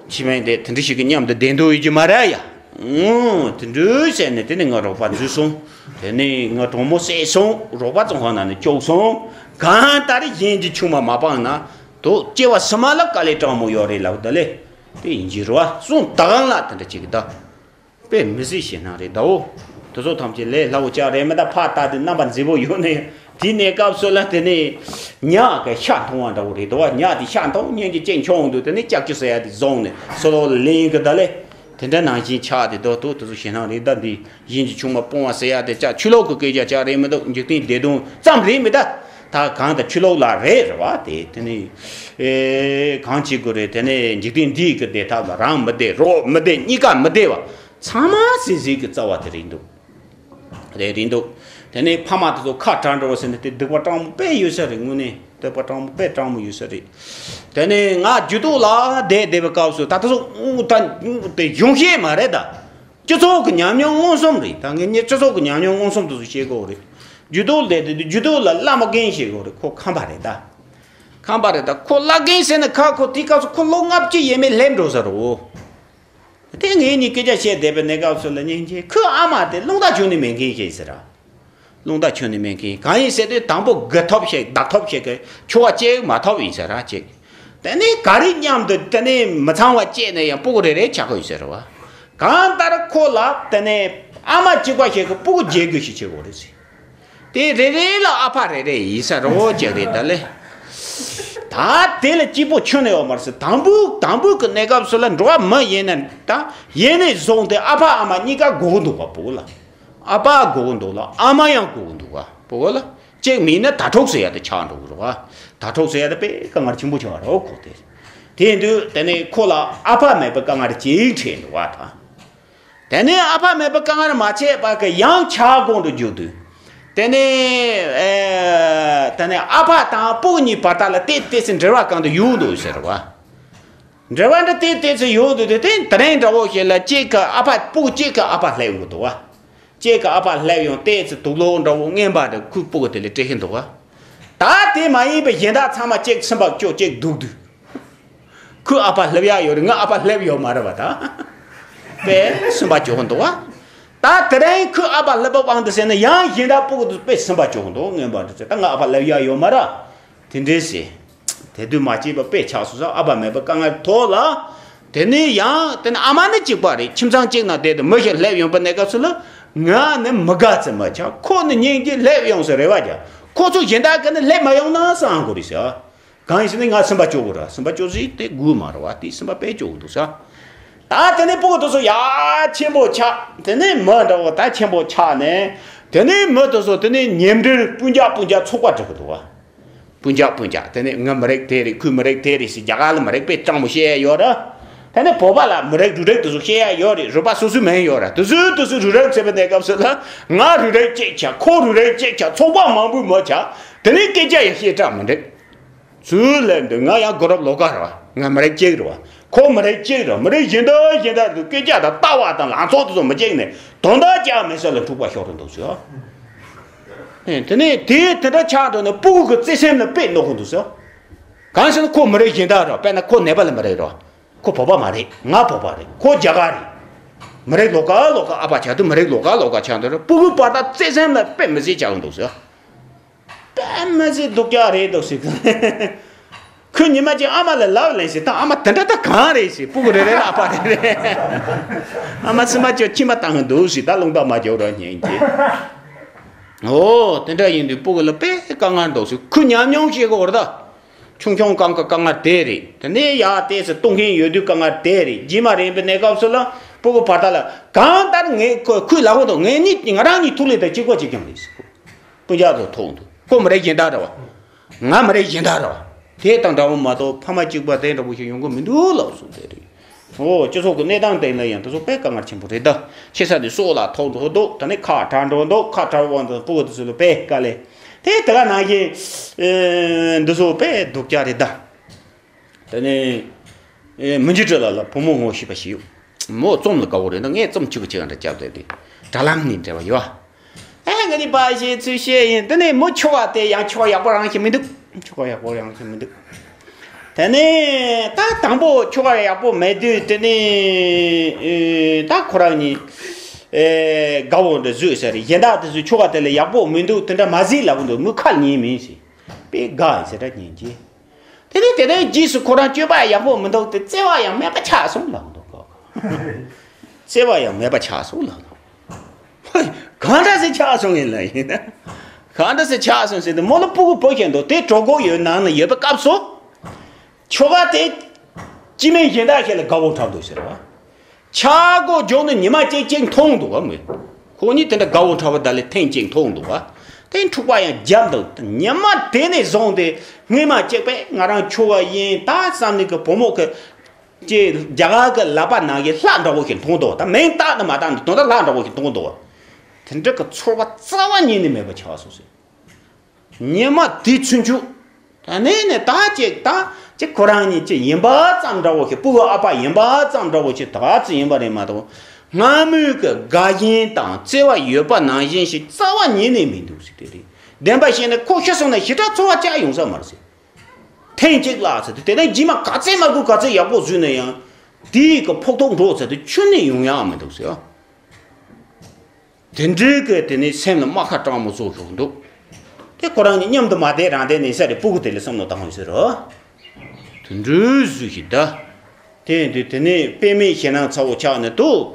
སྤྱི་མིང་དེ་དེ་འདྲ་ཞིག་གི་མཉམ་དུ་བསྡད་འདོད་ཡོད་ཀྱི་མ་རེད་ཡ། ཨང་། དེ་འདྲ་བྱས་ནས་དེ་ནས་ང་རོགས་པ་འཛུལ་སོང་། དེ་ནས་ང་གྲོགས་མོ་བསད་སོང་། རོགས་པ་བཙོན་ཁང་ནང་ནས་བཅུག་སོང་། གང་ལྟར་གཞན་གྱི་ཆུང་མ་མ་སྤངས་ན། དོ་སྐྱེ་བ་ཕྱི་མ་ལ་དཀའ་ལས་དྲང་མོ་ཡོད་རེད་ལབ་ད་ལེ། དེ་ཡིན་གྱི་རེད་བ། གསུང་ད་གང་ལ་དེ་འདྲ་ཅིག་གི་ད། དཔེ་མི་སྲིད་ཞེད་སྣང་རེད་ད་འོ། དེ་ཚོ་ཐམས་ཅད་ལས་སླ་བོ་ཅག་རེད་མི་ད། ཕར་ལྟ་དུས་རྣམ་པ་མཛེས་པོ་ཡོད་ནས། དེའི་གནས་སྐབས་སུ་ལ་དེ་ནས་ཉག་གི་ཤ་འཐུང་བ་འདྲ་བོ་རེད་དོ། ཉག་དེ་ཤ་འཐུང་ཉན་གྱི་ཅིག་མཆོང་འདུག་དེ་ནས་ལྕགས་ཀྱུ་ཟེར་ཡ་དེ་བཟུང་ནས་སོ་ལོ་ལེན་གི་ད་ལེ། དེ་འདྲ་ནང་བཞིན་ཆགས་དེ་དོ་དོ་དེ་ཚོ་ཞེད་སྣང་རེད་ད། འདི་གཞན་གྱི་ཆུང་མ་སྤོང་བ་ཟེར་ཡ་དེ་ཅག་ཆོས་ལུགས་ཀྱི་སྐད་ཆ་ཅག་རེད་མི་འདུག་འཇིག་རྟེན་བདེ་སྡུག་ཙམ་རེད་མི་ད། ད་གང་ད་ཆོས་ལུགས་ལ་རེད་རེད་བ། དེ་དེ་ནས་ཨེ་གང་བྱེད་དགོས་རེད། དེ་ནས་འཇིག་རྟེན་འདིའི་གི་བདེ་ཐབས་ལ་རང་མི་བདེ། རོགས་མི་བདེ། གཉིས་ཀ་མི་བདེ་བ། ཚང་མ་སྲིད་ཟིག་གི་རྩ་བ་དེ་རེད་འདུག་རེད་རེད་འདུག་དེ་ནས་ཕ་མ་དེ་ཚོ་ཁ་གྲག་འགྲོ་བ་ཟེར་ནས་དེ་སྡིག་པ་དྲང་མོ་དཔེ་ཡོད་ས་རེད། དངོས་གནས་སྡིག་པ་དྲང་མོ་དཔེ་དྲང་མོ་ཡོད་ས་རེད། དེ་ནས་ང་རྒྱུད་སྟོད་ལ་བསྡད་བསྡད་པའི་སྐབས་སུ་ད་ལྟ་ཚོ་ཨུ་ད་དེ་གཞུང་བཤད་མ་རེད་ད། སྤྱི་ཚོགས་ཀྱི་ཉམས་མྱོང་མངོན་སུམ་རེད། ད་ངས་ངས་སྤྱི་ཚོགས་ཀྱི་ཉམས་མྱོང་མངོན་སུམ་དེ་ཚོ་བཤད་དགོས་རེད། རྒྱུད་སྟོད་ལ་བསྡད་དེ་རྒྱུད་སྟོད་ལ་བླ་མ་རྒན་ཞིག་ཡོད་རེད། ཁོ་ཁམས་པ་རེད་ད། ཁམས་པ་རེད་ད། ཁོ་བླ་རྒན་ཟེར་ནས་ཁ་ཁོ་དེའི་སྐབས་སུ་ཁོ་ལོ་ལྔ་བཅུ་ཡས་མས་སླེབས་འགྲོ་ས་རེད་འོ། དེ་ངས་ནི་སྐད་ཆ་བཤད་བསྡད་པའི་གནས་སྐབས་སུ་ལ་སྙིང་རྗེ། ཁོའི་ཨ་མ་དེ་རླུང་རྟ་རྒྱུག་ནི་མེད་མཁན་ཞིག་ཟེར་ར། རླུང་རྟ་རྒྱུག་ནི་མེད་མཁན་གང་ཡིན་ཟེར་དུས་དང་པོ་དགུ་ཐོབ་ཞིག་ལྡག་ཐོབ་ཞིག་གི་ཆོ་ག་གཅིག་མ་ཐོབ་ཡིན་ཟེར་ར་གཅིག་དེ་ནས་ག་རེ་མཉམ་དུ་དེ་ནས་མི་ཚང་བ་བཅད་ནས་ཡང་སྤུ་གུ་རེ་རེ་ཆགས་ཀྱི་ཡོད་ཟེར་ར་བ། གང་ལྟར་ཁོ་ལ་དེ་ནས་ཨ་མ་གཅིག་པ་ཞིག་གི་སྤུ་གུ་བརྒྱད་དགུ་ཞིག་བྱེད་དགོས་རེད་ཟེར། དེ་རེ་རེ་ལ་ཨ་ཕ་རེ་རེ་ཡིན་ས་རོ་ཅིག་རེད་ད་ལེ། ད་དེ་ལ་སྐྱིད་པོ་ཁྱོན་ནས་ཡོད་མ་རེད་ཟེར། དང་པོ་དང་པོ་གི་གནས་སྐབས་སུ་ལ་འགྲོ་བ་མི་ཡིན་ན་ད་ཡིན་ནས་བཟུང་སྟེ་ཨ་ཕ་ཨ་མ་གཉིས་ཀ་དགོས་ཀྱི་འདུག་བ། སྤུ་གུ་ལ་ཨ་ཕ་དགོས་ཀྱི་འདུག་ལ་ཨ་མ་ཡང་དགོས་ཀྱི་འདུག་བ། སྤུ་གུ་ལ་གཅིག་མིན་ན་དྭ་ཕྲུག་ཟེར་ཡ་དེ་ཆགས་འགྲོ་གི་རེད་བ། དྭ་ཕྲུག་ཟེར་ཡ་དེ་དཔེ་དཀའ་ངལ་ཆེན་པོ་ཆགས་རོ་ཁོ་དེ། དེ་ཡིན་དུས་དེ་ནས་ཁོ་ལ་ཨ་ཕ་མེད་པའི་དཀའ་ངལ་ཅིག་འཕྲད་འདུག་བ་ད། དེ་ནས་ཨ་ཕ་མེད་པའི་དཀའ་ངལ་མ་ཆད་པ་གི་ཡང་ཆག་སྒོ་འགྲོ་རྒྱུ་དུས། དེ་ནས་ཨེ་དེ་ནས་ཨ་ཕ་དང་སྤུ་གུ་གཉིས་བར་ཐག་ལ་ཏོག་ཙམ་ཏོག་ཙམ་འབྲེལ་བ་གང་དུ་ཡོང་འདུག་ཟེར་བ། འབྲེལ་བ་འདི་ཏོག་ཙམ་ཏོག་ཙམ་ཡོང་འདུག་དུས་དེ་དེ་རིང་འདྲ་བོ་ཞིག་ལ་གཅིག་གི་ཨ་ཕ་སྤུ་གུ་གཅིག་གི་ཨ་ཕ་སླེབས་ཡོང་འདུག་བ། གཅིག་གི་ཨ་ཕ་སླེབས་ཡོང་ཏོག་ཙམ་དུག་ལོག་འདྲ་བོ་རྔན་པ་འདི་ཁོའི་སྤུ་གུ་དེ་ལ་སྤྲད་ཀྱི་འདུག་བ། ད་དེ་མ་ཡིན་པའི་གཞན་དག་ཚང་མ་གཅིག་སེམས་པ་སྐྱོ་གཅིག་སྡུག་དུས། ཁོའི་ཨ་ཕ་སླེབས་ཡག་ཡོད་རེད། ངའི་ཨ་ཕ་སླེབས་ཡོད་མ་རེད་བ་ད། དཔེ་སེམས་པ་སྐྱོ་གི་འདུག་བ། ད་དེ་རིང་ཁོའི་ཨ་ཕ་སླེབས་པ་དབང་དུ་བྱས་ན་ཡང་གཞན་དག་སྤུ་གུ་དེ་དཔེ་སེམས་པ་སྐྱོ་གི་འདུག་རྔན་པ་འདི་ཚོ་ད་ངའི་ཨ་ཕ་སླེབས་ཡག་ཡོད་མ་རེད། དེ་འདྲས་ཟེར། དེ་དུས་མ་སྐྱིད་པ་དཔེ་ཆགས་སོང་ས། ཨ་ཕ་མེད་པ་དཀའ་ངལ་ཐོག་ལ། དེ་ནས་ཡང་དེ་ནས་ཨ་མ་ནི་གཅིག་པ་རེད། ཁྱིམ་ཚང་གཅིག་ནང་བསྡད་དེ་མི་ཞིག་སླེབས་ཡོང་པ་གནས་སྐབས་སུ་ལ། ང་ནི་མི་དགའ་ཙམ་མི་ཆགས། ཁོ་ནི་སྙིང་རྗེ་སླེབས་ཡོང་ཟེར་རེ་བ་རྒྱག་ཁོ་ཚོ་གཞན་དག་གི་ནི་སླེབས་མ་ཡོང་ན་བསམ་དགོས་རེད་ཟེར། གང་ཡིན་ཟེར་ན་ང་སེམས་པ་སྐྱོ་གི་རེད། སེམས་པ་སྐྱོ་ཟིག་དེ་དགོས་མ་རེད་བ། དེ་སེམས་པ་དཔེ་སྐྱོ་གི་འདུག་ས། ད་དེ་ནས་སྤུ་གུ་དེ་ཚོ་ཡ་ཆེན་པོ་ཆགས། དེ་ནས་མི་འདྲ་བོ་ད་ཆེན་པོ་ཆགས་ནས། དེ་ནས་མི་དེ་ཚོ་དེ་ནས་མཉམ་འབྲེལ་སྤུན་ཀྱག་སྤུན་ཀྱག་ཚོགས་པ་སྒྲིག་གི་འདུག་བ། སྤུན་ཀྱག་སྤུན་ཀྱག་དེ་ནས་ངའི་མི་རིགས་དེ་རེད། ཁོའི་མི་རིགས་དེ་རེད་ཟེར་རྒྱ་གར་ལ་མི་རིགས་དཔེ་དྲང་མོ་བཤད་ཡ་ཡོད་ར། དེ་ནས་བོད་པ་ལ་མི་རིགས་རུ་རིགས་དེ་ཚོ་བཤད་ཡ་ཡོད་རེད། རུས་པ་སོ་སོའི་མིང་ཡོད་ར། དེ་ཚོའི་དེ་ཚོའི་རུ་རིགས་ཟེར་བའི་གནས་སྐབས་སུ་ལ་ང་རུ་རིགས་གཅིག་ཆགས། ཁོ་རུ་རིགས་གཅིག་ཆགས། ཚོགས་པ་མང་པོའི་མི་ཆགས། དེ་ནས་སྐད་ཆ་ཡང་བཤད་གྲབས་མི་འགྲིག་ཚུར་ལབ་འདུག་ང་ཡང་གོ་རབ་ལོགས་ཀ་རེད་བ། ང་མི་རིགས་གཅིག་རེད་བ། ཁོ་མི་རིགས་གཅིག་རེད་བ། མི་རིགས་གཞན་དག་གཞན་དག་དུ་སྐད་ཆ་དང་ལྟ་བ་དང་ལངས་ཕྱོགས་དེ་ཚོ་མི་གཅིག་ནས་དོན་དག་ཅང་མེད་ས་ལ་འཁྲུག་པ་ཤོར་རེ་འདུག་ཟེར། ཨེ་དེ་ནས་དེ་དེ་འདྲ་ཆགས་འགྲོ་ནས་སྤུ་གུ་གི་བརྩེ་སེམས་ལ་དཔེ་གནོད་གི་འདུག་ཟེར། གང་ཟེར་ན་ཁོ་མི་རིགས་གཞན་དག་རེད་བ། དཔེར་ན་ཁོ་ནེ་པ་ལི་མི་རིགས་རེད་བ། ཁོ་བོད་པ་མ་རེད། ང་བོད་པ་རེད། ཁོ་རྒྱ་གར་རེད། མི་རིགས་ལོགས་ཀ་ལོགས་ཀ་ཨ་ཕ་ཆགས་དུས་མི་རིགས་ལོགས་ཀ་ལོགས་ཀ་ཆགས་འདུག་རེད། སྤུ་གུ་བར་ཐག་བརྩེ་སེམས་ལ་དཔེ་མི་སྲིད་ཆགས་འདུག་ཟེར། དཔེ་མི་སྲིད་སྡུག་ཅག་རེད་འདུག་ཟེར། ཁོས་ཉི་མ་གཅིག་ཨ་མ་ལ་ལབ་ལན་ཟེར། ད་ཨ་མ་དེ་འདྲ་ད་གང་རེད་ཟེར། སྤུ་གུ་རེ་རེ་ལ་ཨ་ཕ་རེ་རེ། ཨ་མ་སེམས་པ་སྐྱོ། མཆི་མ་བཏང་གི་འདུག་ཟེར། ད་རླུང་རྟ་མ་རྒྱབ་རོགས་ཉན་གྱིས། ཨོ་དེ་འདྲ་ཡིན་དུས་སྤུ་གུ་ལ་དཔེ་དཀའ་ངལ་འདུག་ཟེར། ཁོས་ཉམས་མྱོང་བཤད་གི་ཡོད་རེད་ད། ཆུང་ཆུང་སྒང་གི་དཀའ་ངལ་དེ་རེད། དེ་ནས་ཡར་ཏོག་ཙམ་གཏོང་མཁན་ཡོད་དུས་དཀའ་ངལ་དེ་རེད། རྗེས་མ་རན་པའི་གནས་སྐབས་སུ་ལ་སྤུ་གུ་བར་ཐག་ལ་གང་ལྟར་ངས་ཁོ་ཁོས་ལབ་གི་འདུག་ངེད་གཉིས་ང་རང་གཉིས་ཐུག་ལེ་དང་གཅིག་པ་གཅིག་རྐྱང་རེད་ཟེར། སྤུན་ཀྱག་ཚོ་ཐུག་འདུག་ཁོ་མི་རིགས་གཞན་དག་རེད་བ། ང་མི་རིགས་གཞན་དག་རེད་བ། དེ་དང་འདྲ་བོ་མ་གཏོགས་ཕ་མ་གཅིག་པ་དེ་འདྲ་བོ་ཞིག་ཡོང་གི་མི་འདུག་ལབ་སོང་། དེ་རེད། ཨོ་སྤྱི་ཚོགས་ཀྱི་གནས་སྟངས་སྟེང་ལ་ཡང་དེ་ཚོ་དཔེ་དཀའ་ངལ་ཆེན་པོ་རེད་ད། ཆེ་ས་དེ་སྲོག་ལ་ཐོགས་འགྲོ་འདུག་ད་ནི་ཁ་བྲལ་འགྲོ་འདུག་ཁ་བྲལ་བ་འདི་སྤུ་གུ་དེ་ཚོ་ལ་དཔེ་དཀའ་ལས། དེ་དེ་ག་ནང་བཞིན་འདི་ཚོ་དཔེ་སྡུག་ཅག་རེད་ད། དེ་ནས་མི་འཇིགས་བྲལ་ལ་ལ་བུ་མོ་ངོ་ཤེས་པ་ཞིག་ཡོད། མོ་རྩོམ་ལ་དགའ་བོ་རེད་ད། ངས་རྩོམ་གཅིག་གཅིག་འདྲ་བརྒྱབ་བསྡད་དེ་དྲ་ལམ་ནས་འབྲེལ་བ་ཡོད། ཨེ་ང་ནི་པ་ཞེས་ཚུལ་བཤད་ཡིན། དེ་ནས་མོ་ཁྱོ་ག་དེ་ཡང་ཁྱོ་ག་ཡག་པོ་རང་ཞིག་མི་འདུག་ཁྱོ་ག་ཡག་པོ་རང་ཞིག་མི་འདུག་དེ་ནས་ད་དང་པོ་ཁྱོ་ག་ཡག་པོ་མེད་དུས་དེ་ནས་ཨེ་ད་ཁོ་རང་གཉིས་ཨེ་དགའ་བོ་འདྲ་བཟོས་ཟེར། གཞན་དག་དེ་ཚོས་ཁྱོ་ག་དེ་ལ་ཡག་པོ་མི་འདུག་དེ་འདྲ་མ་ཟིག་ལབ་འདུག་མོས་ཁ་ལ་ཉན་མིན་ཟེར། དཔེ་དགའ་ཡིན་ཟེར་འདྲ་ཉན་གྱི། དེ་ནས་དེ་ནས་རྗེས་སུ་ཁོ་རང་སྤྱོད་པ་ཡག་པོ་མི་འདུག་སྟེ། བརྩེ་བ་ཡང་མེད་པ་ཆགས་སོང་ལབ་འདུག་གོ། བརྩེ་བ་ཡང་མེད་པ་ཆགས་སོང་ལབ་འདུག། ཧོ། གང་འདྲ་ཟེ་ཆགས་སོང་ཡིན་ལ་ཡིན་ན། གང་འདྲ་ཟེ་ཆགས་སོང་ཟེར་ཏེ་མོ་ལ་སྤུ་གུ་བུ་ཞིག་འདུག། དེ་གྲོད་ཁོག་ཡོད་ནང་ན་ཡོད་པའི་སྐབས་སུ། ཁྱོ་ག་དེ་སྐྱེ་དམན་གཞན་དག་ཞིག་ལ་དགའ་བོ་འཁྲབ་འདུག་ཟེར་བ། ཆག་སྒོ་འཇོག་ནས་ཉི་མ་གཅིག་གཅིག་མཐོང་འདུག་བ་མོས། ཁོ་གཉིས་དེ་འདྲ་དགའ་བོ་འཁྲབ་པ་ད་ལས་ཐེངས་གཅིག་མཐོང་འདུག་བ། དེ་འཁྲུག་པ་ཡང་བརྒྱབ་འདུག། ཉི་མ་དེ་ནས་བཟུང་སྟེ་སྔོན་མ་གཅིག་པས་ང་རང་ཁྱོ་ག་ཡིན་ད་བསམ་ནས་ཀྱི་བུ་མོ་གི་ཀྱེ་རྒྱ་གར་གྱི་ལག་པ་ནང་གི་ལྷ་འདྲ་བོ་ཞིག་མཐོང་འདུག། ད་མིང་བཏགས་ནས་མ་བཏགས་ནས་དོན་དག་ལྷ་འདྲ་བོ་ཞིག་མཐོང་འདུག། དེ་འདྲ་གི་ཚོར་བ་རྩ་བ་ཉིད་ནས་མེད་པ་ཆགས་སོང་ཟེར། ཉི་མ་དེ་ཚུན་ཆོད། ད་ནས་ནས་ད་ཅིག་ད་ཅིག་ཁོ་རང་གཉིས་ཅིག་ཡིན་པ་ཙམ་འདྲ་བོ་ཞིག། སྤུ་གུ་ཨ་ཕ་ཡིན་པ་ཙམ་འདྲ་བོ་ཞིག་ད་ཙི་ཡིན་པ་རེད་མ་གཏོགས། སྔ་མོའི་གི་དགའ་ཞེན་དང་བརྩེ་བ་ཡོད་པ་ནང་བཞིན་ཞིག་རྩ་བ་ཉིད་ནས་མི་འདུག་ཟེར་དེ་རེད། བདེན་པ་བཤད་ན་ཁོ་ཤི་སོང་ན་ཞེ་དྲག་ཚོར་བ་བཅག་ཡོང་ས་མ་རེད་ཟེར། ཐེངས་གཅིག་ལ་ཟེར་དུས་དེ་ནས་རྗེས་མ་ག་ཚད་མ་དགོས་ག་ཚད་ཡག་པོ་བཟོས་ན་ཡང་། དེའི་གི་ཕོག་ཐུག་འགྲོ་ཟེར་དུས་ཁྱོན་ནས་ཡོང་ཡག་མི་འདུག་ཟེར། དེ་འདྲའི་གི་དེ་ནས་སེམས་ལ་རྨ་ཁ་སྤྲང་མོ་བཟོ་འགྲོ་འདུག། དེ་ཁོ་རང་གཉིས་མཉམ་དུ་མ་བསྡད་རང་བསྡད་ནས་ས་རེ་སྤུ་གུ་དེ་ལ་བསམ་བློ་བཏང་ཡོད་ཟེར་རོ། དེ་འདྲའི་བཟོས་ཤིག་ད། དེ་ཡིན་དུས་དེ་ནས་དཔེ་མེད་ཞེད་སྣང་ཚ་བོ་ཆགས་ནས་འདུག།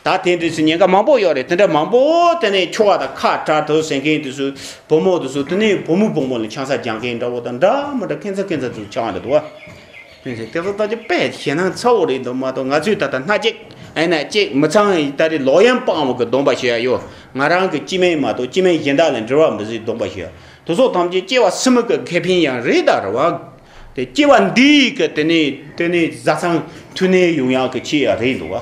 ད་དེ་འདྲ་ཟེར་ཉེན་ཁ་མང་པོ་ཡོད་རེད། དེ་འདྲ་མང་པོ་དེ་ནས་ཁྱོ་ག་དང་ཁ་བྲལ་དུ་ཟེར་མཁན་དེ་ཚོ་བུ་མོ་དེ་ཚོ་དེ་ནས་བུ་མོ་བུ་མོ་ལ་ཆང་ས་རྒྱག་མཁན་འདྲ་བོ་དང་འདྲ་མི་འདྲ་ཁེན་ཚ་ཁེན་ཚ་དེ་ཚོ་ཆགས་འདུག་བ། དེ་ཚོ་ད་ཅི་དཔེ་ཞེད་སྣང་ཚ་བོ་རེད་འདུག་མ་གཏོགས། ང་ཚོས་ད་ལྟ་སྣ་གཅིག་ཨེ་ན་གཅིག་མི་ཚང་ད་རེས་ལོག་གཡེམ་སྤང་བ་གི་སྡོམ་པ་བྱེད་ཡ་ཡོད། ང་རང་གི་སྐྱེ་དམན་མ་གཏོགས་སྐྱེ་དམན་གཞན་དག་ལ་འབྲེལ་བ་མི་བཟོས་སྡོམ་པ་བྱེད་ཡ། དེ་ཚོ་ཐམས་ཅད་སྐྱེ་བ་སྲིན་མོ་གི་ཁེ་ཕན་ཡང་རེད་ད་རེད་བ། དེ་སྐྱེ་བ་འདིའི་གི་དེ་ནས་དེ་ནས་བཟའ་ཚང་མཐུན་གནས་ཡོང་ཡག་གི་ཆེད་ཡ་རེད་འདུག་བ།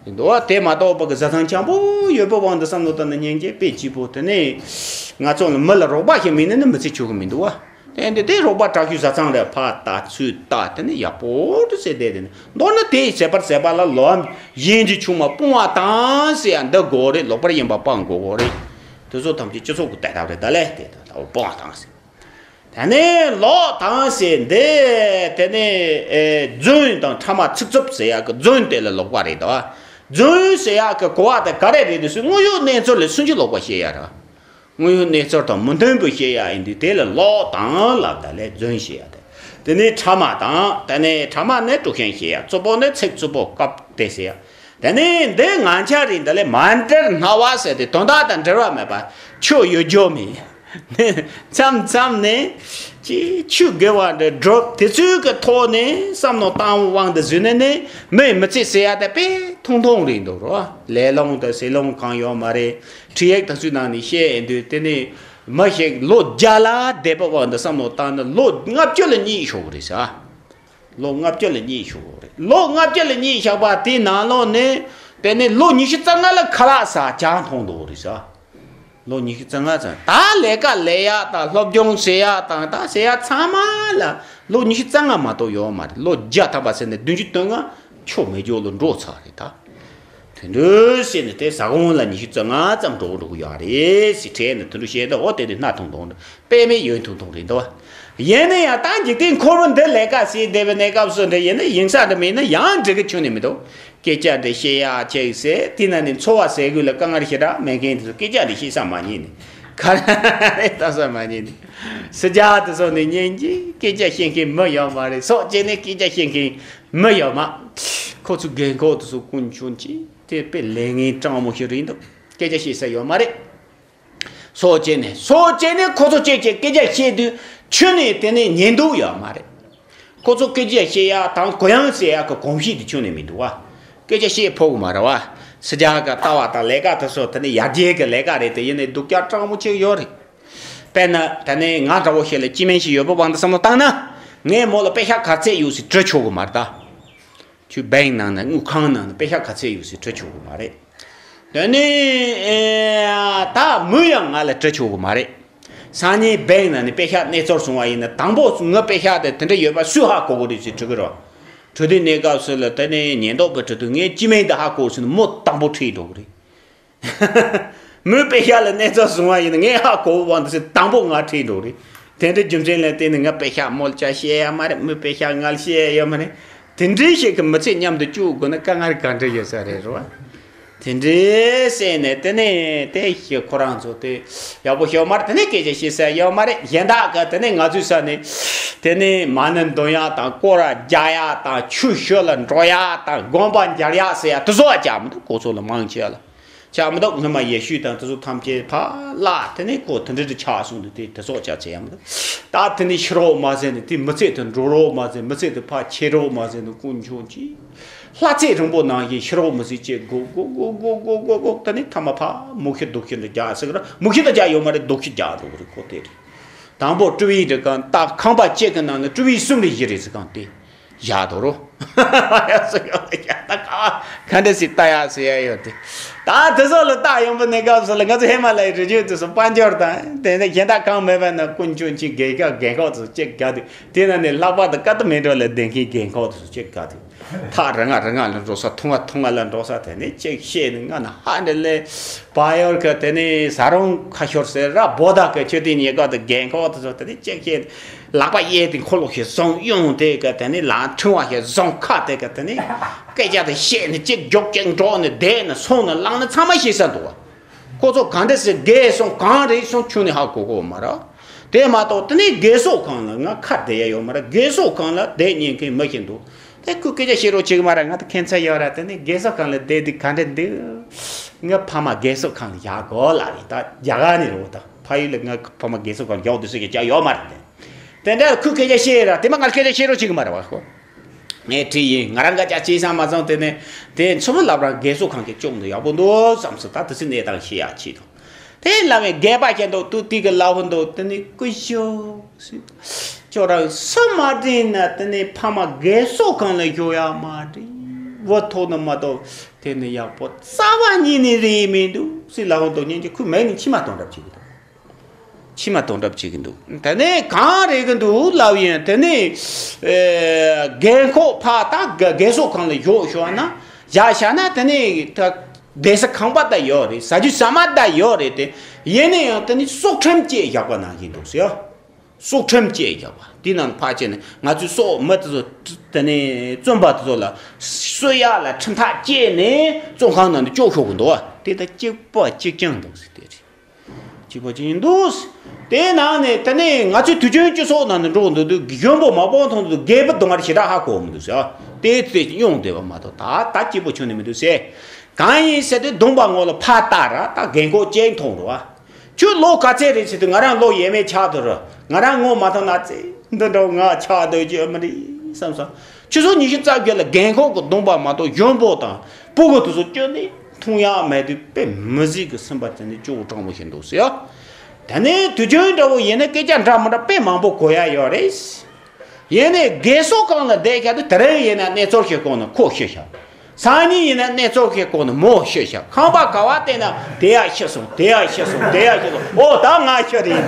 རེད་འདུག་བ། དེ་མ་གཏོགས་པ་གི་བཟའ་ཚང་སྤྱང་པོ་ཡོད་པའི་དབང་དུ་བསམ་བློ་བཏང་ན་སྙིང་རྗེ་དཔེ་སྐྱིད་པོ། དེ་ནས་ང་ཚོ་ལ་མི་ལ་རོགས་པ་ཞིག་མེད་ན་ནི་མི་ཚེ་ཆོག་གི་མི་འདུག་བ། དེ་འདི་དེ་རོགས་པ་དྲག་ཤོས་བཟའ་ཚང་རེད། ཕ་ལྟ་ཚུལ་ལྟ་དེ་ནི་ཡག་པོ་འདུག་ཟེར་བསྡད། དེ་ནི་མདོར་ན་དེ་ཟད་པར་ཟད་པ་ལ་ལོག་གཡེམ་གཞན་གྱི་ཆུང་མ་སྤོང་བ་དང་ཟེར་ཡ་འདི་དགོས་རེད། ལོག་པར་གཡེམ་པ་སྤང་དགོས་རེད། དེ་ཚོ་ཐམས་ཅད་སྤྱི་ཚོགས་ཀྱི་དད་ཐབས་རེད་ད་ལས་དེ་ད་ལྟ་བུ་སྤོང་བ་དང་ཟེར། དེ་ནས་ལོག་དང་ཟེར་འདི་དེ་ནས་ཨེ་རྫུན་དང་ཕྲ་མ་ཚིག་རྩུབ་ཟེར་ཡག་གི་རྫུན་དེ་ལ་ལོག་པ་རེད་དོ། རྫུན་ཟེར་ཡག་གི་གོ་བ་དེ་ག་རེ་རེད་དེ་སུ་དངོས་ཡོད་གནས་ཚུལ་ལས་སུན་ཅི་ལོག་པ་བཤད་ཡ་ར། དངོས་ཡོད་གནས་ཚུལ་དང་མི་མཐུན་པ་བཤད་ཡ་ཡིན་དུས་དེ་ལ་ལོག་དང་ལབ་ད་ལས་རྫུན་བཤད་ཡ་དེ། དེ་ནས་ཕྲ་མ་དང་དེ་ནས་ཕྲ་མ་ནི་དཀྲུག་ཤིང་བཤད་ཡ། རྩུབ་པོ་ནི་ཚིག་རྩུབ་པོ་སྐབས་དེ་ཟེར་ཡ། དེ་ནས་འདི་ང་ཆ་རེད་འདི་ལས་མ་འདྲེར་སྨྲ་བ་ཟེར་ཏེ་དོན་དག་དང་འབྲེལ་བ་མེད་པ་ཆོས་ཡོད་རྒྱུ་མེད། མཚམས་མཚམས་ནས་ཅི་ཆོས་དགེ་བ་འདྲ་སྒྲུབ་དེ་ཚོའི་གི་ཐོག་ནས་བསམ་མནོ་བཏང་དབང་དུ་བཟོས་ནས་ནི་མི་མི་ཚེ་ཟེར་ཡ་དེ་དཔེ་ཐུང་ཐུང་རེད་འདུག་རོ། ལས་སློང་དང་ཟས་སློང་གང་ཡོད་མ་རེད། ཁྲིད་ཡིག་དེ་ཚོའི་ནང་ནས་བཤད་ཡིན་དུས་དེ་ནས་མི་ཞིག་ལོ་བརྒྱ་ལ་བསྡད་པ་དབང་དུ་བསམ་མནོ་བཏང་ན་ལོ་ལྔ་བཅུ་ལ་གཉིད་ཤོར་གི་རེད་ས། ལོ་ལྔ་བཅུ་ལ་གཉིད་ཤོར་བ་རེད། ལོ་ལྔ་བཅུ་ལ་གཉིད་ཤོར་བ་དེའི་ནང་ལོགས་ནས་དེ་ནས་ལོ་ཉི་ཤུ་རྩ་ལྔ་ལ་ཁ་ལག་ཟ་ཇ་འཐུང་འདུག་རེད་ཟ། ལོ་ཉི་ཤུ་རྩ་ལྔ་ཙམ་ད་ལས་ཀ་ལས་ཡག་དང་སློབ་སྦྱོང་བྱེད་ཡག་དང་ད་བྱེད་ཡག་ཚང་མ་ལ་ལོ་ཉི་ཤུ་རྩ་ལྔ་མ་གཏོགས་ཡོད་མ་རེད། ལོ་བརྒྱ་ཐམ་པ་ཟེར་ནས་བདུན་ཅུ་དོན་ལྔ་ཆོ་མེད་ཇོ་ལོ་འགྲོ་ཚར་རེད་ད། དེ་འདྲ་བྱས་ནས་དེ་ཟ་ཁང་ལ་ཉི་ཤུ་རྩ་ལྔ་ཙམ་འགྲོ་འགྲོ་གི་ཡོད་རེད་ཟེར་དྲན་ནས་དེ་འདྲ་བཤད་ད། འོ་དེ་དེ་སྣ་ཐུང་ཐུང་འདྲ། དཔེ་མེད་ཡོད་ཐུང་ཐུང་རེད་འདུག་བ། ཡིན་ན་ཡང་ད་འཇིག་རྟེན་འཁོར་བ་འདི་ལས་ཀ་བྱེད་བསྡད་པའི་གནས་སྐབས་སུ་འདྲ་ཡིན་ན་ཡིན་ས་འདྲ་མེད་ན་ཡང་འགྲིག་གི་ཁྱོན་ནས་མི་འདུག། སྐད་ཆ་འདྲ་བཤད་ཡག་ཅིག་ཟེར་དེ་ན་ནི་འཚོ་བ་ཟེར་དགོས་ལ་དཀའ་ངལ་ཞེ་དྲག་མེད་མཁན་དེ་ཚོ་སྐད་ཆ་འདྲ་བཤད་ས་མ་རྙེད་ནི། ག་རེ་ལྟ་ས་མ་རྙེད་ནི། སི་ཇ་དེ་ཚོ་ནི་ཉན་གྱི་སྐད་ཆ་བཤད་མཁན་མི་ཡོད་མ་རེད། སོགས་བྱས་ནས་སྐད་ཆ་བཤད་མཁན་མི་ཡོད་མ། ཁོ་ཚོ་རྒན་ཁོག་དེ་ཚོ་ཀུན་ཆུང་ཅིག་དེ་དཔེ་ལས་ངན་སྤྲང་མོ་ཞིག་རེད་འདུག། སྐད་ཆ་བཤད་ས་ཡོད་མ་རེད། སོགས་བྱས་ནས་སོགས་བྱས་ནས་ཁོ་ཚོ་བཅས་ཀྱི་སྐད་ཆ་བཤད་དུས་ཁྱོན་ནས་དེ་ནས་ཉན་འདོད་ཡོད་མ་རེད། ཁོ་ཚོ་སྐད་ཆ་བཤད་ཡག་དང་གུ་ཡངས་བྱེད་ཡག་གི་གོམས་གཤིས་དེ་ཁྱོན་ནས་མི་འདུག་བ། སྐད་ཆ་བཤད་ཕོད་གི་མ་རེད་བ། སི་ཇ་གི་ལྟ་བ་དང་ལས་ཀ་དེ་ཚོ་དེ་ནས་ཡར་རྒྱས་ཀྱི་ལས་ཀ་རེད་དེ། ཡིན་ནའི་སྡུག་ཅག་སྤྲང་མོ་གཅིག་ཡོད་རེད། དཔེར་ན་དེ་ནས་ང་འདྲ་བོ་ཞིག་ལ་སྐྱེ་དམན་ཞིག་ཡོད་པའི་དབང་དུ་བསམ་བློ་བཏང་ན། ངས་མོ་ལ་པེ་ཤག་ག་ཚད་ཡོད་ཟེར་དྲི་ཆོག་གི་མ་རེད་ད། ཁྱོད་བེང་ནང་ན་དངུལ་ཁང་ནང་ན་པེ་ཤག་ག་ཚད་ཡོད་ཟེར་དྲི་ཆོག་གི་མ་རེད། དེ་ནས་ཨེ་ད་མོས་ཡང་ང་ལ་དྲི་ཆོག་གི་མ་རེད། སང་ཉིན་བེང་ནང་ནས་པེ་ཤག་གནས་ཚུལ་བྱུང་བ་ཡིན་ན་དང་པོ་ངའི་པེ་ཤག་དེ་དེ་འདྲ་ཡོད་པ་སུས་ཧ་གོ་གི་རེད་ཟེར་དྲི་གི་རེད། དྲི་དུས་གནས་སྐབས་སུ་ལ་དེ་ནས་ཉེན་རྟོག་པས་དྲི་དུས་ངས་སྐྱེ་དམན་དེ་ཧ་གོ་ཟེར་ན་མོ་དང་པོ་ཁྲིད་འགྲོ་གི་རེད། མོས་པེ་ཤག་ལ་གནས་ཚུལ་བྱུང་བ་ཡིན་ན་ངས་ཧ་གོ་བ་འདི་ཚེ་དང་པོ་ང་ཁྲིད་འགྲོ་རེད། དེ་འདྲའི་རྒྱུ་མཚན་ལ་བརྟེན་ནས་ང་པེ་ཤག་མོ་ལ་ཅང་བཤད་ཡ་མ་རེད། མོས་པེ་ཤག་ང་ལ་བཤད་ཡ་ཡོད་མ་རེད། དེ་འདྲའི་ཞིག་གི་མི་ཚེ་མཉམ་དུ་བསྐྱོད་དགོས་ན་དཀའ་ངལ་ག་འདྲ་ཡོད་ས་རེད་རེད་བ། དེ་འདྲའི་བཤད་ནས་དེ་ནས་དེ་ཞིག་ཁོ་རང་ཚོ་དེ་ཡག་པོ་ཤོད་མ་རེད། དེ་ནས་སྐད་ཆ་བཤད་ས་ཡོད་མ་རེད། གཞན་དག་ག་དེ་ནས་ང་ཚོའི་ས་ནས་དེ་ནས་མ་ཎི་འདོན་ཡག་དང་སྐོར་ར་རྒྱག་ཡག་དང་ཆུ་ཤོད་ལ་འགྲོ་ཡག་དང་དགོན་པ་འབྱར་ཡག་ཟེར་ཡག་དེ་ཚོ་བ་ཅག་མི་འདུག་ཁོ་ཚོ་ལ་མང་ཆེ་ལ་ཅག་མི་འདུག་སྔོན་མ་ཡེ་ཤུ་དང་དེ་ཚོ་ཐམས་ཅད་ཕར་བརླག་དེ་ནས་ཁོ་དེ་འདྲ་དེ་ཆགས་སོང་འདུག་དེ་དེ་ཚོ་ཅག་ཚེ་ཡང་མི་འདུག་ད་དེ་ནས་ཤི་རོགས་མ་ཟེར་ནས་དེ་མི་ཚེ་དེ་འགྲོ་རོགས་མ་ཟེར། མི་ཚེ་དེ་ཕར་ཆད་རོགས་མ་ཟེར་ནས་དཀོན་མཆོག་གིས། ལྷ་ཚེ་རིང་པོ་ནང་བཞིན་ཤི་རོགས་མི་སྲིད་ཅེས་དགོད་དགོད་དགོད་དགོད་དགོད་དགོད་དགོད། ད་ནི་ཐ་མ་ཕ་མུ་ཤི་དུག་ཤི་འདི་རྒྱག་ཟེར་གི་ར། མུ་ཤི་དུ་རྒྱག་ཡོད་མ་རེད། དུག་ཤི་རྒྱག་འགྲོ་གི་རེད་ཁོ་དེ་རེད། དང་པོ་ཀྲུ་བི་རེད་གང་ད་ཁང་པ་གཅིག་གི་ནང་ནས་ཀྲུ་བི་གསུམ་རེ་བཞི་རེ་ཟེར་གང་དེ་བཞག་འདུག་རོ། ཡ་ཟེར་ཡོད་ད་ག་ག་འདྲ་ཞིག་ལྟ་ཡ་ཟེར་ཡ་ཡོད་དེ། ད་དེ་ཚོ་ལ་ལྟ་ཡོང་པ་ནས་སྐབས་སུ་ལ་ང་ཚོ་ཧི་མ་ལ་ཡའི་རི་རྒྱུད་དེ་ཚོ་དཔལ་འབྱོར་དང་དེ་འདྲ་གཞན་དག་གང་མེད་པ་ན་དཀོན་མཆོག་མཆོག་རྒན་ཁག་རྒན་ཁག་ཚོ་གཅིག་རྒྱག་དུས། དེ་ན་ནི་ལྷག་པར་དུ་ཀ་ཏི་མེན་ཌོ་ལ་བསྡད་མཁན་རྒན་ཁོག་དེ་ཚོ་གཅིག་དགའ་དུས། ཐག་རིང་ང་རིང་ང་ལ་འགྲོ་ས་ཐུང་ང་ཐུང་ང་ལ་འགྲོ་ས་དེ་ནས་གཅིག་བཤད་ནས་ང་ན་ཧ་འདྲ་ལས་བ་ཡོར་གི་དེ་ནས་ཟ་རུང་ཁ་ཤོར་ཟེར་ར་བོ་ད་གི་ཆོས་དེ་ཉེ་ག་དུ་རྒན་ཁོག་དེ་ཚོ་དེ་ནས་གཅིག་བཤད་ལག་པ་གཡས་དེ་འཁོར་ལོ་ཞིག་བཟུང་གཡོན་དེ་གི་དེ་ནས་ལག་ཕྲེང་བ་ཞིག་བཟུང་ཁ་དེ་གི་དེ་ནས་སྐད་ཆ་དེ་བཤད་ནས་གཅིག་རྒྱུག་གཅིག་འགྲོ་ནས་བསྡད་ནས་སོང་ནས་ལངས་ནས་ཚང་མ་ཤེས་ས་འདུག་བ། ཁོ་ཚོ་གང་འདྲ་ཟེར་རྒས་སོང་གང་རེད་སོང་ཁྱོན་ནས་ཧ་གོ་གོ་མ་རེད། དེ་མ་གཏོགས་དེ་ནས་རྒས་གསོ་ཁང་ལ་ང་ཁ་བསྡད་ཡ་ཡོད་མ་རེད། རྒས་གསོ་ཁང་ལ་བསྡད་ཉན་མཁན་མི་ཞིག་འདུག་དེ་ཁོས་སྐད་ཆ་བཤད་རོགས་བྱེད་གི་མ་རེད། ང་ད་ཁྱད་མཚར་ཡོད་ར། དེ་ནས་རྒས་གསོ་ཁང་ལ་བསྡད་དུས་ག་འདྲ་འདུག་ང་ཕ་མ་རྒས་གསོ་ཁང་ལ་བཞག་དགོས་ལབ་ཡིན། ད་རྒྱ་གར་ནས་རེད་བ། ད་ཕ་ཡུལ་ལ་ང་ཕ་མ་རྒས་གསོ་ཁང་ལ་བཞག་འདུག་ཟེར་གི་ཅག་ཡོད་མ་རེད། དེ་དེ་འདྲ་ཁོས་སྐད་ཆ་བཤད་ར། དེ་མ་ང་སྐད་ཆ་བཤད་རོགས་བྱེད་གི་མ་རེད་བ་ཁོ། ངས་བྲིས་ཡིན། ང་རང་ག་ཅག་ཅི་བསམ་མ་བསམ་དེ་ནས་དེ་ཚོ་མི་ལབ་རང་རྒས་གསོ་ཁང་གི་ཅུང་འདི་ཡག་པོ་འདུག་བསམ་སོང་། ད་དེ་ཚོའི་གནས་སྟངས་ཤེས་ཡག་ཆེད་དུ་དེ་ལབ་བས་རྒས་པ་ཁྱེད་འདུག་ཏུ་ཏི་གི་ལབ་འདུག་དེ་ནས་སྐུ་ཞབས་ཁྱོད་རང་སུ་མ་དྲན་ན་དེ་ནས་ཕ་མ་རྒས་གསོ་ཁང་ལ་ཞོག་ཡག་མ་དྲན་བུ་ཐོག་ནས་མ་གཏོགས་དེ་ནས་ཡག་པོ་རྩ་བ་ཉིད་ནས་རེད་མི་འདུག་ཟེར་ལབ་འདུག་ཉིན་གྱི་ཁོས་མིག་ནས་མཆི་མ་གཏོང་གྲབས་བྱེད་ཀྱི་འདུག་མཆི་མ་གཏོང་གྲབས་བྱེད་ཀྱི་འདུག་དེ་ནས་གང་རེད་ཀྱི་འདུག་ལབ་ཡིན། དེ་ནས་ཨེ་རྒན་ཁོག་ཕ་ད་རྒས་གསོ་ཁང་ལ་ཞོག་ཞོག་ན་བཞག་བཞག་ན་དེ་ནས་ད་བསྡད་ས་ཁང་པ་ད་ཡོད་རེད། ཟ་རྒྱུ་ཟ་མ་ད་ཡོད་རེད། དེ་ཡིན་ན་ཡང་དེ་ནས་སྲོག་ཁྲིམས་བཅད་བཞག་པ་ནང་བཞིན་འདུག་ཟེར། སྲོག་ཁྲིམས་བཅད་བཞག་པ་དེ་ནང་ཕར་བཅད་ནས་ང་ཚོའི་སྲོག་མི་དེ་ཚོ་དེ་ནས་བཙོན་པ་དེ་ཚོ་ལ་གསོད་ཡག་ལ་ཁྲིམས་ཐག་བཅད་ནས་བཙོན་ཁང་ནང་དུ་བཅུག་ཤོག་གི་འདུག་བ། དེ་ད་གཅིག་པ་གཅིག་རྐྱང་འདུག་ཟེར་དེ་རེད། གཅིག་པ་གཅིག་རྐྱང་འདུག་དེ་ནང་ནས་དེ་ནས་ང་ཚོའི་དུས་རྒྱུན་སྤྱི་ཚོགས་ནང་ནས་འགྲོ་འདུག་དུས་གཞོན་པོ་མ་སྤོང་ཐོང་དུས་རྒས་པོ་སྡུག་བསྔལ་ཞེ་དྲག་ཧ་གོ་མི་འདུག་ཟེར། དེ་ཚེ་སྙུང་བསྡད་པ་མ་གཏོགས་ད་ད་སྐྱིད་པོ་ཆུང་ནས་མི་འདུག་ཟེར། གང་ཡིན་ཟེར་དུས་གདོང་པ་ངོ་ལ་ཕར་ལྟ་ར་ད་རྒན་གོག་ཅན་མཐོང་རུ་བ། ཁྱོད་ལོ་ག་ཚད་རེད་ཟེར་དུས་ང་རང་ལོ་ཡས་མས་ཆགས་འདུག་ར། ང་རང་ངོ་མ་མཐོང་ན་ཚེ་འདི་འདྲ་ང་ཆགས་འདོད་ཀྱི་མི་རེད་བསམ་སོང་། ཆུ་ཚོད་ཉི་ཤུ་རྩ་བརྒྱད་ལ་རྒན་གོག་གི་གདོང་པ་མ་གཏོགས་གཞོན་པོ་དང་སྤུ་གུ་དེ་ཚོ་ཁྱོན་ནས་མཐོང་ཡག་མེད་དུས་དཔེ་མི་སྲིད་ཀྱི་སེམས་པ་དེ་ནས་སྐྱོ་བོ་སྤྲང་པོ་ཞིག་འདུག་ཟེར། དེ་ནས་དུས་རྒྱུན་འདྲ་བོ་ཡིན་ན་སྐད་ཆ་འདྲ་མི་འདྲ་དཔེ་མང་པོ་གོ་ཡག་ཡོད་རེད། ཡིན་ནའི་རྒས་གསོ་ཁང་ལ་བསྡད་ཀྱང་དུས་དེ་རིང་ཡིན་ན་གནས་ཚུལ་ཞིག་གོ་ན་ཁོ་ཤི་ཤག་སང་ཉིན་ཡིན་ན་གནས་ཚུལ་ཞིག་གོ་ན་མོ་ཤི་ཤག་ཁང་པ་ག་བ་བལྟས་ན་དེ་ཡག་ཤི་སོང་། དེ་ཡག་ཤི་སོང་། དེ་ཡག་ཤི་སོང་། ཨོ་ད་ང་ཤི་རེད་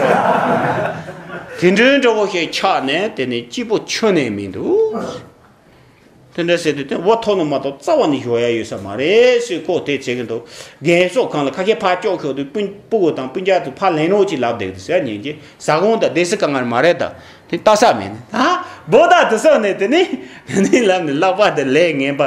འདུག་དེ་འདྲའི་འདྲ་བོ་ཞིག་ཆགས་ནས་དེ་ནས་སྐྱིད་པོ་ཆོད་ནས་མི་འདུག་དེ་འདྲ་ཟེར་དུས་དེ་འོ་ཐོག་ནས་མ་གཏོགས་རྩ་བ་ནས་ཞོག་ཡ་ཡོད་ས་མ་རེད་ཟེར་ཁོ་དེ་བྱེད་ཀྱི་འདུག་རྒན་གསོ་ཁང་ལ་ཁ་ཤས་ཕར་ལྕོག་ཤོག་དུས་སྤུན་སྤུ་གུ་དང་སྤུན་ཀྱག་ཚོ་ཕར་ལེན་རོགས་ཅིག་ལབ་བསྡད་ཀྱི་འདུག་ཟེར། ཉན་གྱི་ཟ་ཁང་དང་སྡོད་ས་གང་ང་མ་རེད། ད་དེ་ལྟ་ས་མེད་ནི་ད་བོ་ད་དེ་སོགས་ནས་དེ་ནི་དེ་ནི་ལབ་ནས་ལག་པ་དེ་ལས་ངན་པ་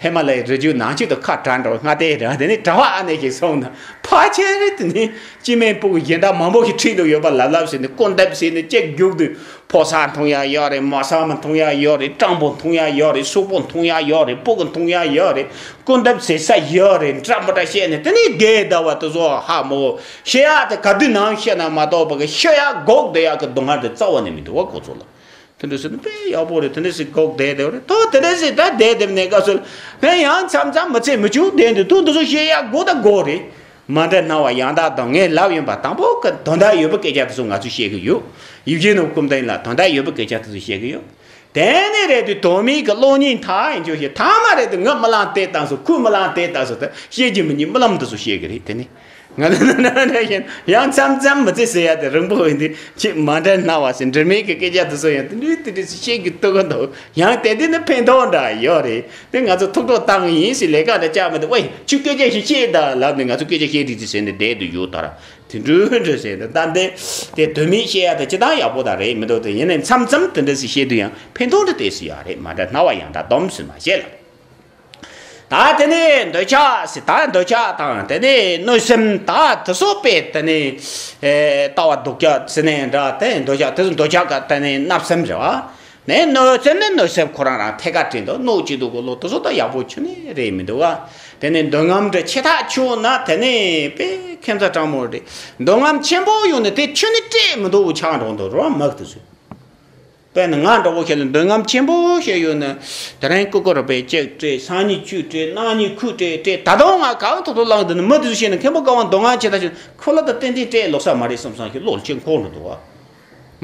ཧེ་མ་ལ་ཡི་རི་རྒྱུད་ནང་ཆུ་དུ་ཁ་གྲག་འགྲོ་སྔ་ལྟས་ར། དེ་ནི་གྲྭ་བ་ཨ་ནེ་ཞིག་སོང་ན་ཕ་ཆེ་རེད། དེ་ནི་སྐྱེ་དམན་སྤུ་གུ་གཞན་དག་མང་པོ་ཞིག་ཁྲིད་དུ་ཡོད་པ་ལབ་ལབ་ཟེར་ནས་སྐུར་འདེབས་ཟེར་ནས་གཅིག་རྒྱུག་དུས། ཕོ་གསར་མཐོང་ཡ་ཡོད་རེད། མོ་གསར་མ་མཐོང་ཡ་ཡོད་རེད། སྤྲང་པོ་མཐོང་ཡ་ཡོད་རེད། སོག་པོ་མཐོང་ཡ་ཡོད་རེད། སྤུ་གུ་མཐོང་ཡ་ཡོད་རེད། སྐུར་འདེབས་ཟེར་ས་ཡོད་རེད། འདྲ་མི་འདྲ་བཤད་ནས་དེ་ནས་རྒས་ཟླ་བ་དེ་ཚོ་ཧ་མོ་ཤེས་ཡག་དེ་ག་དུས་ནང་བཤད་ན་མ་གཏོགས་པ་གི་ཤོད་ཡག་སྒུག་བསྡད་ཡག་གི་སྡུག་བསྔལ་དེ་རྩ་བ་ནས་མི་འདུག་བ་ཁོ་ཚོ་ལ། དེ་འདྲ་ཟེར་ན་དཔེ་ཡག་པོ་རེད། དེ་འདྲ་ཟེར་སྒུག་བསྡད་བསྡད་རེད། ཐོག་དེ་འདྲ་ཟེར་ད་བསྡད་བསྡད་ནས་སྐབས་སུ་ཕན་ཡང་མཚམས་མཚམས་མི་ཚེ་མི་བཅུག་བསྡད་འདུག་ཐུག་འདི་ཚོ་ཤེས་ཡག་དགོས་ད་དགོས་རེད། མ་འདྲ་སྣང་བ་ཡང་དག་དང་ངས་ལབ་ཡིན་པ་དང་པོ་གི་དོན་དག་ཡོད་པའི་སྐད་ཆ་དེ་ཚོ་ང་ཚོས་བཤད་གི་ཡོད། ཡིད་བཞིན་ནོར་བུ་ཀུན་ལྡན་ལ་དོན་དག་ཡོད་པའི་སྐད་ཆ་དེ་ཚོ་བཤད་གི་ཡོད། དེ་ནས་རེད་དུས་དོན་མེད་ཀྱི་གློག་བརྙན་མཐའ་ཡིན་ཆོག་ཞེས་ཐ་མ་རེད་དུས་ངས་རྨི་ལམ་དེ་བཏང་སོང་། ཁོས་རྨི་ལམ་དེ་བཏང་སོང་། ད་བཤད་རྒྱུ་མི་ཉན་རྨི་ལམ་དེ་ཚོ་བཤད་གི་རེད། དེ་ནས་ང་ལ་ན་ན་ན་ཡིན་ཡང་མཚམས་མཚམས་མི་ཚེ་ཟེར་ཡ་དེ་རིང་པོ་ཡིན་དུས་ཁྱེད་མ་འདྲ་སྣང་བ་ཟེར་འབྲེལ་མེད་ཀྱི་སྐད་ཆ་དེ་ཚོ་ཡང་དེ་འདྲའི་དེ་འདྲའི་བཤད་རྒྱུ་སྟོད་གི་འདུག་ཡང་དེ་འདི་ནི་ཕན་ཐོགས་འདྲ་ཡོད་རེད། དེ་ང་ཚོ་ཐུགས་ཁྲོ་བཏང་གི་ཡིན་ཟེར་ལས་ཀ་འདྲ་བཅར་མི་འདུག་ཝེ་ཁྱོད་སྐད་ཆ་ཞིག་བཤད་དང་ལབ་ནས་ང་ཚོ་སྐད་ཆ་བཤད་དུས་ཟེར་ནས་བསྡད་དུ་ཡོད་དར། དེ་འདྲ་འདྲ་ཟེར་ནས་ད་འདི་དེ་དོན་མེད་བཤད་ཡ་དེ་ཅི་ལྟར་ཡག་པོ་དང་རེད་མི་འདུག་དེ་ཡིན་ནའི་མཚམས་མཚམས་དེ་འདྲ་ཟིག་བཤད་དུས་ཡང་ཕན་ཐོགས་འདྲ་དེ་སུ་ཡག་རེད། མ་འདྲ་སྣང་བ་ཡང་དག་སྡོམ་ཟིན་མ་བཤད་ལ། ད་དེ་ནས་འདོད་ཆགས་ཟེར། ད་འདོད་ཆགས་དང་དེ་ནས་གནོད་སེམས། ད་དེ་ཚོ་དཔེ་དེ་ནས་ཨེ་ལྟ་བ་སྡུག་ཅག་ཟེར་ནས་འདྲ། དེ་འདོད་ཆགས་དེ་ཚོ་འདོད་ཆགས་ག་དེ་ནས་བརྣབ་སེམས་རེད་བ། ནས་གནོད་སེམས་ནི་གནོད་སེམས་ཁོ་རང་རང་ཐད་ཀར་དྲན་འདུག་གནོད་ཅི་འདུག་གོ་ལོ། དེ་ཚོ་ད་ཡག་པོ་ཁྱོན་ནས་རེད་མི་འདུག་བ། དེ་ནས་འདོད་རྔམ་འདྲ་ཆེ་ཐག་ཆོད་ན་དེ་ནས་དཔེ་ཁྱད་མཚར་སྤྲང་མོ་རེད། འདོད་རྔམ་ཆེན་པོ་ཡོང་ན་དེ་ཁྱོན་ནས་སྤྲད་མི་འདུག་བོ་ཆགས་འགྲོ་འདུག་རོ་མག་དེ་ཚོས། དཔེར་ན་ང་འདྲ་བོ་ཞིག་ལ་འདོད་རྔམ་ཆེན་པོ་ཞིག་ཡོད་ན། དེ་རིང་ཀུ་ཀུ་རུ་པའི་གཅིག་སྤྲད། སང་ཉིན་བཅུ་སྤྲད། གནངས་ཉིན་ཁུག་སྤྲད། སྤྲད། ད་དུང་ང་གང་ཐོག་ཐོག་ལངས་འདུག་ནི་མི་དེ་ཚོ་ཤེས་ན་མཁན་པོ་ཀ་བ་འདོད་རྔམ་ཆེ་ད་ཞིག་ཁོ་ལ་ད་ཏན་ཏན་སྤྲད་ལོག་ས་མ་རེད་བསམ་བསམ་ཞིག་བློ་ལ་ཅིག་འཁོར་འགྲོ་འདུག་བ།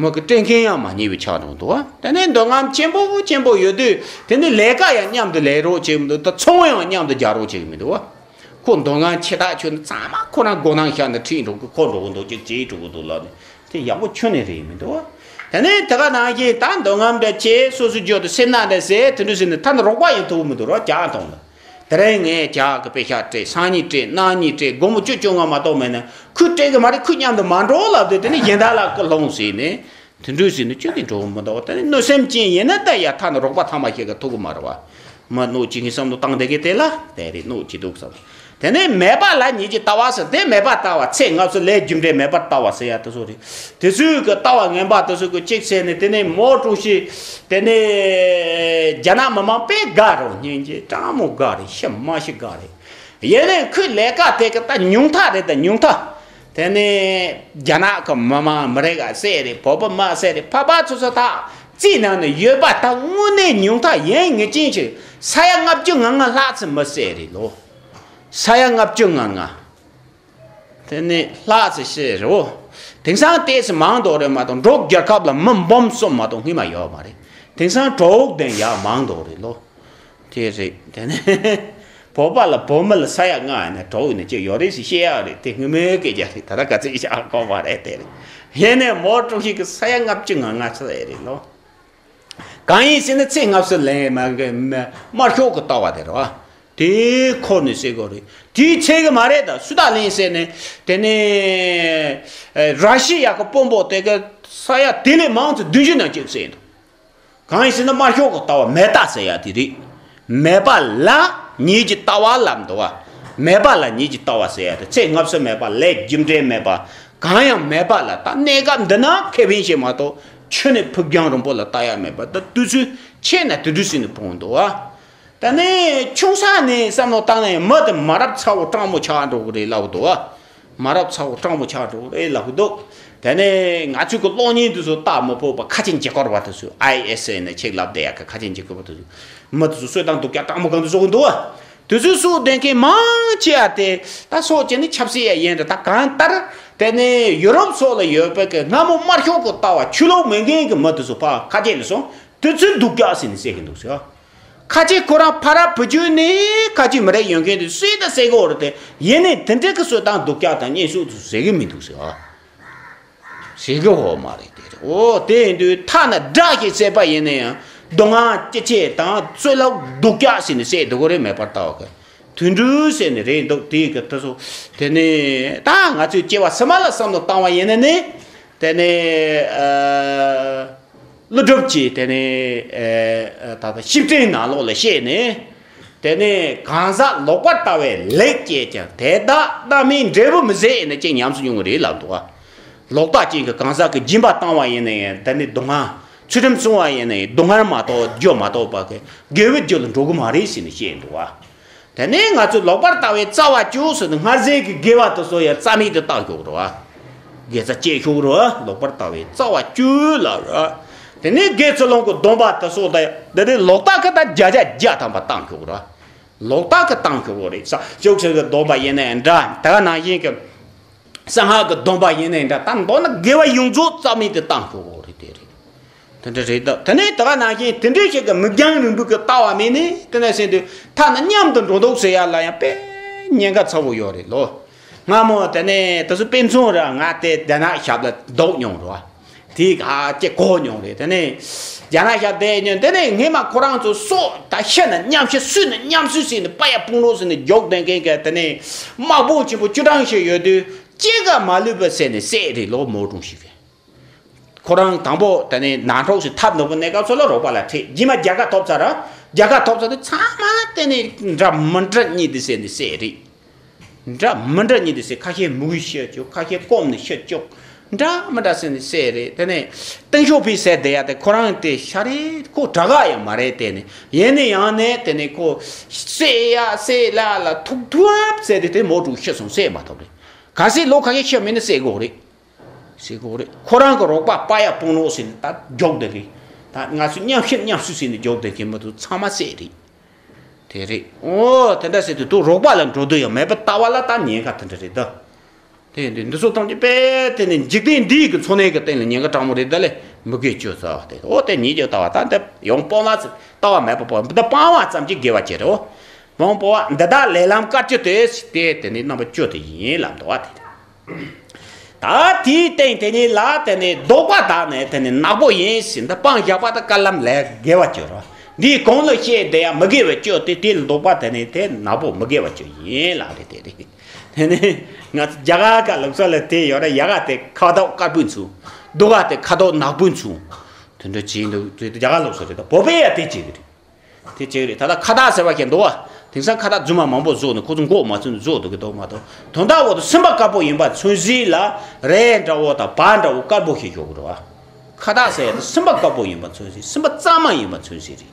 མི་གི་སྤྲད་མཁན་ཡང་མ་རྙེད་པའི་ཆགས་འགྲོ་འདུག་བ། དེ་ནས་འདོད་རྔམ་ཆེན་པོ་ཆེན་པོ་ཡོད་དུས་དེ་ནས་ལས་ཀ་ཡང་མཉམ་དུ་ལས་རོགས་བྱེད་མི་འདུག་ད་ཚོང་ཡང་མཉམ་དུ་རྒྱག་རོགས་བྱེད་ཀྱི་མི་འདུག་བ། ཁོ་འདོད་རྔམ་ཆེ་ཐག་ཆོད་ནི་ཚང་མ་ཁོ་རང་མགོ་ནང་བཞག་ནས་ཁྲིད་འགྲོ་གི་འཁོར་འགྲོ་གི་འདུག་ཅིག་བྱེད་འགྲོ་གི་འདུག་ལབ་ནས། དེ་ཡག་པོ་ཁྱོན་ནས་རེད་མི་འདུག་བ། དེ་ནས་དེ་ག་ནང་བཞིན་ད་འདོད་རྔམ་འདྲ་ཆེ་སོ་སོའི་རྒྱུད་དུ་སེར་སྣ་འདྲ་ཟེར་དེ་འདྲ་ཟེར་ནས་ཐ་ན་རོགས་པ་ཡང་ཐུབ་མི་འདུག་རོགས་རྒྱག་གཏོང་ལ། དེ་རིང་ངས་རྒྱག་གི་དཔེ་ཤག་སྤྲད། སང་ཉིན་སྤྲད། གནངས་ཉིན་སྤྲད། དགོང་མོ་བཅུ་བཅོ་ལྔ་མ་གཏོགས་མེད་ན་ཁོས་སྤྲད་གི་མ་རེད། ཁོས་མཉམ་དུ་མ་འགྲོ་ལབ་དུས་དེ་ནས་གཞན་དག་ལ་སྐུལ་སློང་ཟེར་ནས། དེ་འདྲ་ཟེར་ནས་ཅི་སྟེ་འགྲོ་མི་འདུག་དེ་ནས་གནོད་སེམས་ཅན་ཡིན་ན་ད་ཡ་ཐ་ན་རོགས་པ་ཐ་མ་ཞིག་གི་ཐུག་གི་མ་རེད་བ། མ་གནོད་ཅི་ངས་བསམ་བློ་བཏང་བསྡད་མཁན་དེ་ལ་དེ་རེད། གནོད་ཅི་འདུག་བསམ། དེ་ནས་མེད་པ་ལ་ཉིད་ཀྱི་ལྟ་བ་ཟེར། དེ་མེད་པ་ལྟ་བ་ཚེ་སྔ་ཕྱི་ལས་རྒྱུ་འབྲས་མེད་པར་ལྟ་བ་ཟེར་ཡ་དེ་ཚོ་རེད། དེ་ཚོའི་གི་ལྟ་བ་ངན་པ་དེ་ཚོ་གི་གཅིག་བྱས་ནས་དེ་ནས་མའོ་ཀྲུའུ་ཞི་དེ་ནས་རྒྱ་ནག་མི་མང་དཔེ་དགའ་རོ། སྙིང་རྗེ་སྤྲང་མོ་དགའ་རེད། ཤི་མ་ཤི་དགའ་རེད། ཡིན་ནའི་ཁོའི་ལས་ཀ་དེ་གི་ད་ཉུང་མཐའ་རེད། ད་ཉུང་མཐའ། དེ་ནས་རྒྱ་ནག་གི་མི་མང་མི་རིགས་ཨ་ཟེར་རེད། བོད་པ་མ་ཟེར་རེད། ཕ་ཕ་ཚོ་ཚོ་ད་རྩིས་ནང་ནས་ཡོད་པ་ད་དངོས་གནས་ཉུང་མཐའ་ཡིན་ངེས་ཅན་ཞིག་ས་ཡ་ལྔ་བཅུ་ང་ལྔ་ལྷག་ཙམ་མི་ཟེར་རེད་ལོ། ས་ཡ་ལྔ་བཅུ་ང་ལྔ། དེ་ནས་ལྷག་ཙམ་ཟེར་རོ། དེང་སང་ཏོག་ཙམ་མང་དོ་རེད་མ་གཏོགས། འབྲུག་རྒྱལ་ཁབ་ལ་མི་འབུམ་གསུམ་མ་གཏོགས་སྔོན་མ་ཡོད་མ་རེད། དེང་སང་གྲོགས་དེ་ཡག་མང་དོ་རེད་ལོ། དེ་རེད། དེ་ནས་བོད་པ་ལ་བོད་མི་ལ་ས་ཡ་ལྔ་ཡིན་ན་གྲོགས་ཡིན་ན་ཅིག་ཡོད་རེད་ཟེར་བཤད་ཡག་རེད། དེ་སྔོན་མའི་སྐད་ཆ་རེད། ད་ལྟ་ག་ཚོད་བཤད་ཡག་གོ་མ་རེད། དེ་རེད། ཡིན་ནའི་མའོ་ཀྲུའུ་ཞི་གི་ས་ཡ་ལྔ་བཅུ་ང་ལྔ་ཚོད་ཡོད་རེད་ལོ། གང་ཡིན་ཟེར་ན་ཚེ་སྔ་ཕྱི་ལས་མ་གི་མ་དམར་ཤོག་གི་ལྟ་བ་དེ་རེད་བ། དེ་ཁོ་ནས་ཟེར་དགོས་རེད། དེའི་ཚད་གི་མ་རེད། ད་སུ་དག་ལེན་ཟེར་ནས་དེ་ནས་ཨེ་ར་ཤི་ཡ་གི་དཔོན་པོ་དེ་གི་ས་ཡ་དེ་ལས་མང་ཚོ་བདུན་ཅུ་ནང་བཅུག་ཟེར་འདུག་གང་ཡིན་ཟེར་ན་དམར་ཤོག་གི་ལྟ་བ་མེད་ལྟ་ཟེར་ཡ་དེ་རེད། མེད་པ་ལ་ཉིད་ཀྱི་ལྟ་བ་ལབ་འདུག་བ། མེད་པ་ལ་ཉིད་ཀྱི་ལྟ་བ་ཟེར་ཡ་དེ་ཚེ་སྔ་ཕྱི་མེད་པ། ལས་རྒྱུ་འབྲས་མེད་པ། གང་ཡང་མེད་པ་ལ་ད་གནས་སྐབས་འདི་ན་ཁེ་ཕན་ཞིག་མ་གཏོགས་ཁྱོན་ནས་ཕུགས་རྒྱང་རིང་པོ་ལ་ལྟ་ཡ་མེད་པ། ད་དུས་ཚོད་ཆད་ན་དེ་དུས་ཟིན་ནས་ཕོངས་འདུག་བ། ད་ནི་ཆུང་ས་ནས་བསམ་བློ་བཏང་ན་ཡང་མི་དེ་མ་རབས་ཚ་བོ་སྤྲང་མོ་ཆགས་འགྲོ་གི་རེད་ལབ་འདུག་བ། མ་རབས་ཚ་བོ་སྤྲང་མོ་ཆགས་འགྲོ་གི་རེད་ལབ་གི་འདུག་དེ་ནས་ང་ཚོའི་གི་གློག་བརྙན་དེ་ཚོ་ལྟ་མི་ཕོད་པ། ཁ་ཆེ་མཇལ་ཁ་ར་བ་དེ་ཚོ། ཨའི་ཨེས་ཨེ་ནས་ཆེད་ལབ་བསྡད་ཡ་གི་ཁ་ཆེ་མཇལ་ཁ་བ་དེ་ཚོ། མི་དེ་ཚོ་གསོད་སྟངས་སྡུག་ཅག་སྤྲང་མོ་གང་དུ་བཟོ་གི་འདུག་བ། དེ་ཚོའི་སྲོག་འདོན་མཁན་མང་ཆེ་བ་དེ་ད་སྲོག་བཅད་ནས་ཆབ་སྲིད་ཡ་ཡིན་རེད། ད་གང་ལྟར་དེ་ནས་ཡུ་རོབ་སོགས་ལ་ཡོད་པའི་གི་སྔ་མོ་དམར་ཤོག་གི་ལྟ་བ་ཆོས་ལུགས་མེད་མཁན་གི་མི་དེ་ཚོ་ཕར་ཁ་ཆེ་ལ་སོང་། དེ་ཚོས་སྡུག་ཅག་ཟེར་ནས་བཤད་གི་འདུག་ཟེར། ཁ་ཆེ་ཁོ་རང་ཕ་རབས་བུ་རྒྱུད་ནས་ཁ་ཆེ་མི་རིགས་ཡོད་མཁན་དེ་སུས་ད་ཟེར་གི་ཡོད་རེད་དེ། ཡིན་ནའི་དེ་འདྲ་གི་གསོད་སྟངས་སྡུག་ཅག་དང་བརྙས་བཅོས་དེ་ཟེར་གི་མི་འདུག་ཟེར། ཟེར་གི་ཡོད་མ་རེད་དེ། འོ་དེ་ཡིན་དུས་ཐ་ན་དགྲ་ཞིག་བསད་པ་ཡིན་ན་ཡང་སྡུག་བསྔལ་ཅི་ཆེ་དང་གསོད་ལོག་སྡུག་ཅག་ཟེར་ནས་བཤད་འདུག་གི་རེད། མེད་པར་ལྟ་བ་གི་དུད་འགྲོ་ཟེར་ནས་རེད་འདུག་དེ་གི་དེ་ཚོ་དེ་ནས་ད་ང་ཚོའི་སྐྱེ་བ་ཕྱི་མ་ལ་བསམ་བློ་བཏང་བ་ཡིན་ན་ནི་དེ་ནས་ཨ། ཀླུ་སྒྲུབ་ཀྱིས་དེ་ནས་ཨེ་ད་ལྟ་ཤིབ་ཕྲའི་ནང་ལོགས་ལ་བཤད་ནས། དེ་ནས་གང་ཟག་ལོག་པར་ལྟ་བའི་ལེགས་སྐྱེས་ཀྱང་། དེ་དག་རྣམ་སྨིན་འབྲས་བུ་མི་ཟད་ནས་ཅེས་ཉམས་སུ་མྱོང་གི་རེད་ལབ་འདུག་བ། ལོག་ལྟ་ཅན་གྱི་གང་ཟག་གི་སྦྱིན་པ་བཏང་བ་ཡིན་ན་ཡང་དེ་ནས་སྡུག་བསྔལ། ཚུལ་ཁྲིམས་བསྲུང་བ་ཡིན་ན་ཡང་སྡུག་བསྔལ་མ་གཏོགས་རྒྱུ་མ་གཏོགས་པ་གི་དགེ་བའི་རྒྱུ་ལ་འགྲོ་གི་མ་རེད་ཟེར་ནས་བཤད་འདུག་བ། དེ་ནས་ང་ཚོས་ལོག་པར་ལྟ་བའི་རྩ་བ་བཅུ་ཟེར་ནས་སྔར་ཟས་ཀྱི་དགེ་བ་དེ་ཚོ་ཡང་རྩ་མེད་དུ་བཏང་ཤོག་རོགས། དགེ་རྩ་བཅད་ཤོག་རོགས། ལོག་པར་ལྟ་བའི་རྩ་བ་བཅུ་ལ་རོགས། དེ་ནས་དགེ་ཚུལ་སློང་གི་སྡོམ་པ་དེ་ཚོ་དང་དེ་ནས་ལོག་ལྟ་གི་ད་བརྒྱ་ཆ་བརྒྱ་ཐམ་པ་བཏང་ཤོག་རོགས། ལོག་ལྟ་གི་བཏང་ཤོག་རོགས་རེད། ས་བཅུ་གསུམ་གི་སྡོམ་པ་ཡིན་ནའི་འདྲ། ད་ག་ནང་བཞིན་གྱི་གསང་སྔགས་ཀྱི་སྡོམ་པ་ཡིན་ནའི་འདྲ། ད་མདོར་ན་དགེ་བ་ཡོངས་རྫོགས་རྩ་མེད་དུ་བཏང་ཤོག་རོགས་རེད། དེ་རེད། དེ་འདྲ་རེད་ད། དེ་ནས་ད་ག་ནང་བཞིན་དེ་འདྲའི་ཞིག་གི་མིག་རྒྱང་རིང་པོ་གི་ལྟ་བ་མེད་ནས་དེ་ནས་ཟེར་དུས་ཐ་ན་མཉམ་དུ་འགྲོ་འདུག་ཟེར་ཡ་ལ་ཡང་དཔེ་ཉེན་ཁ་ཚ་བོ་ཡོད་རེད་ལོ། སྔ་མོ་དེ་ནས་དེ་ཚོ་དཔེ་མཚོན་ར་ང་དེ་རྒྱ་ནག་ཞབས་ལ་འདུག་མྱོང་རོ། དེ་ག་ཅེ་གོ་མྱོང་རེད། དེ་ནས་རྒྱ་ནག་ཞབས་བསྡད་མྱོང་། དེ་ནས་སྔས་མ་ཁོ་རང་ཚོ་སྲོག་ད་ཤི་ན་མཉམ་ཤི་སུས་ན་མཉམ་སུས་ཟེར་ནས་པ་ཡ་སྤུན་རོགས་ཟེར་ནས་རྒྱུག་བསྡད་མཁན་གི་དེ་ནས་དམག་དཔུང་ཆེན་པོ་བཅུ་གྲངས་ཤིག་ཡོད་དུས་ཅི་ག་མ་ལུས་པ་ཟེར་ནས་བསད་རེད་ལོ། མའོ་ཀྲུའུ་ཞི་གིས། ཁོ་རང་དང་པོ་དེ་ནས་ནང་འཁྲུག་ཞིག་ཐབས་ནོར་བུ་གནས་སྐབས་སུ་ལ་རོགས་པ་ལ་ཁྲིད། རྗེས་མ་རྒྱལ་ཁ་ཐོབ་ཚར་ར། རྒྱལ་ཁ་ཐོབ་ཚར་དུས་ཚང་མ་དེ། ནས་འདྲ་མི་འདྲ་གཉིས་དེ་ཟེར་ནས་ཟེར་རེད། འདྲ་མི་འདྲ་གཉིས་དེ་ཟེར། ཁ་ཤས་མུ་གུས་ཤི་བཅུག་ཁ་ཤས་སྐོམ་ནས་ཤི་བཅུག་འདྲ་མི་འདྲ་ཟེར་ནས་ཟེར་རེད། དེ་ནས་ཏིང་ཤོག་པའི་ཟེར་བསྡད་ཡ་དེ་ཁོ་རང་དེ་ཤ་རེད། ཁོ་དྲག་ག་ཡང་མ་རེད། དེ་ནས་ཡིན་ནས་ཡང་ནས་དེ་ནས་ཁོ་བསད་ཡ་བསད་ལ་ལ་ཐུག་ཐུབ་ཟེར་དེ་དེ་མོ་དྲུག་ཤི་སོང་བསད་མ་ཐུབ་རེད། གལ་སྲིད་ལོ་ཁ་ཤས་ཤི་མེད་ན་བསད་དགོས་རེད། ཟེར་གོ་རེད། ཁོ་རང་གི་རོགས་པ་པ་ཡ་སྤུན་རོགས་ཟེར་ནས་ད་རྒྱོག་བསྡད་རེད། ད་ང་ཚོས་མཉམ་ཤི་མཉམ་སུ་ཟེར་ནས་རྒྱོག་བསྡད་མཁན་མི་ཚོ་ཚང་མ་བསད་རེད། དེ་རེད། ཨོ་དེ་འདྲ་ཟེར་དུས་དུ་རོགས་པ་ལ་འགྲོ་འདོད་ཡང་མེད་པ་ལྟ་བ་ལ་ད་ཉེན་ཁ་དེ་འདྲ་རེད་ད། དེ་ཡིན་དུས་འདི་ཚོ་ཐམས་ཅད་པས་དེ་ནི་འཇིག་རྟེན་འདིའི་གི་འཚོ་གནས་ཀྱི་སྟེང་ལ་ཉེན་ཁ་དྲག་མོ་རེད། ད་ལས་མུ་གེ་བཅོས་ཚར་བ་དེ་ཨོ་དེ་ཉིད་ཀྱི་ལྟ་བ་ད་འདི་ཡང་སྤོང་བ་ལྟ་བ་མེད་པ་སྤོང་འདི་སྤང་བ་ཙམ་གྱིས་དགེ་བ་ཅི་རེད། ཨོ་སྤོང་སྤོང་བ་འདི་དག་ལས་ལམ་དཀར་སྤྱོད་དེ་དེ་དེ་ནི་རྣམ་པ་བཅུ་དེ་ཡིན་ལབ་འདུག་བ་དེ། ད་དེའི་སྟེང་དེ་ཉིད་ལ་དེ་ནི་ལྡོག་པ་དག་ནས་དེ་ནི་ནག་པོ་ཡིན་ཟེར། འདི་སྤང་བཞག་པ་དང་དཀར་ལམ་ལས་དགེ་བ་བཅོས་རོ། འདིའི་གོང་ལ་བཤད་དེ་ཡང་མི་དགེ་བའི་སྤྱོད་དེ་དེ་ལ་ལྡོག་པ་དེ་ནི་དེ་ནག་པོ་མི་དགེ་བའི་སྤྱོད་ཡིན་ལབ་རེད། དེ་རེད། དེ་ནི་ང་ཚོ་རྒྱ་གར་ག་ལུགས་སྲོལ་ལ་དེ་ཡོད་རེད། ཡ་ག་དེ་ཁ་དོག་དཀར་པོས་མཚོན། རྡོ་ག་དེ་ཁ་དོག་ནག་པོས་མཚོན། དེ་འདྲ་བྱས་འདུག་དེ་རྒྱ་གར་ལུགས་སྲོལ་རེད། ད་བོད་པས་ཡང་དེ་བྱེད་ཀྱི་རེད། དེ་བྱེད་ཀྱི་རེད། ད་ལྟ་ཁ་བཏགས་ཟེར་བ་ཞིག་འདུག་བ། དེང་སང་ཁ་བཏགས་རྫུན་མ་མང་པོ་བཟོས་ནས་ཁོ་ཚོ་མགོ་མ་ཚོས་ནས་བཟོས་འདུག་གི་འདུག་མ་གཏོགས་དོན་དག་འོག་ཏུ་སེམས་པ་དཀར་པོ་ཡིན་པ་མཚོན་བྱེད་ལ་རས་འདྲ་བོ་དང་བ་འདྲ་བོ་དཀར་པོ་ཞིག་འཇོག་གི་རེད་བ། ཁ་བཏགས་ཟེར་ཡ་དེ་སེམས་པ་དཀར་པོ་ཡིན་པ་མཚོན་བྱེད། སེམས་པ་གཙང་མ་ཡིན་པ་མཚོན་བྱེད་རེད།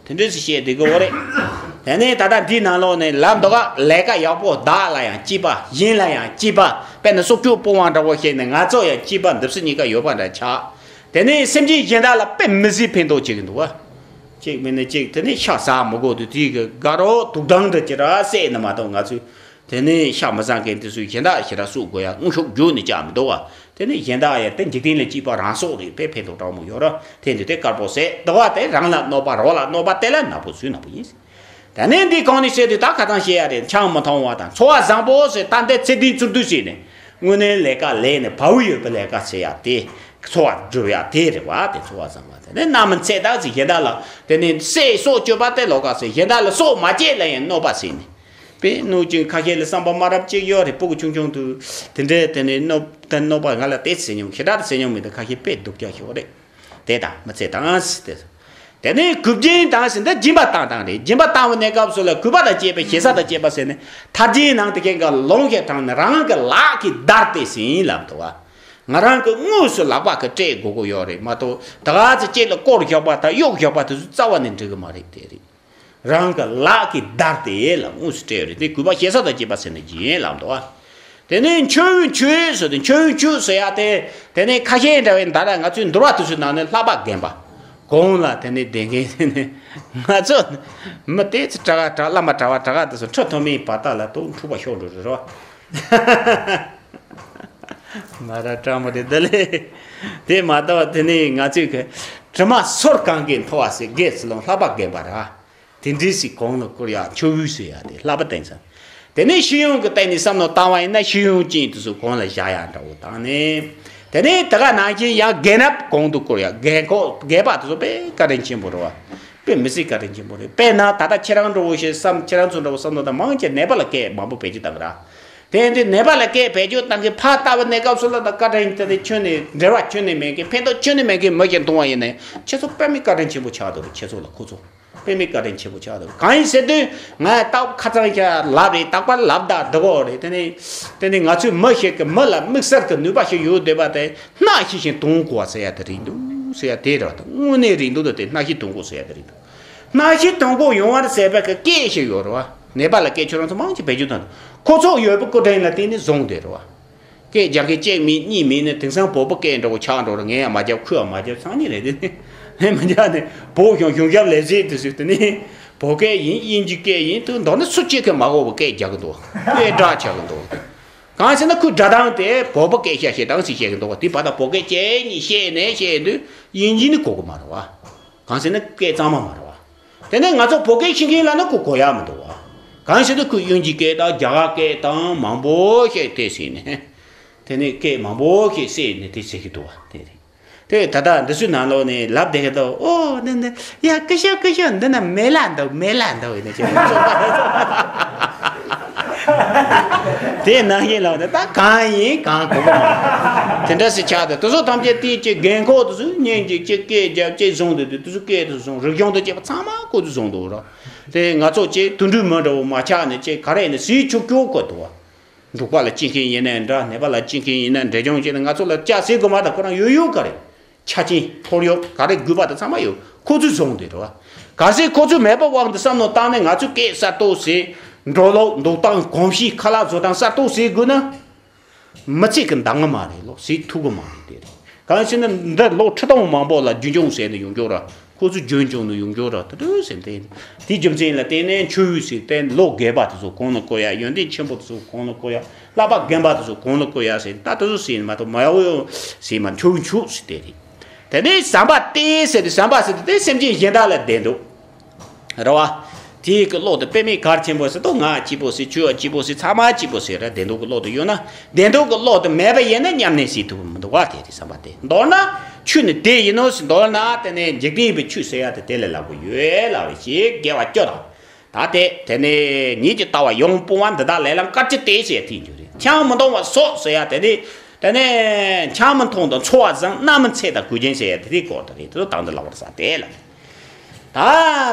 དེ་འདྲ་ཞིག་བཤད་བསྡད་ཀྱི་ཡོད་རེད། དེ་ནས་ད་ལྟ་འདིའི་ནང་ལོགས་ནས་ལབ་འདུག་ག་ལས་ཀ་ཡག་པོ་བདག་ལ་ཡང་སྐྱིད་པ། གཞན་ལ་ཡང་སྐྱིད་པ། དཔེར་ན་སྲོག་གཅོད་སྤོང་བ་འདྲ་བོ་བཤད་ནས་ང་ཚོ་ཡང་སྐྱིད་པ་འདི་ཕྱི་གཉིས་ཀ་ཡོད་པ་འདྲ་ཆགས། དེ་ནས་སེམས་ཅན་གཞན་དག་ལ་དཔེ་མི་སྲིད་ཕན་ཐོགས་བྱེད་ཀྱི་འདུག་བ། གཅིག་མིན་ན་གཅིག་དེ་ནས་ཤ་ཟ་མི་དགོས་དུས་དེའི་གི་དགའ་རོགས་དུག་སྦྲང་འདྲ་ཅིག་ར་བསད་ནས་མ་གཏོགས་ང་ཚོས་དེ་ནས་ཤ་མི་ཟ་མཁན་དེ་ཚོས་གཞན་དག་ཞེ་དྲག་གསོད་དགོས་ཡ་དངོས་ཤུགས་བརྒྱུད་ནས་བཅག་མི་འདུག་བ། དེ་ནས་གཞན་དག་ཡང་དེ་འཇིག་རྟེན་ལ་སྐྱིད་པ་རང་སྲོག་རེད། དཔེ་ཕན་ཐོགས་དྲག་མོ་ཡོད་ར། དེ་འདི་དེ་དཀར་པོ་བསད་འདུག་བ། དེ་རང་ལ་གནོད་པ་རོགས་ལ་གནོད་པ་དེ་ལ་ནག་པོ་བཟོས་ནག་པོ་ཡིན། ད་ནི་འདི་གང་ནས་བཤད་དུས་ད་ཁ་ཚང་བཤད་ཡ་རེད། ཆང་མི་འཐུང་བ་དང་འཚོ་བ་བཟང་པོ་ཟེར། ད་འདི་ཚེ་འདིའི་ཚུར་འདུས་བྱས་ནས་དངོས་གནས་ལས་ཀ་ལས་ནས་བབས་ཡོད་པའི་ལས་ཀ་བྱེད་ཡ་དེ་འཚོ་བ་སྒྲུབ་ཡ་དེ་རེད་བ། དེ་འཚོ་བ་བཟང་བ་དེ་ནི་རྣམ་སྨིན་ཚེ་དག་ཟེར། གཞན་དག་ལ་དེ་ནི་བསད་སྲོག་གཅོད་པ་དེ་ལོག་ག་ཟེར། གཞན་དག་ལ་སྲོག་མ་བཅད་ལ་ཡང་གནོད་པ་བྱས་ནས་དཔེ་གནོད་ཅིང་ཁ་ཤས་ལ་བསམ་པ་མ་རབས་ཅིག་ཡོད་རེད། སྤུ་གུ་ཆུང་ཆུང་དུས་དེ་འདྲའི་དེ་ནི་གནོད་དེ་གནོད་པ་ང་ལ་དེ་བྱེད་མྱོང་། ཞེ་དྲག་ཏུ་བྱེད་མྱོང་མི་འདུག་ཁ་ཤས་དཔེ་སྡུག་ཅག་ཤོག་རེད། དེ་དང་མི་ཚེ་དང་ཟེར་ཏེ། དེ་ནས་གུས་སྦྱིན་དང་ཟེར་འདི་སྦྱིན་པ་བཏང་བཏང་རེད། སྦྱིན་པ་བཏང་བའི་གནས་སྐབས་སུ་ལ་གུས་པ་དང་བཅས་པའི་ཞེ་ས་དང་བཅས་པ་ཟེར་ནས་ཐར་རྒྱན་ནང་དེ་ཁེངས་ཀ་ལོང་ཞིག་དྲངས་ནས་རང་གི་ལག་གིས་བརྡར་ཏེ་ཟིན་ལབ་འདུག་བ། ང་རང་གི་དངོས་སུ་ལག་པ་གིས་སྤྲད་དགོས་ཀྱི་ཡོད་རེད་མ་གཏོགས་ད་ག་ཚོད་ཅིག་ལ་བསྐོར་བཞག་པ་དང་གཡུག་བཞག་པ་དེ་ཚོ་རྩ་བ་ནས་འགྲིག་གི་མ་རེད། དེ་རེད། རང་གི་ལག་གིས་བརྡར་ཏེ་ལ་དངོས་སུ་སྤྲད་ཡོད་རེད། དེ་གུས་པ་ཞེ་ས་དང་བཅས་པ་ཟེར་ནས་སྦྱིན་ལབ་འདུག་བ། དེ་ནས་མཆོད་འོས་མཆོད་ཟེར་ཏེ་མཆོད་འོས་མཆོད་ཟེར་ཡ་དེ་དེ་ནས་ཁ་ཤས་འདྲ་བའི་ད་ལྟ་ང་ཚོའི་འདུལ་བ་དེ་ཚོའི་ནང་ནས་ལྷག་པ་རྒན་པ་གོང་ལ་དེ་ནས་བསྡད་མཁན་དེ་ནས་ང་ཚོ་མི་དེ་ཚོ་གྲྭ་ག་གྲྭ་བླ་མ་གྲྭ་བ་གྲྭ་ག་དེ་ཚོ་ཁྲི་ཐོན་མིའི་བར་ཐག་ལ་དུ་འཁྲུག་པ་ཤོར་འགྲོ་རེད་རོ། མ་ར་སྤྲང་མོ་དེ་འདི་ལས་དེ་མ་གཏོགས་དེ་ནས་ང་ཚོའི་གི་དྲི་མ་སོར་གང་གིས་མཐོ་བ་ཟེར་དགེ་ཚུལ་སློང་ལྷག་པ་རྒན་པ་ར། དེ་འདྲའི་ཞིག་གོང་ལ་བཀུར་ཡག་མཆོད་འོས་ཟེར་ཡག་དེ་བསླབ་པ་བསྟན་ཚར། དེ་ནས་ཤེས་ཡོན་གྱི་སྟེང་ནས་བསམ་བློ་བཏང་བ་ཡིན་ན་ཤེས་ཡོན་ཅན་དེ་ཚོ་གོང་ལ་བཞག་ཡག་འདྲ་བོ་དང་ནི། དེ་ནས་དེ་ག་ནང་བཞིན་ཡང་རྒན་རབས་གོང་དུ་བཀུར་ཡག་རྒན་གོག་རྒན་པ་དེ་ཚོ་དཔེ་བཀའ་དྲིན་ཆེན་པོ་རེད་བ། དཔེ་མི་སྲིད་བཀའ་དྲིན་ཆེན་པོ་རེད། དཔེར་ན་ད་ལྟ་ཁྱེད་རང་འདྲ་བོ་ཞིག་བསམ་ཁྱེད་རང་ཚོ་འདྲ་བོ་བསམ་བློ་བཏང་མང་ཆེ་ནད་པ་ལ་སྐད་མང་པོ་བེད་སྤྱོད་བཏང་གི་ར། དེ་འདི་ནད་པ་ལ་སྐད་བེད་སྤྱོད་བཏང་གི་ཕར་ལྟ་བུ་གནས་སྐབས་སུ་ལ་ད་བཀའ་དྲིན་དེ་ནི་ཁྱོན་ནས་འབྲེལ་བ་ཁྱོན་ནས་མེད་མཁན་ཕན་ཐོགས་ཁྱོན་ནས་མེད་མཁན་མི་ཞིག་མཐོང་བ་ཡིན་ནའི་ཁྱེད་ཚོ་དཔེ་མི་བཀའ་དྲིན་ཆེན་པོ་ཆགས་འདུག་ཁྱེད་ཚོ་ལ་ཁོ་ཚོ་དཔེ་མི་བཀའ་དྲིན་ཆེན་པོ་ཆགས་འདུག་གང་ཡིན་ཟེར་དུས་ང་རྟག་ཁ་ཚང་ཤ་ལབ་རེད། རྟག་པར་ལབ་ད་འདི་གོ་རེད། དེ་ནི་དེ་ནི་ང་ཚོའི་མི་ཞིག་གི་མི་ལ་དམིགས་བསལ་གྱི་ནུས་པ་ཞིག་ཡོད་བསྡད་པ་དེ་སྣ་ཤེས་ཤིང་དུང་གོ་བ་ཟེར་ཡ་དེ་རེད་འདུག་ཟེར་ཡ་དེ་རེད་བ། དངོས་གནས་རེད་འདུག་ད་དེ་སྣ་ཤེས་དུང་གོ་ཟེར་ཡ་དེ་རེད་འདུག་སྣ་ཤེས་དུང་གོ་ཡོང་བར་ཟེར་བ་གི་སྐད་ཞིག་ཡོད་རེད་བ། ནད་པ་ལ་སྐད་ཁྱོད་རང་ཚོ་མང་ཆེ་བེད་སྤྱོད་བཏང་འདུག་ཁོ་ཚོ་ཡོད་པའི་སྐུ་དྲིན་ལ་བརྟེན་ནས་བཟུང་བསྡད་རེད་བ། སྐད་རྒྱག་མཁན་གཅིག་མིན་གཉིས་མིན་ནས་དེང་སང་བོད་པ་སྐད་འདྲ་བོ་ཆགས་འགྲོ་རེད། ངས་ཡང་མ་རྒྱབ་ཁོས་ཡང་མ་རྒྱབ་ཚང་གཉིས་རེད། དེ་ནས་མི་རྒྱག་ནས་བོད་གཞུང་གཞུང་ཞབས་ལས་བྱེད་དེ་ཚོས་དེ་ནས་བོད་སྐད་ཡིན་དབྱིན་ཇི་སྐད་ཡིན་དུ་མདོར་ན་སུ་གཅིག་གིས་མ་གོ་བའི་སྐད་རྒྱག་གི་འདུག་དཔེ་སྐྲག་ཆགས་གི་འདུག་གང་ཟེར་ན་ཁོའི་སྒྲ་གདངས་དེ་བོད་པ་སྐད་ཤ་བཤད་སྟངས་ཤིག་བཤད་གི་འདུག་དེ་བར་དུ་བོད་སྐད་གཅིག་གཉིས་བཤད་ནས་བཤད་དུས་དབྱིན་ཇི་ནི་གོ་གི་མ་རེད་བ། གང་ཟེར་ན་སྐད་གཙང་མ་མ་རེད་བ། དེ་ནས་ང་ཚོ་བོད་སྐད་ཤེས་མཁན་ལ་ནི་ཁོ་གོ་ཡ་མི་འདུག་བ། གང་ཟེར་ན་ཁོས་དབྱིན་ཇི་སྐད་དང་རྒྱ་གར་སྐད་དང་མང་པོ་ཞིག་དེ་ཟེར་ནས། དེ་ནས་སྐད་མང་པོ་ཞིག་བཤད་ནས་དེ་ཟེར་གི་འདུག་བ། དེ་རེད། དེ་ད་ལྟ་འདི་ཚོའི་ནང་ལོགས་ནས་ལབ་བསྡད་ཀྱི་འདུག་ཨོ་འདི་འདི་ཡ་སྐུ་ཞབས་སྐུ་ཞབས་འདི་ན་མེ་ལ་འདུག་མེ་ལ་འདུག་ཡིན་ན་ཅི་ཙོག་པ་རེད། དེ་ནང་བཞིན་ལབ་ནས་ད་གང་ཡིན་གང་གོ་གི་མ་རེད། དེ་འདྲ་ཞིག་ཆགས་འདུག་དེ་ཚོ་ཐམས་ཅད་དེའི་ཅིག་རྒན་གོག་དེ་ཚོས་གཉེན་གཅིག་ཅིག་སྐད་རྒྱབ་ཅིག་བཟུང་འདུག་དེ་དེ་ཚོ་སྐད་དེ་བཟུང་རིག་གཞུང་དང་བཅས་པ་ཚང་མ་ཁོ་ཚོས་བཟུང་འདུག་ར། དེ་ང་ཚོ་ཅིག་དུད་འགྲོའི་མི་འདྲ་བོ་མ་ཆགས་ནས་ཅིག་ག་རེ་ཡིན་ན་ཟེར་ཆོག་ཆོག་གི་འདུག་བ། འབྲོག་པ་ལ་སྐྱེ་མཁན་ཡིན་ན་འདྲ། ནད་པ་ལ་སྐྱེ་མཁན་ཡིན་ན་འདྲ། འབྲས་ལྗོངས་ཅན་ནི་ང་ཚོ་ལ་སྐྱ་ཟེར་དགོས་མ་ད་ཁོ་རང་ཡོད་ཡོད་ག་རེད། ཆ་རྐྱེན་ཁོར་ཡུག་ག་རེ་དགོས་པ་དེ་ཚང་མ་ཡོད། ཁོ་ཚོས་བཟུང་དེ་རེད་བ། གལ་སྲིད་ཁོ་ཚོས་མེད་པ་དབང་དུ་བསམ་བློ་བཏང་ནས་ང་ཚོས་སྐད་གསར་གཏོད་ཟེར། འགྲོ་ལུགས་འདུག་སྟངས་གོམས་གཤིས་ཁ་ལག་བཟོ་སྟངས་གསར་གཏོད་ཟེར་དགོས་ན། མི་ཚེ་གི་འདང་ང་མ་རེད་ལོ། ཟེར་ཐུབ་གི་མ་རེད་དེ་རེད། གང་ཞེ་ན་འདི་ལོ་ཁྲི་སྟོང་མང་པོ་ལ་རྒྱུན་སྐྱོང་ཟེར་ནས་ཡོང་རྒྱུ་ར། ཁོ་ཚོས་རྒྱུན་སྐྱོང་ནས་ཡོང་རྒྱུ་ར་དེ་འདྲ་ཟེར་ཏེ། དེའི་རྒྱུ་མཚན་ལ་བརྟེན་ནས་མཆོད་འོས་ཟེར་ཏེ་ལོ་རྒས་པ་དེ་ཚོ་གོང་ལ་བཀུར་ཡ། ཡོན་ཏན་ཆེན་པོ་དེ་ཚོ་གོང་ལ་བཀུར་ཡ། བསླབ་པ་རྒན་པ་དེ་ཚོ་གོང་ལ་བཀུར་ཡ་ཟེར། ད་དེ་ཚོ་ཟེར་མ་གཏོགས་མ་ཡོང་ཟེར་མ། མཆོད་འོས་མཆོད་ཟེར་དེ་རེད། དེ་ནས་ཟམ་པ་བསྟན་ཟེར་ཏེ། ཟམ་པ་ཟེར་ཏེ་དེ་སེམས་ཅན་གཞན་དག་ལ་བདེ་འདོད། རེད་བ། དེའི་གི་བློ་དེ་དཔེ་མེད་གལ་ཆེན་པོ་ཟེར་དུས། ང་གཅིག་པོ་ཟེར། ཁྱོད་གཅིག་པོ་ཟེར། ཚང་མ་གཅིག་པོ་ཟེར་ར་བདེ་འདོད་ཀྱི་བློ་དེ་ཡོད་ན། བདེ་འདོད་ཀྱི་བློ་དེ་མེད་པ་ཡིན་ན་མཉམ་གནས་བྱེད་ཐུབ་ཀྱི་མི་འདུག་བ། དེ་དེ་བསམ་པ་དེ། མདོར་ན་ཆོས་ནི་དེ་ཡིན་ནོ་ཟེར། མདོར་ན་དེ་ནས་འཇིག་རྟེན་པའི་ཆོས་ཟེར་ཡ་དེ་དེ་ལས་ལྷག་པ་ཡོད་ལབ་རེད། ཞེས་དགེ་བ་བཅུ་དང་། ད་དེ་དེ་ནས་ཉིད་ཀྱི་ལྟ་བ་ཡོངས་སྤོང་བ། འདི་དག་ལས་ལམ་དཀར་ཆ་སྟེ་ཟེར་ཡ་དེ་ཡིན་རྒྱུ་རེད། ཆང་མི་འཐུང་བ་སོགས་ཟེར་ཡ་དེ་ནི། དེ་ནས་ཆང་མི་འཐུང་དང་། འཚོ་བ་བཟང་། མནའ་མི་འཚེ་དང་གོས་ཆེན་ཟེར་ཡ་དེ་དེའི་སྐོར་དེ་རེད། དེ་ཚོ་དང་དུ་ལེན་པར་བྱ་སྟེ་ལབ། ད་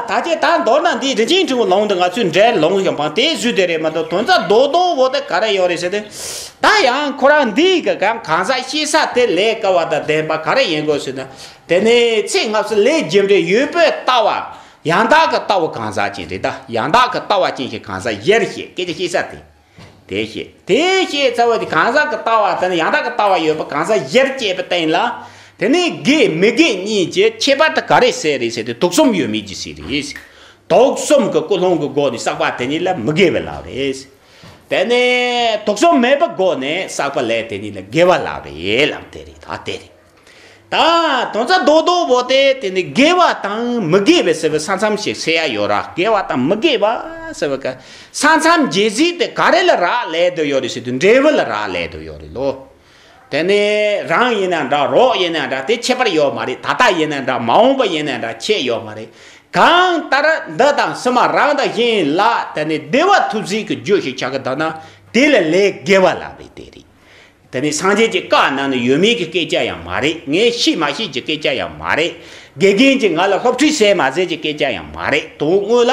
ད་ཅི་ད་མདོར་ན་འདི་རིན་ཆེན་ཕྲེང་བའི་ལུང་དེ་ང་ཚོས་འགྲེལ་ལུང་གཞན་པ་དེ་བཟོས་དེ་རེད་མ་གཏོགས། དོན་རྩ་རྡོག་རྡོག་བོ་དེ་ག་རེ་ཡོད་རེད་ཟེར་ཏེ། ད་ཡང་ཁོ་རང་འདི་གི་གང་གང་ཟག་ཤེས་ས་དེ་ལས་དཀའ་བ་དང་ལྡན་པ་ག་རེ་ཡིན་དགོས་ཟེར་ན། དེ་ནས་ཚེ་སྔ་ཕྱི་ལས་རྒྱུ་འབྲས་ཡོད་པའི་ལྟ་བ། ཡང་དག་གི་ལྟ་བ་གང་ཟག་ཅན་རེད། ད་ཡང་དག་གི་ལྟ་བ་ཅན་ཞིག་གང་ཟག་བཞིར་བཤད། སྐད་ཆ་བཤད་ས་དེ། དེ་བཤད། དེ་བཤད་ཚར་བ་དེ་གང་ཟག་གི་ལྟ་བ་དེ་ནི་ཡང་དག་གི་ལྟ་བ་ཡོད་པ་གང་ཟག་བཞིར་བཤད་པའི་སྟེང་ལ། དེ་ནས་དགེ་མི་དགེ་གཉིས་ཀྱི་ཁྱད་པར་དེ་ག་རེ་ཟེར་རེད་ཟེར་ཏེ། དུག་གསུམ་ཡོད་མེད་ཀྱི་ཟེར་རེད། དུག་གསུམ་གྱི་ཀུན་སློང་གི་སྒོ་ནས་བསགས་པ་དེ་ཉིད་ལ་མི་དགེ་བ་ལབ་རེད། དེ་ནས་དུག་གསུམ་མེད་པའི་སྒོ་ནས་བསགས་པ་ལས་དེ་ཉིད་ལ་དགེ་བ་ལབ་རེད་ལབ་དེ་རེད། ད་དེ་རེད། ད་དོན་རྩ་རྡོག་རྡོག་བོ་དེ་དེ་ནི་དགེ་བ་དང་མི་དགེ་བའི་ཟེར་བའི་ས་མཚམས་ཤིག་ཟེར་ཡ་ཡོད་ར། དགེ་བ་དང་མི་དགེ་བ་ཟེར་བའི་ཀ་ས་མཚམས་འབྱེད་ཟིག་དེ་ག་རེ་ལ་རག་ལས་དུ་ཡོད་རེད་ཟེར་དུས། འབྲས་བུ་ལ་རག་ལས་དུ་ཡོད་རེད་ལོ། དེ་ནི་རང་ཡིན་ན་འདྲ། རོགས་ཡིན་ན་འདྲ། དེ་ཁྱད་པར་ཡོད་མ་རེད། ད་ལྟ་ཡིན་ན་འདྲ། མ་འོངས་པ་ཡིན་ན་འདྲ། ཁྱད་ཡོད་མ་རེད། གང་ལྟར་འདི་དང་ཕྱི་མ་རང་དང་གཞན་ལ་དེ་ནི་བདེ་བ་ཐོབ་ཟིག་གི་རྒྱུ་ཞིག་ཆགས་ཀྱི་འདུག་ན། དེ་ལ་ལས་དགེ་བ་ལབ་རེད། དེ་རེད། དེ་ནི་སངས་རྒྱས་ཀྱི་བཀའ་ནང་ན་ཡོད་མེད་ཀྱི་སྐད་ཆ་ཡང་མ་རེད། ངས་ཤེས་མ་ཤེས་ཀྱི་སྐད་ཆ་ཡང་མ་རེད། དགེ་རྒན་གྱིས་ང་ལ་སློབ་ཁྲིད་བྱས་མ་བྱས་ཀྱི་སྐད་ཆ་ཡང་མ་རེད། དོན་དངོས་ལ་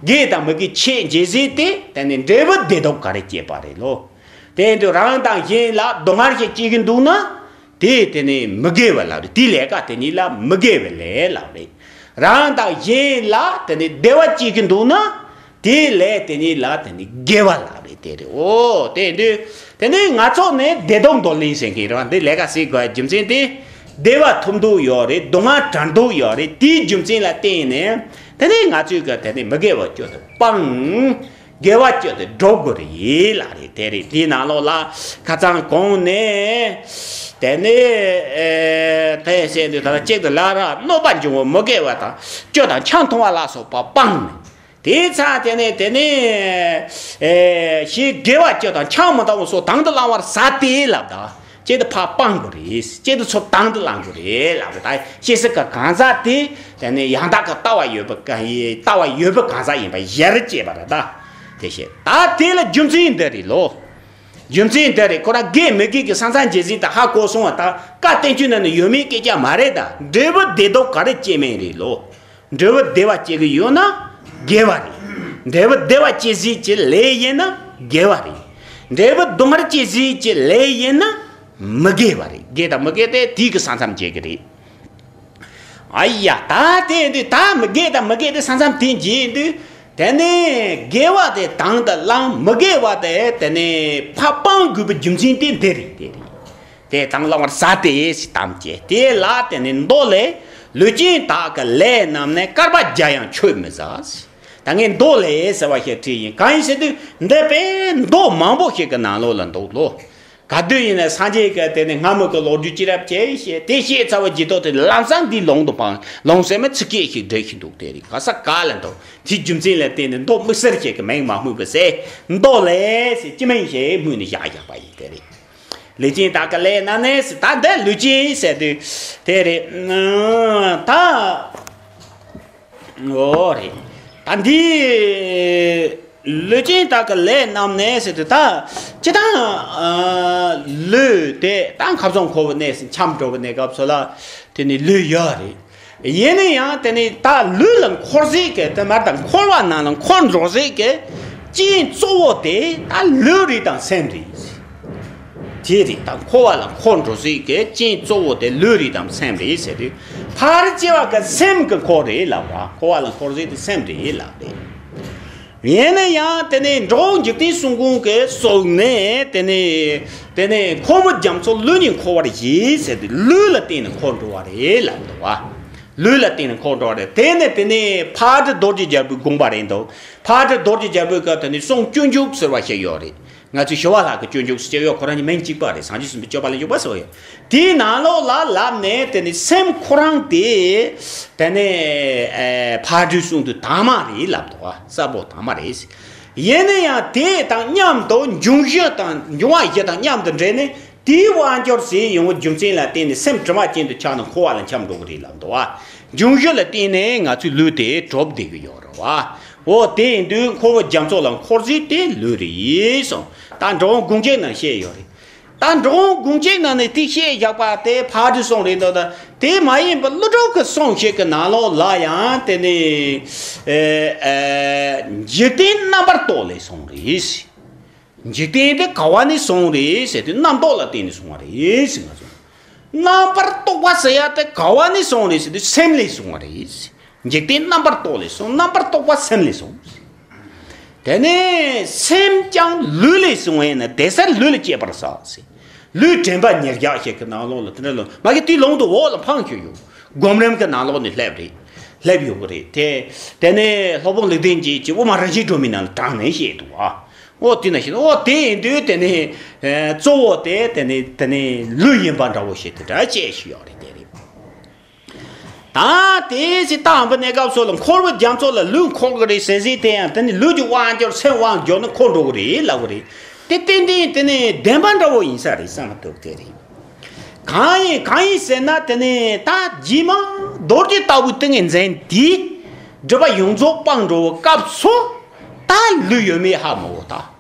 དགེ་དང་མི་དགེ་ཁྱད་འབྱེད་ཟིག་དེ་དེ་ནི་འབྲས་བུ་བདེ་སྡུག་ག་རེ་སྐྱེས་པ་རེད་ལོ། དེ་ཡིན་དུས་རང་དང་གཞན་ལ་སྡུག་བསྔལ་ཞིག་སྐྱེ་གི་འདུག་ན། དེ་དེ་ནི་མི་དགེ་བ་ལབ་རེད། དེའི་ལས་ཀ་དེ་ཉིད་ལ་མི་དགེ་བའི་ལས་ལབ་རེད། རང་དང་གཞན་ལ་དེ་ནི་བདེ་བ་སྐྱེ་གི་འདུག་ན། དེའི་ལས་དེ་ཉིད་ལ་དེ་ནི་དགེ་བ་ལབ་རེད། དེ་རེད། འོ་དེ་འདུག་དེ་ནི་ང་ཚོ་ནི་བདེ་སྡུག་འདོར་ལེན་བྱེད་མཁན་རེད་བ། འདི་ལས་ཀ་བྱེད་དགོས་རྒྱུ་མཚན་དེ། བདེ་བ་ཐོབ་འདོད་ཡོད་རེད། སྡུག་བསྔལ་བྲལ་འདོད་ཡོད་རེད། དེའི་རྒྱུ་མཚན་ལ་བརྟེན་ནས་དེ་ནི་ང་ཚོས་གི་དེ་ནི་མི་དགེ་བ་བཅུ་དེ་སྤང་། དགེ་བ་བཅུ་དེ་སྒྲུབ་དགོས་རེད་ལབ་རེད། དེ་རེད། དེའི་ནང་ལོགས་ལ་ཁ་སང་གོང་ནས་དེ་ནས་ཨེ་དེ་བཤད་དུས། ད་ལྟ་གཅིག་ཏུ་ལ་ར་གནོད་པ་འབྱུང་བའི་མི་དགེ་བ་དང་བཅུ་དང་། ཆང་འཐུང་བ་ལ་སོགས་པ་སྤང་ནས། དེའི་ཚེ་དེ་ནས་དེ་ནས་ཨེ་ཞེས་དགེ་བ་བཅུ་དང་ཆང་མི་འཐུང་བ་སོགས་དང་དུ་བླང་བར་བྱ་སྟེ་ལབ་ད། གཅིག་ཏུ་ཕར་སྤང་དགོས་རེད། གཅིག་ཏུ་ཚུར་དང་དུ་བླང་དགོས་རེད་ལབ་རེད། ད་ཤེས་སྲིད་ཀྱི་གང་ཟག་དེ་དེ་ནས་ཡང་དག་གི་ལྟ་བ་ཡོད་པའི་གང་ཡིན། ལྟ་བ་ཡོད་པའི་གང་ཟག་ཡིན་པ་གཞིར་བྱས་པ་རེད་ད། དེ་བཤད། ད་དེ་ལ་རྒྱུ་མཚན་འདི་རེད་ལོ། རྒྱུ་མཚན་འདི་རེད། ཁོ་རང་དགེ་མི་དགེ་གི་ས་མཚམས་འབྱེད་ཟིན་ད་ཧ་གོ་སོང་བ། ད་བཀའ་བསྟན་བཅོས་ནང་ནས་ཡོད་མེད་སྐད་ཆ་མ་རེད་ད། འབྲས་བུ་བདེ་སྡུག་ག་རེ་སྐྱེ་མིན་རེད་ལོ། འབྲས་བུ་བདེ་བ་སྐྱེ་གི་ཡོད་ན་དགེ་བ་རེད། འབྲས་བུ་བདེ་བ་སྐྱེ་ཟིན་གྱི་ལས་ཡིན་ན་དགེ་བ་རེད། འབྲས་བུ་སྡུག་བསྔལ་སྐྱེ་ཟིན་གྱི་ལས་ཡིན་ན་མི་དགེ་བ་རེད། དགེ་དང་མི་དགེ་དེ་དེའི་གི་ས་མཚམས་འབྱེད་གི་རེད། ཨ་ཡ། ད་དེ་འདི་ད་མི་དགེ་དང་མི་དགེ་དེ་ས་མཚམས་དེ་འབྱེད་དུས། དེ་ནས་དགེ་བ་དེ་དང་དུ་བླང་། མི་དགེ་བ་དེ་དེ་ནས་ཕར་སྤང་དགོས་པའི་རྒྱུ་མཚན་དེ་འདི་རེད། དེ་རེད། དེ་དང་བླང་བར་བྱ་སྟེ་ཞེས་དམ་བཅས། དེ་ལ་དེ་ནས་མདོ་ལས། ལུས་ཅན་དག་གི་ལས་རྣམས་ནི། བསྐལ་པ་བརྒྱ་ཡང་ཆོས་མི་ཟ། ད་ངས་མདོ་ལས་ཟེར་བ་ཞིག་བྲིས་ཡིན། གང་ཡིན་ཟེར་དུས་འདི་དཔེ་མདོ་མང་པོ་ཞིག་གི་ནང་ལོགས་ལ་འདུག་ལོ། ག་དུས་ཡིན་ན་སངས་རྒྱས་ཀྱི་དེ་ནས་སྔ་མོ་གི་ལོ་རྒྱུས་ཅི་རབས་བྱས་ཤེས། དེ་ཤེས་ཚར་བ་རྗེས་ཐོག་དེ་ལམ་སང་འདིའི་ལུང་དུ་བར་ལུང་ཟེར་མི་ཚིག་སྐད་ཞིག་འགྲེལ་བཞིན་འདུག་དེ་རེད། ག་ས་ག་ལ་འདུག་དེའི་རྒྱུ་མཚན་ལ་བརྟེན་ནས་མདོ་དམིགས་བསལ་ཞིག་གི་མིང་མ་སྨོས་པ་ཟེར། མདོ་ལས་ཟེར་སྤྱི་མིང་ཞིག་སྨོས་ནས་བཞག་བཞག་པ་ཡིན། དེ་རེད། ལུས་ཅན་དག་གི་ལས་རྣམས་ནི་ཟེར། ད་འདི་ལུས་ཅན་ཟེར་དུས་དེ་རེད། ད་འོ་རེད། ད་འདི་ལུས་ཅན་དག་གི་ལས་རྣམས་ནི་ཟེར་དུས། ད་སྤྱིར་བཏང་ལུས་དེ་ད་ཁ་བཟང་འཁོར་བའི་གནས་ཟེར། འཁྱམས་འགྲོ་བའི་གནས་སྐབས་སུ་ལ་དེ་ནི་ལུས་ཡོད་རེད། ཡིན་ན་ཡང་དེ་ནི་ད་ལུས་ལ་འཁོར་ཟེར་གི་དེ་མར་ད་འཁོར་བ་ནང་ལ་འཁོར་འགྲོ་ཟེར་གི་རྐྱེན་གཙོ་བོ་དེ་ད་ལུས་རེད་དང་སེམས་རེད། དེ་རེད་ད་འཁོར་བ་ལ་འཁོར་འགྲོ་ཟེར་གི་རྐྱེན་གཙོ་བོ་དེ་ལུས་རེད་དང་སེམས་རེད་ཟེར་དུས་ཕར་སྐྱེ་བ་གི་སེམས་གི་འཁོར་རེད་ལབ་ར། འཁོར་བ་ལ་འཁོར་ཟེར་དེ་སེམས་རེད་ལབ་རེད། ཡིན་ན་ཡང་དེ་ནས་འགྲོ་འཇིག་རྟེན་གསུམ་མགོན་གྱི་སྲོག་ནས་དེ་ནས་དེ་ནས་འཁོར་བའི་རྒྱ་མཚོ་ལུས་ནི་འཁོར་བར་བྱེད་ཟེར་ཏེ་ལུས་ལ་བརྟེན་ནས་འཁོར་འགྲོ་བ་རེད་ལབ་འདུག་བ། ལུས་ལ་བརྟེན་ནས་འཁོར་འགྲོ་བ་རེད། དེ་ནས་དེ་ནས་ཕ་དེ་རྡོ་རྗེ་རྒྱལ་པོའི་དགོངས་པ་རེད་འདུག་ཕ་དེ་རྡོ་རྗེ་རྒྱལ་པོའི་སྐབས་དེ་ནས་གསུང་སྤྱོད་འཇུག་ཟེར་བ་ཞིག་ཡོད་རེད། ང་ཚོས་ཞི་བ་ལྷ་གི་སྤྱོད་འཇུག་ཟེར་ཡོད་ཁོ་རང་གཉིས་མིང་གཅིག་པ་རེད། སངས་རྒྱས་གསུམ་པའི་སྤྱོད་པ་ལ་འཇུག་པ་ཟེར་བ་ཡོད། དེའི་ནང་ལོགས་ལ་ལབ་ནས་དེ་ནི་སེམས་ཁོ་རང་དེ་དེ་ནི་ཕ་སྤྲུལ་གསུང་དུས་དྭངས་མ་རེད་ལབ་འདུག་བ། གསལ་པོ་དྭངས་མ་རེད། ཡིན་ན་ཡང་དེ་དང་མཉམ་དུ་འབྱུང་བཞི་དང་འབྱུང་བ་བཞི་དང་མཉམ་དུ་འདྲེས་ནས་དེའི་དབང་སྒྱུར་ཟེར་ཡོང་བའི་རྒྱུ་མཚན་ལ་བརྟེན་ནས་སེམས་དྲི་མ་ཅན་དུ་ཆགས་ནས་འཁོར་བ་ལ་འཁྱམས་འགྲོ་གི་རེད་ལབ་འདུག་བ། འབྱུང་བཞི་ལ་བརྟེན་ནས་ང་ཚོའི་ལུས་དེ་གྲུབ་བསྡད་ཀྱི་ཡོད་རེད་བ། འོ་དེ་ཡིན་དུས་འཁོར་བའི་རྒྱ་མཚོ་ལ་འཁོར་ཟེར་དེ་ལུས་རེད་གསུངས། ད་འགྲོ་འོང་དགོངས་གཅིག་ནང་བཤད་ཡོད་རེད། ད་འགྲོ་འོང་དགོངས་གཅིག་ནང་ནས་དེ་བཤད་བཞག་པ་དེ་ཕ་དྲི་གསུང་རེད་འདུག་ད་དེ་མ་ཡིན་པ་ཀླུ་སྒྲུབ་ཀྱི་གསུང་ཞིག་གི་ནང་ལོགས་ལ་ཡང་དེ་ནི་ཨེ་ཨེ་འཇིག་རྟེན་རྣམ་པར་རྟོག་ལས་གསུངས་རེད། འཇིག་རྟེན་དེ་ག་བ་ནས་བྱུང་རེད་ཟེར་དུས་རྣམ་རྟོག་ལ་བརྟེན་ནས་བྱུང་བ་རེད་ཟེར་ང་ཚོ། རྣམ་པར་རྟོག་པ་ཟེར་ཡ་དེ་ག་བ་ནས་བྱུང་རེད་ཟེར་དུས་སེམས་ལས་བྱུང་བ་རེད། འཇིག་རྟེན་རྣམ་པར་རྟོག་ལས་བྱུང་། རྣམ་པར་རྟོག་པ་སེམས་ལས་བྱུང་། དེ་ནས་སེམས་ཀྱང་ལུས་ལས་བྱུང་བས་ན་དེ་སར་ལུས་ལ་སྐྱེས་པར་བྱ་ཟེར། ལུས་དྲན་པ་ཉེར་བཞག་ཞིག་གི་ནང་ལོགས་ལ་དེ་འདྲ་ལོ་མ་གི་དེའི་ལུང་དུ་འོག་ལ་འཕངས་ཁྱོད་ཡོད། སྒོམ་རིམ་གྱི་ནང་ལོགས་ནས་སླེབས་རེད། སླེབས་ཡོང་གི་རེད་དེ། དེ་ནས་སློབ་དཔོན་ལེགས་ལྡན་འབྱེད་ཀྱིས་དབུ་མ་རིན་ཆེན་སྒྲོན་མའི་ནང་ལ་དྲངས་ནས་བཤད་འདུག་ཨ། འོ་དེ་ནང་བཞིན་འོ་དེ་ཡིན་དུས་དེ་ནས་གཙོ་བོ་དེ་དེ་ནས་དེ་ནས་ལུས་ཡིན་པ་འདྲ་བོ་ཞིག་དེ་འདྲ་བཤད་ཞུ་ཡོད་རེད་དེ་རེད། ད་དེ་ཚེ་ད་འབུ་གནས་སྐབས་སོགས་ལ་འཁོར་བའི་རྒྱ་མཚོ་ལ་ལུས་འཁོར་གི་རེད་ཟེར་ཟེར་དེ་ཡང་དེ་ནས་ལུས་ཀྱི་དབང་སྒྱུར་སེམས་དབང་སྒྱུར་ནས་འཁོར་འགྲོ་གི་རེད་ལབ་གི་རེད། དེ་ཏན་ཏན་དེ་ནས་བདེན་པ་འདྲ་བོ་ཡིན་ས་རེད་བསམ་གི་འདུག་དེ་རེད། གང་ཡིན་གང་ཡིན་ཟེར་ན་དེ་ནི་ད་རྗེས་མ་རྡོ་རྗེ་ལྟ་བུའི་ཏིང་ངེ་འཛིན་དེས་སྒྲིབ་པ་ཡོངས་རྫོགས་སྤངས་འགྲོ་བའི་སྐབས་སུ་ད་ལུས་ཡོད་མེད་ཧ་མ་གོ་ད།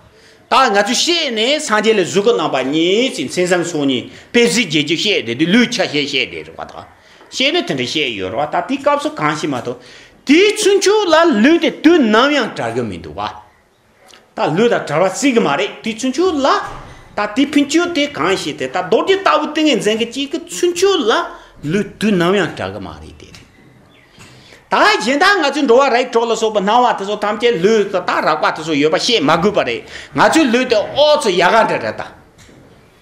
ད་ང་ཚོས་བཤད་ནས་སངས་རྒྱས་ལ་གཟུགས་ཀྱི་རྣམ་པ་གཉིས་ཅིག་མཚན་བཟང་ཚོགས་གཉིས་དཔེ་གཟིགས་རྒྱས་ཀྱི་བཤད་དེ་དུས་ལུས་ཆ་ཤས་བཤད་དེ་རེད་བ་ད། བཤད་ནས་དེ་འདྲ་བཤད་ཡོད་རེད་བ་ད་དེའི་སྐབས་སུ་གང་ཞིག་མ་གཏོགས་དེའི་ཚུན་ཆོད་ལ་ལུས་དེ་དུས་ནམ་ཡང་བྲལ་གི་མི་འདུག་བ། ད་ལུས་དང་བྲལ་བ་སྲིད་གི་མ་རེད། དེ་ཚུན་ཆོད་ལ་ད་དེ་ཕན་ཆོད་དེ་གང་ཞིག་དེ་ད་རྡོ་རྗེ་ལྟ་བུ་ཏིང་ངེ་འཛིན་གྱི་གཅིག་གི་ཚུན་ཆོད་ལ་ལུས་དུས་ནམ་ཡང་བྲལ་གི་མ་རེད་དེ་རེད། ད་གཞན་དག་ང་ཚོས་འགྲོ་བ་རིགས་དྲུག་ལ་སོགས་པ་སྣང་བ་དེ་ཚོ་ཐམས་ཅད་ལུས་དང་ད་རགས་པ་དེ་ཚོ་ཡོད་པ་བཤད་མ་དགོས་པ་རེད། ང་ཚོའི་ལུས་དེ་ཨོ་ཚོ་ཡ་ག་འདྲ་འདྲ་ད།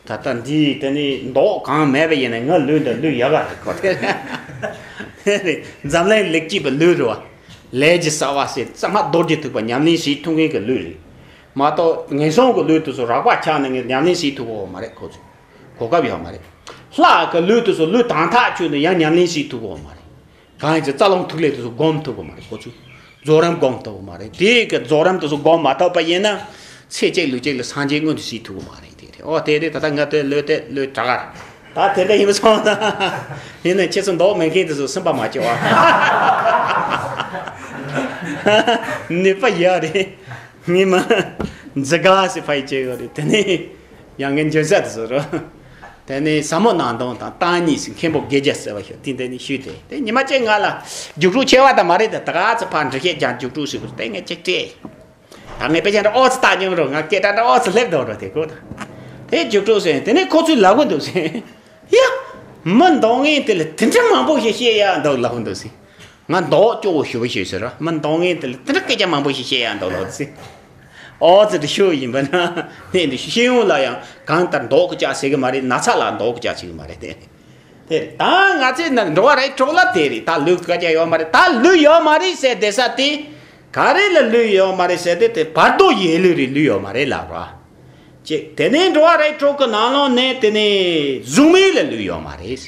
ད་ལྟ་འདིའི་དེ་ནི་མདོག་གང་མེད་པ་ཡིན་ན་ང་ལུས་འདི་ལུས་ཡག་ག་རེད་ཁོ་དེ་རེད། འཛམ་གླིང་ལེགས་སྐྱེས་པའི་ལུས་རེད་བ། ལས་ཀྱི་ས་བ་ཟེར་གཙང་མ་རྡོ་རྗེ་ཐེག་པ་ཉམས་ལེན་བྱེད་ཐུབ་མཁན་གྱི་ལུས་རེད། མ་གཏོགས་ངན་སོང་གི་ལུས་དེ་ཚོ་རགས་པ་ཆགས་ནས་ངས་ཉམས་ལེན་བྱེད་ཐུབ་ཀྱི་ཡོད་མ་རེད་ཁོ་ཚོ། གོ་སྐབས་ཡོད་མ་རེད། ལྷ་གི་ལུས་དེ་ཚོ་ལུས་དང་ཐག་ཆོད་ནས་ཡང་ཉམས་ལེན་བྱེད་ཐུབ་ཀྱི་ཡོད་མ་རེད། གང་ཡིན་ཚེ་རྩ་རླུང་ཐིག་ལེ་དེ་ཚོ་སྒོམ་ཐུབ་ཀྱི་མ་རེད་ཁོ་ཚོས། རྫོགས་རིམ་སྒོམ་ཐུབ་ཀྱི་མ་རེད། དེའི་གི་རྫོགས་རིམ་དེ་ཚོ་སྒོམ་མ་ཐུབ་པ་ཡིན་ན། ཚེ་གཅིག་ལུས་གཅིག་ལ་སངས་རྒྱས་མངོན་དུ་བྱེད་ཐུབ་ཀྱི་མ་རེད་དེ་རེད། ཨོ་དེ་རེད། ད་ལྟ་ང་དེ་ལུས་དེ་ལུས་དྲག་ག་རེད། ད་དེ་འདྲ་ཡིན་པ་སོང་ན། ཡིན་ན་ཁྱེད་ཚོ་མདོག་མེད་མཁན་དེ་ཚོ་སེམས་པ་མ་སྐྱོ་བ། ནུས་པ་ཡོད་རེད། ངས་མ། འཛི་ག་སེ་ཕ་ཡི་བྱས་ཡོད་རེད་དེ་ནི། ཡང་ངན་འཇོན་ས་དེ་ཚོ་རོ། དེ་ནས་ཟབ་མོ་སྣང་སྟོང་དང་བརྟན་གཉིས་སུ་མཁན་པོ་དགེ་རྒྱས་ཟེར་བ་ཞིག་དེ་འདི་ནས་ཞུས་ཏེ་དེ་ཉི་མ་གཅིག་ང་ལ་རྒྱུགས་སྤྲོད་ཆེ་བ་དང་མ་རེད་དེ་ད་ག་ཚོད་ཕར་འདྲི་བཤད་ཀྱང་རྒྱུགས་སྤྲོད་ཞུས་པར་དེ་ངས་གཅིག་སྤྲད། ད་ངས་དཔེ་ཆ་འདྲ་ཨོ་ཙི་བལྟ་མྱོང་རོགས་ང་སྐད་གྲགས་འདྲ་ཨོ་ཙི་སླེབས་འདུག་རོགས་དེ་ཁོ་ད། དེ་རྒྱུགས་སྤྲོད་ཟེར་དེ་ནས་ཁོ་ཚོས་ལབ་གི་འདུག་ཟེར། ཡ། མི་མདོག་ངན་དེ་ལ་དེ་འདྲ་མང་པོ་ཞིག་བཤད་ཡ་འདུག་ལབ་གི་འདུག་ཟེར། ང་མདོག་སྐྱོ་བོ་ཞུ་བ་ཞུ་ཟེར་ར་མི་མདོག་ངན་དེ་ལ་དེ་འདྲ་སྐད་ཆ་མང་པོ་ཞིག་བཤད་ཡ་འདུག་ལོ་ཟེར། ཨོ་ཙི་དེ་ཤོད་ཡིན་པ་ན་ནས་འདི་ཤེས་ཡོང་ལ་ཡང་གང་ལྟར་མདོག་གི་ལྕགས་ཟེར་གི་མ་རེད། ན་ཚ་ལ་མདོག་གི་ལྕགས་ཟེར་གི་མ་རེད་དེ། དེ་ད་ང་ཚོས་ན་འགྲོ་བ་རིགས་དྲུག་ལ་དེ་རེད། ད་ལུས་སྐད་ཆ་ཡོད་མ་རེད། ད་ལུས་ཡོད་མ་རེད་ཟེར་བསྡད་ས་དེ་ག་རེ་ལ་ལུས་ཡོད་མ་རེད་ཟེར་དེ་དེ་བར་དོ་ཡི་ལུས་རེད། ལུས་ཡོད་མ་རེད་ལབ་ར། ཅེས་དེ་ནས་འགྲོ་བ་རིགས་དྲུག་གི་ནང་ལོགས་ནས་དེ་ནས་གཟུགས་མེད་ལ་ལུས་ཡོད་མ་རེད།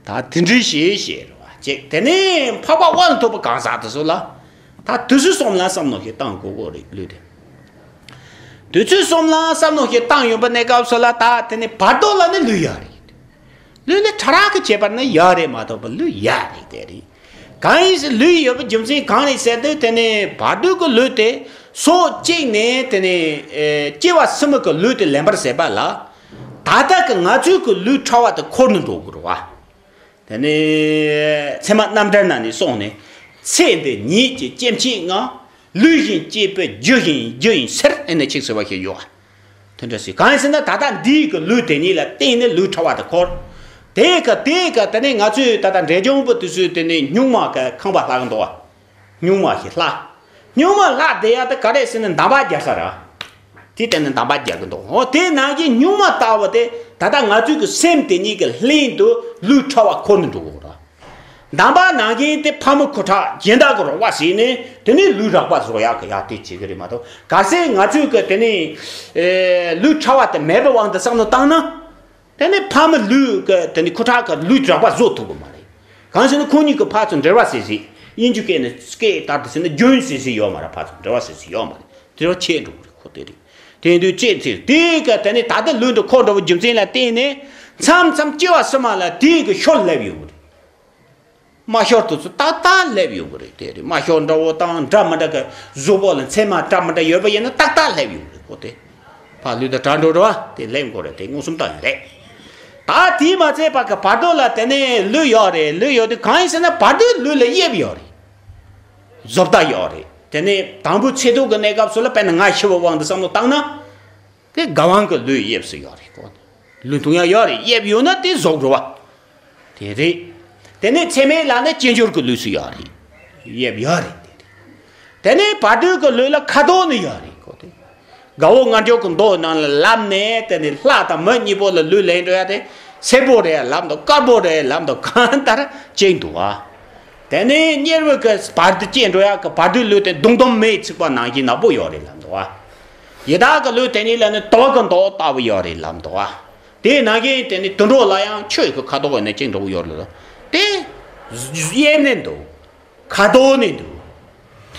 ད་དེ་འདྲའི་ཞེས་བཤད་རེད་བ། ཅེས་དེ་ནས་འཕགས་པ་དབང་ཐོབ་པའི་གང་ཟག་དེ་ཚོ་ལ་ད་དུས་ཚོད་གསུམ་ལ་བསམ་མནོ་ཞིག་བཏང་དགོས་དགོས་རེད་ལུས་དེ། དུས་ཚོད་གསུམ་ལ་བསམ་མནོ་ཞིག་བཏང་ཡོང་པ་གནས་སྐབས་སུ་ལ་ད་དེ་ནས་བར་དོ་ལ་ནི་ལུས་ཡོད་རེད། ལུས་ནི་ཕྲ་རགས་ཀྱི་ཁྱད་པར་ནི་ཡོད་རེད་མ་གཏོགས་པ་ལུས་ཡོད་རེད་དེ་རེད། གང་ཡིན་ཟེར་ལུས་ཡོད་པའི་རྒྱུ་མཚན་གང་རེད་ཟེར་དུས་དེ་ནི་བར་དོ་གི་ལུས་དེ་སོ་གཅིག་ནས་དེ་ནི་ཨེ་སྐྱེ་བ་གསུམ་གི་ལུས་དེ་ལེན་པར་ཟད་པ་ལ། ད་ལྟ་གི་ང་ཚོའི་གི་ལུས་ཕྲ་བ་དེ་འཁོར་ནས་འགྲོ་དགོས་རེད་བ། དེ་ནས་ཚད་མ་རྣམ་འགྲེལ་ནང་ནས་གསུངས་ནས། ཚེ་འདི་ཉིད་ཀྱི་སྐྱེ་མཆེད་ལྔ། ལུས་བཞིན་སྐྱེས་པའི་རྒྱུ་བཞིན་རྒྱུ་ཡིན་ཟེར་ཨེ་ནས་ཆིག་ཟེར་བ་ཞིག་ཡོད། དེ་འདྲ་ཟེར་གང་ཡིན་ཟེར་ན། ད་ལྟ་འདིའི་གི་ལུས་དེ་ཉིད་ལ་བརྟེན་ནས་ལུས་ཕྲ་བ་དེ་འཁོར། དེ་ག་དེ་ག་དེ་ནས་ང་ཚོས་ད་ལྟ་འབྲས་ལྗོངས་པོ་དེ་ཚོས་དེ་ནས་སྨྱུག་མ་གི་ཁང་པ་ལྷག་གི་འདུག་བ། སྨྱུག་མ་ཞིག་ལྷག་སྨྱུག་མ་ལྷག་བསྡད་ཡ་དེ་ག་རེ་ཟེར་ན་འདམ་བག་རྒྱག་ས་རེད། དེ་ལྟ་ན་འདམ་བག་རྒྱག་གི་འདུག་འོ་དེ་ནང་བཞིན་སྨྱུག་མ་ལྟ་བུ་དེ་ད་ལྟ་ང་ཚོའི་གི་སེམས་དེ་ཉིད་ཀྱི་ལྷན་དུ་ལུས་ཕྲ་བ་འཁོར་ནས་འགྲོ་གི་རེད། འདམ་བག་ནང་བཞིན་དེ་ཕག་མོ་ཁུ་ཁྲག་སྦྱིན་བདག་གི་རོགས་པ་བྱས་ནས་དེ་ནས་ལུས་རགས་པ་བཟོ་ཡག་གི་ཡ་དེ་བྱེད་ཀྱི་རེད་མ་གཏོགས། གལ་སྲིད་ང་ཚོའི་གི་དེ་ནས་ཨེ་ལུས་ཕྲ་བ་དེ་མེད་པའི་དབང་དུ་བསམ་བློ་བཏང་ན། དེ་ནས་ཕག་མོ་ལུས་ཀྱི་དེ་ནས་ཁུ་ཁྲག་གི་ལུས་རགས་པ་བཟོ་ཐུབ་ཀྱི་མ་རེད། གང་ཟེར་ན་ཁོང་གཉིས་ཀྱི་ཕར་ཚུར་འབྲེལ་བ་ཟེར་ཟིག་དབྱིན་ཇི་སྐད་ནས་སྐད་ལྟར་དུ་ཟེར་ན་རྒྱུན་ཟེར་ཟིག་ཡོད་མ་རེད། ཕར་ཚུར་འབྲེལ་བ་ཟེར་ཟིག་ཡོད་མ་རེད། དེ་རུ་ཆད་འགྲོ་གི་རེད་ཁོ། དེ་རེད། དེ་དུས་ཅི་ཚེ་དེ་ག་དེ་ནས་ད་ལྟ་ལུས་འདི་འཁོར་འགྲོ་བའི་རྒྱུ་མཚན་ལ་བརྟེན་ནས་མཚམས་མཚམས་སྐྱེ་བ་ཕྱི་མ་ལ་དེའི་གི་ཤུལ་སླེབས་ཡོང་གི་རེད། རྨ་ཤོར་དེ་ཚོ་ཏག་ཏག་སླེབས་ཡོང་གི་རེད། དེ་རེད། རྨ་ཤོར་འདྲ་བོ་དང་འདྲ་མི་འདྲ་གི་གཟུགས་པོ་ལ་མཚན་མ་འདྲ་མི་འདྲ་ཡོད་པ་ཡིན་ན་ཏག་ཏག་སླེབས་ཡོང་གི་རེད་ཁོ། དེ་ཕར་ལུས་དང་བྲལ་འགྲོ་འགྲོ་བ་དེ་སླེབས་དགོས་རེད། དེ་མངོན་སུམ་བཏང་ཡོད་རེད། ད་དེས་མ་ཚད་པ་གི་བར་དོ་ལ་དེ་ནས་ལུས་ཡོད་རེད། ལུས་ཡོད་དུས་གང་ཡིན་ཟེར་ན་བར་དོའི་ལུས་ལ་དབྱིབས་ཡོད་རེད། བཟོ་ལྟ་ཡོད་རེད། དེ་ནས་དང་པོའི་ཚེ་སྟོད་ཀྱི་གནས་སྐབས་སུ་ལ་དཔེར་ན་ང་ཤི་བའི་དབང་དུ་བསམ་བློ་བཏང་ན། དེ་སྒ་དབང་གི་ལུས་དབྱིབས་སུ་ཡོད་རེད་ཁོ། ལུས་མཐོང་ཡ་ཡོད་རེད། དབྱིབས་ཡོད་ན་དེ་བཟོ་དགོས་པ། དེ་རེད། དེ་ནས་ཚད་མའི་ལམ་ནས་དཀྱིལ་འཁོར་གྱི་ལུས་སུ་ཡོད་རེད། དབྱིབས་ཡོད་རེད། དེ་རེད། དེ་ནས་བར་དོའི་གི་ལུས་ལ་ཁ་དོག་ནི་ཡོད་རེད་ཁོ། དེ་དགའ་བོ་ང་འཇོག་གི་མདོ་ནང་ལ་ལབ་ནས། དེ་ནས་ལྷ་དང་མི་གཉིས་པོ་ལ་ལུས་ལེན་འགྲོ་ཡ་དེ་སེར་པོ་རེད་ལབ་འདུག་དཀར་པོ་རེད་ལབ་འདུག་གང་ལྟར་གཅིག་འདུག་བ། དེ་ནས་གཉེར་བའི་གི་བར་དུ་སྐྱེས་འགྲོ་ཡག་གི་བར་དོའི་ལུས་དེ་མདུང་ཟླུམ་མེ་ཚིག་པ་ནང་བཞིན་ནག་པོ་ཡོད་རེད་ལབ་འདུག་བ། ཡི་དྭགས་ཀྱི་ལུས་དེ་ཉིད་ལ་ནི་དུག་གི་མདོག་ལྟ་བུ་ཡོད་རེད་ལབ་འདུག་བ། དེ་ནང་བཞིན་དེ་ནི་དུད་འགྲོ་ལ་ཡང་ཆོས་ཀྱི་ཁ་དོག་ནི་གཅིག་འདྲ་བོ་ཡོད་རེད་ལ། དེ་དབྱིབས་ནི་འདུག་ཁ་དོག་ནི་འདུག་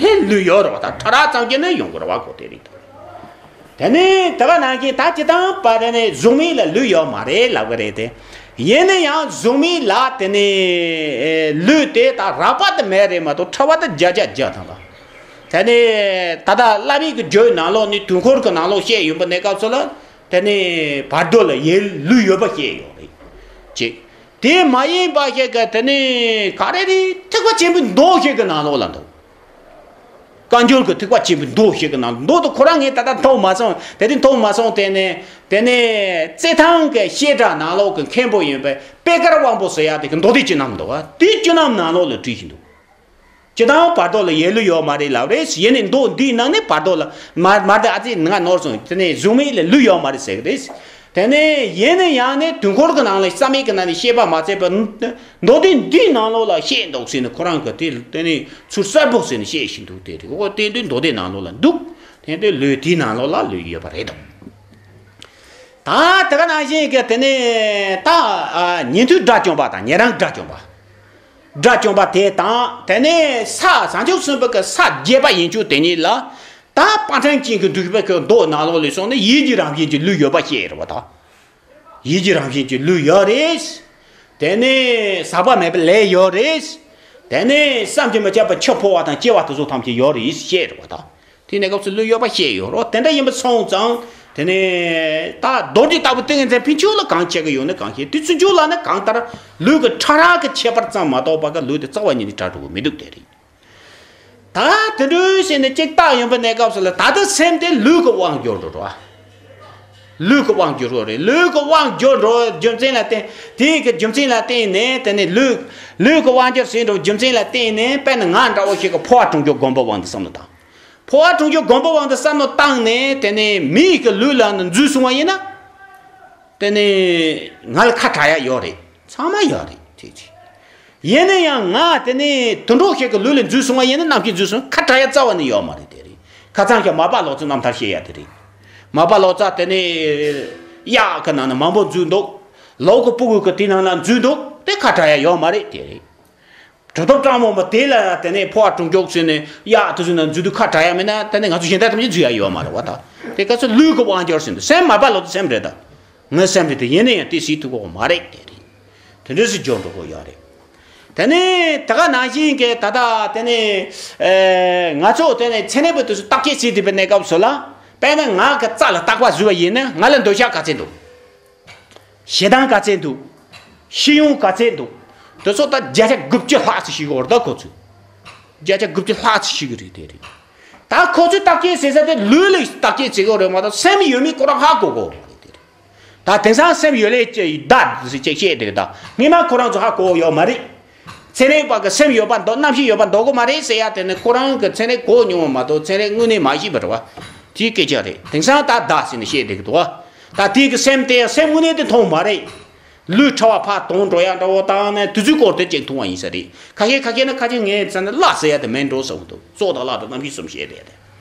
དེ་ལུས་ཡོད་རེད་བ། ད་ཕྲ་རགས་ཙམ་གྱིས་ནི་ཡོང་གི་རེད་བ་ཁོ། དེ་རིགས་དང་། དེ་ནས་དེ་ག་ནང་བཞིན་ད་སྤྱིར་བཏང་པ་དེ་ནས་གཟུགས་མེད་ལ་ལུས་ཡོད་མ་རེད་ལབ་གི་རེད་དེ། ཡིན་ན་ཡང་གཟུགས་མེད་ལ་དེ་ནས་ལུས་དེ་ད་རགས་པ་དེ་མེད་རེད་མ་གཏོགས་ཕྲ་བ་དེ་བརྒྱ་ཆ་བརྒྱ་ཐམ་པ། དེ་ནས་ད་ལྟ་བླ་མའི་གི་རྒྱུད་ནང་ལོགས་ནས་དུས་འཁོར་གྱི་ནང་ལོགས་བཤད་ཡོད་པ་གནས་སྐབས་སུ་ལ། དེ་ནས་བར་དོ་ལ་ཡེ་ལུས་ཡོད་པ་བཤད་ཡོད་རེད། ཅེས། དེ་མ་ཡིན་པ་ཞིག་གི་དེ་ནས་ག་རེ་རེད། ཐེག་པ་ཆེན་པོའི་མདོ་ཞིག་གི་ནང་ལོགས་ལ་འདུག་བཀའ་འགྱུར་གྱི་ཐེག་པ་ཆེན་པོའི་མདོ་ཞིག་གི་ནང་ལ་འདུག་དེ་ཁོ་རང་ངས་ད་ལྟ་མཐོང་མ་སོང་། དེ་དུས་མཐོང་མ་སོང་། དེ་ནས་དེ་ནས་རྩེ་ཐང་གི་བཤད་གྲྭ་ནང་ལོགས་ཀྱི་མཁན་པོ་ཡིན་པའི་པད་དཀར་དབང་པོ་ཟེར་ཡ་དེ་གི་མདོ་སྡེ་བཅུ་རྣམས་འདུག་བ། དེ་བཅུ་རྣམས་ནང་ལོགས་ལ་བྲིས་ཤིང་འདུག་སྤྱིར་བཏང་བར་དོ་ལ་ཡེ་ལུས་ཡོད་མ་རེད་ལབ་རེད། ཡིན་ནའི་མདོ་འདིའི་ནང་ནས་བར་དོ་ལ་མ་མ་རེད། ཨ་ཙི་ང་ནོར་སོང་། དེ་ནས་གཟུགས་མེད་ལ་ལུས་ཡོད་མ་རེད་ཟེར་གི་རེད། དེ་ནས་ཡིན་ན་ཡང་ནས་དུས་འཁོར་གྱི་ནང་ལ་བསམ་ཡས་ཀྱི་ནང་ནས་བཤད་པ་མ་ཚད་པར་མདོ་སྡེ་འདིའི་ནང་ལོགས་ལ་བཤད་འདུག་ཟེར་ནས་ཁོ་རང་གིས་དེ་དེ་ནས་ཚུར་གསལ་པོ་ཟེར་ནས་བཤད་བཞིན་འདུག་དེ་རེད། འོ་དེ་དུས་མདོ་སྡེ་ནང་ལོགས་ལ་འདུག་དེ་དུས་ལུས་དེའི་ནང་ལོགས་ལ་ལུས་ཡོད་པ་རེད་དོ། ད་དེ་ག་ནང་བཞིན་གྱི་དེ་ནས་ད་ཉན་ཐོས་དགྲ་བཅོམ་པ་དང་ཉན་རང་དགྲ་བཅོམ་པ། དགྲ་བཅོམ་པ་དེ་དང་དེ་ནས་ས་བྱང་ཆུབ་སེམས་དཔའི་གི་ས་བརྒྱད་པ་ཡན་ཆོད་དེ་ཉིད་ལ། ད་དཔལ་ཕྲན་ཅན་གྱི་འདུས་པའི་གི་མདོ་ནང་ལོགས་ལ་སོང་ནས་ཡིད་ཀྱི་རང་བཞིན་གྱི་ལུས་ཡོད་པ་བཤད་རེད་བ་ད། ཡིད་ཀྱི་རང་བཞིན་གྱི་ལུས་ཡོད་རེད། དེ་ནས་ཟག་པ་མེད་པའི་ལས་ཡོད་རེད། དེ་ནས་བསམ་གྱིས་མི་ཁྱབ་པའི་འཆི་འཕོ་བ་དང་སྐྱེ་བ་དེ་ཚོ་ཐམས་ཅད་ཡོད་རེད་བཤད་རེད་བ་ད། དེ་གནས་སྐབས་སུ་ལུས་ཡོད་པ་བཤད་ཡོད་རོ། དེ་འདྲ་ཡིན་པ་སོང་ཙང་དེ་ནས་ད་རྡོ་རྗེ་ལྟ་བུ་ཏིང་ངེ་འཛིན་ཕན་ཆད་ལ་གང་བྱེད་ཀྱི་ཡོད་ན་གང་བྱེད། དེ་ཚུན་ཆད་ལ་ནི་གང་ལྟར་ལུས་ཀྱི་ཕྲ་རགས་ཀྱི་ཁྱད་པར་ཙམ་མ་གཏོགས་པ་ག་ལུས་དེ་རྩ་བ་ཉིད་ནས་བྲལ་འགྲོ་གི་མི་འདུག་དེ་རེད། ད་དེ་འདྲའི་བྱས་ནས་གཅིག་བཏགས་ཡོང་པའི་གནས་སྐབས་སུ་ལ་ད་ལྟ་སེམས་དེ་ལུས་ཀྱི་དབང་བསྒྱུར་འགྲོ་རོ། ལུས་ཀྱི་དབང་བསྒྱུར་རོ་རེད། ལུས་ཀྱི་དབང་བསྒྱུར་འགྲོ་རྒྱུ་མཚན་ལ་བརྟེན། དེའི་གི་རྒྱུ་མཚན་ལ་བརྟེན་ནས་དེ་ནས་ལུས་ལུས་ཀྱི་དབང་བསྒྱུར་ཟེར་འགྲོ་རྒྱུ་མཚན་ལ་བརྟེན་ནས་དཔེར་ན་ང་འདྲ་བོ་ཞིག་གི་འཕོ་བ་གྲོང་ཁྱེར་སྒོམ་པའི་དབང་དུ་བསམ་བློ་བཏང་། འཕོ་བ་གྲོང་ཁྱེར་སྒོམ་པའི་དབང་དུ་བསམ་བློ་བཏང་ནས་དེ་ནས་མིའི་གི་ལུས་ལ་ནི་འཛུལ་སོང་བ་ཡིན་ན། དེ་ནས་ང་ལ་ཁ་གྲག་ཡ་ཡོད་རེད། ཚང་མ་ཡོད་རེད་དེ་ཅི། ཡིན་ན་ཡང་ང་དེ་ནས་དུད་འགྲོ་ཞིག་གི་ལུས་ལ་འཛུལ་སོང་བ་ཡིན་ན། རྣམ་ཤེས་འཛུལ་སོང་ཁ་གྲག་ཡ་རྩ་བ་ནས་ཡོད་མ་རེད་དེ་རེད། ཁ་ཚང་ཞིག་མར་པ་ལོ་ཙཱ་རྣམ་ཐར་བཤད་ཡ་དེ་རེད། མར་པ་ལོ་ཙཱ་དེ་ནས་གཡག་གི་ནང་ན་མང་པོ་འཛུལ་འདུག་ལོག་གི་སྤུ་གུ་གི་དེ་ནང་ན་འཛུལ་འདུག་དེ་ཁ་གྲག་ཡ་ཡོད་མ་རེད་དེ་རེད། གྲུབ་ཐོབ་སྤྲང་པོ་མ་དེ་ལ་དེ་ནས་འཕོ་བ་གྲོང་ཁྱེར་ཟེར་ནས་གཡག་དེ་ཚོ་ནང་འཛུལ་དུས་ཁ་གྲག་ཡ་མེད་ན། དེ་ནས་ང་ཚོ་གཞན་དག་ཐམས་ཅད་འཛུལ་ཡ་ཡོད་མ་རེད་བ་ད། དེ་སྐབས་སུ་ལུས་ཀྱི་དབང་བསྒྱུར་ཟེར་འདུག་སེམས་མར་པ་ལོ་ཙཱ་སེམས་རེད་ད། ངའི་སེམས་དེ་དེ་ཡིན་ན་ཡང་དེ་ཟེར་ཐུབ་ཀྱི་མ་རེད་དེ་རེད། དེ་འདྲ་ཟེར་འཇོག་འགྲོ་གི་ཡོད་རེད། དེ་ནས་དེ་ག་ནང་བཞིན་གྱི་ད་ལྟ་དེ་ནས་ཨེ་ང་ཚོ་དེ་ནས་མཚན་ཉིད་པ་དེ་ཚོ་བརྟག་དཔྱད་བྱེད་བསྡད་པའི་གནས་སྐབས་སུ་ལ། དཔེར་ན་ང་གི་རྩ་ལ་བརྟག་པ་ཞུས་པ་ཡིན་ན་ང་ལ་འདོད་ཆགས་ག་ཚད་འདུག་ཞེ་སྡང་ག་ཚད་འདུག་ཤེས་ཡོན་ག་ཚད་འདུག་དེ་ཚོ་ད་བརྒྱ་ཆ་དགུ་བཅུ་ལྷག་ཙམ་ཞིག་ཡོད་རེད་ད་ཁོ་ཚོས། བརྒྱ་ཆ་དགུ་བཅུ་ལྷག་ཙམ་ཞིག་རེད་དེ་རེད། ད་ཁོ་ཚོས་བརྟག་དཔྱད་བྱེད་ས་དེ་ལུས་ལ་བརྟག་དཔྱད་བྱེད་དགོས་རེད་མ་གཏོགས་སེམས་ཡོད་མེད་ཁོ་རང་ཧ་གོ་གོ་རེད་དེ་རེད། ད་དེང་སང་སེམས་ཡོད་ལས་ཀྱི་བདག་ཟེར་ཅིག་བཤད་དེ་ད་སྔོན་མ་ཁོ་རང་ཚོ་ཧ་གོ་ཡོད་མ་རེད། ཚན་རིག་པ་གི་སེམས་ཡོད་པ་འདུག་རྣམ་ཤེས་ཡོད་པ་འདུག་གི་མ་རེད་ཟེར་ཡ་དེ་ནི་ཁོ་རང་གི་ཚན་རིག་གོ་མྱོང་བ་མ་གཏོགས་ཚན་རིག་དངོས་གནས་མ་ཤེས་པ་རེད་བ། དེའི་སྐད་ཆ་རེད། དེང་སང་ད་བདག་ཟེར་ནས་བཤད་བསྡད་ཀྱི་འདུག་བ། ད་དེའི་གི་སེམས་དེ་སེམས་དངོས་གནས་དེ་མཐོང་མ་རེད། ལུས་ཕྲ་བ་ཕར་དོང་འགྲོ་ཡ་འདྲ་བོ་དང་ནི་དུས་ཚོད་སྐོར་དེ་ཅིག་མཐོང་བ་ཡིན་ས་རེད། ཁ་ཤས་ཁ་ཤས་ནི་ཁ་ཆེ་ངས་བཙལ་ནས་བརླག་ཟེར་ཡ་དེ་མིན་འགྲོ་བསམ་གི་འདུག་སྲོག་དང་བརླག་དང་རྣམ་ཤེས་གསུམ་བཤད་བསྡད་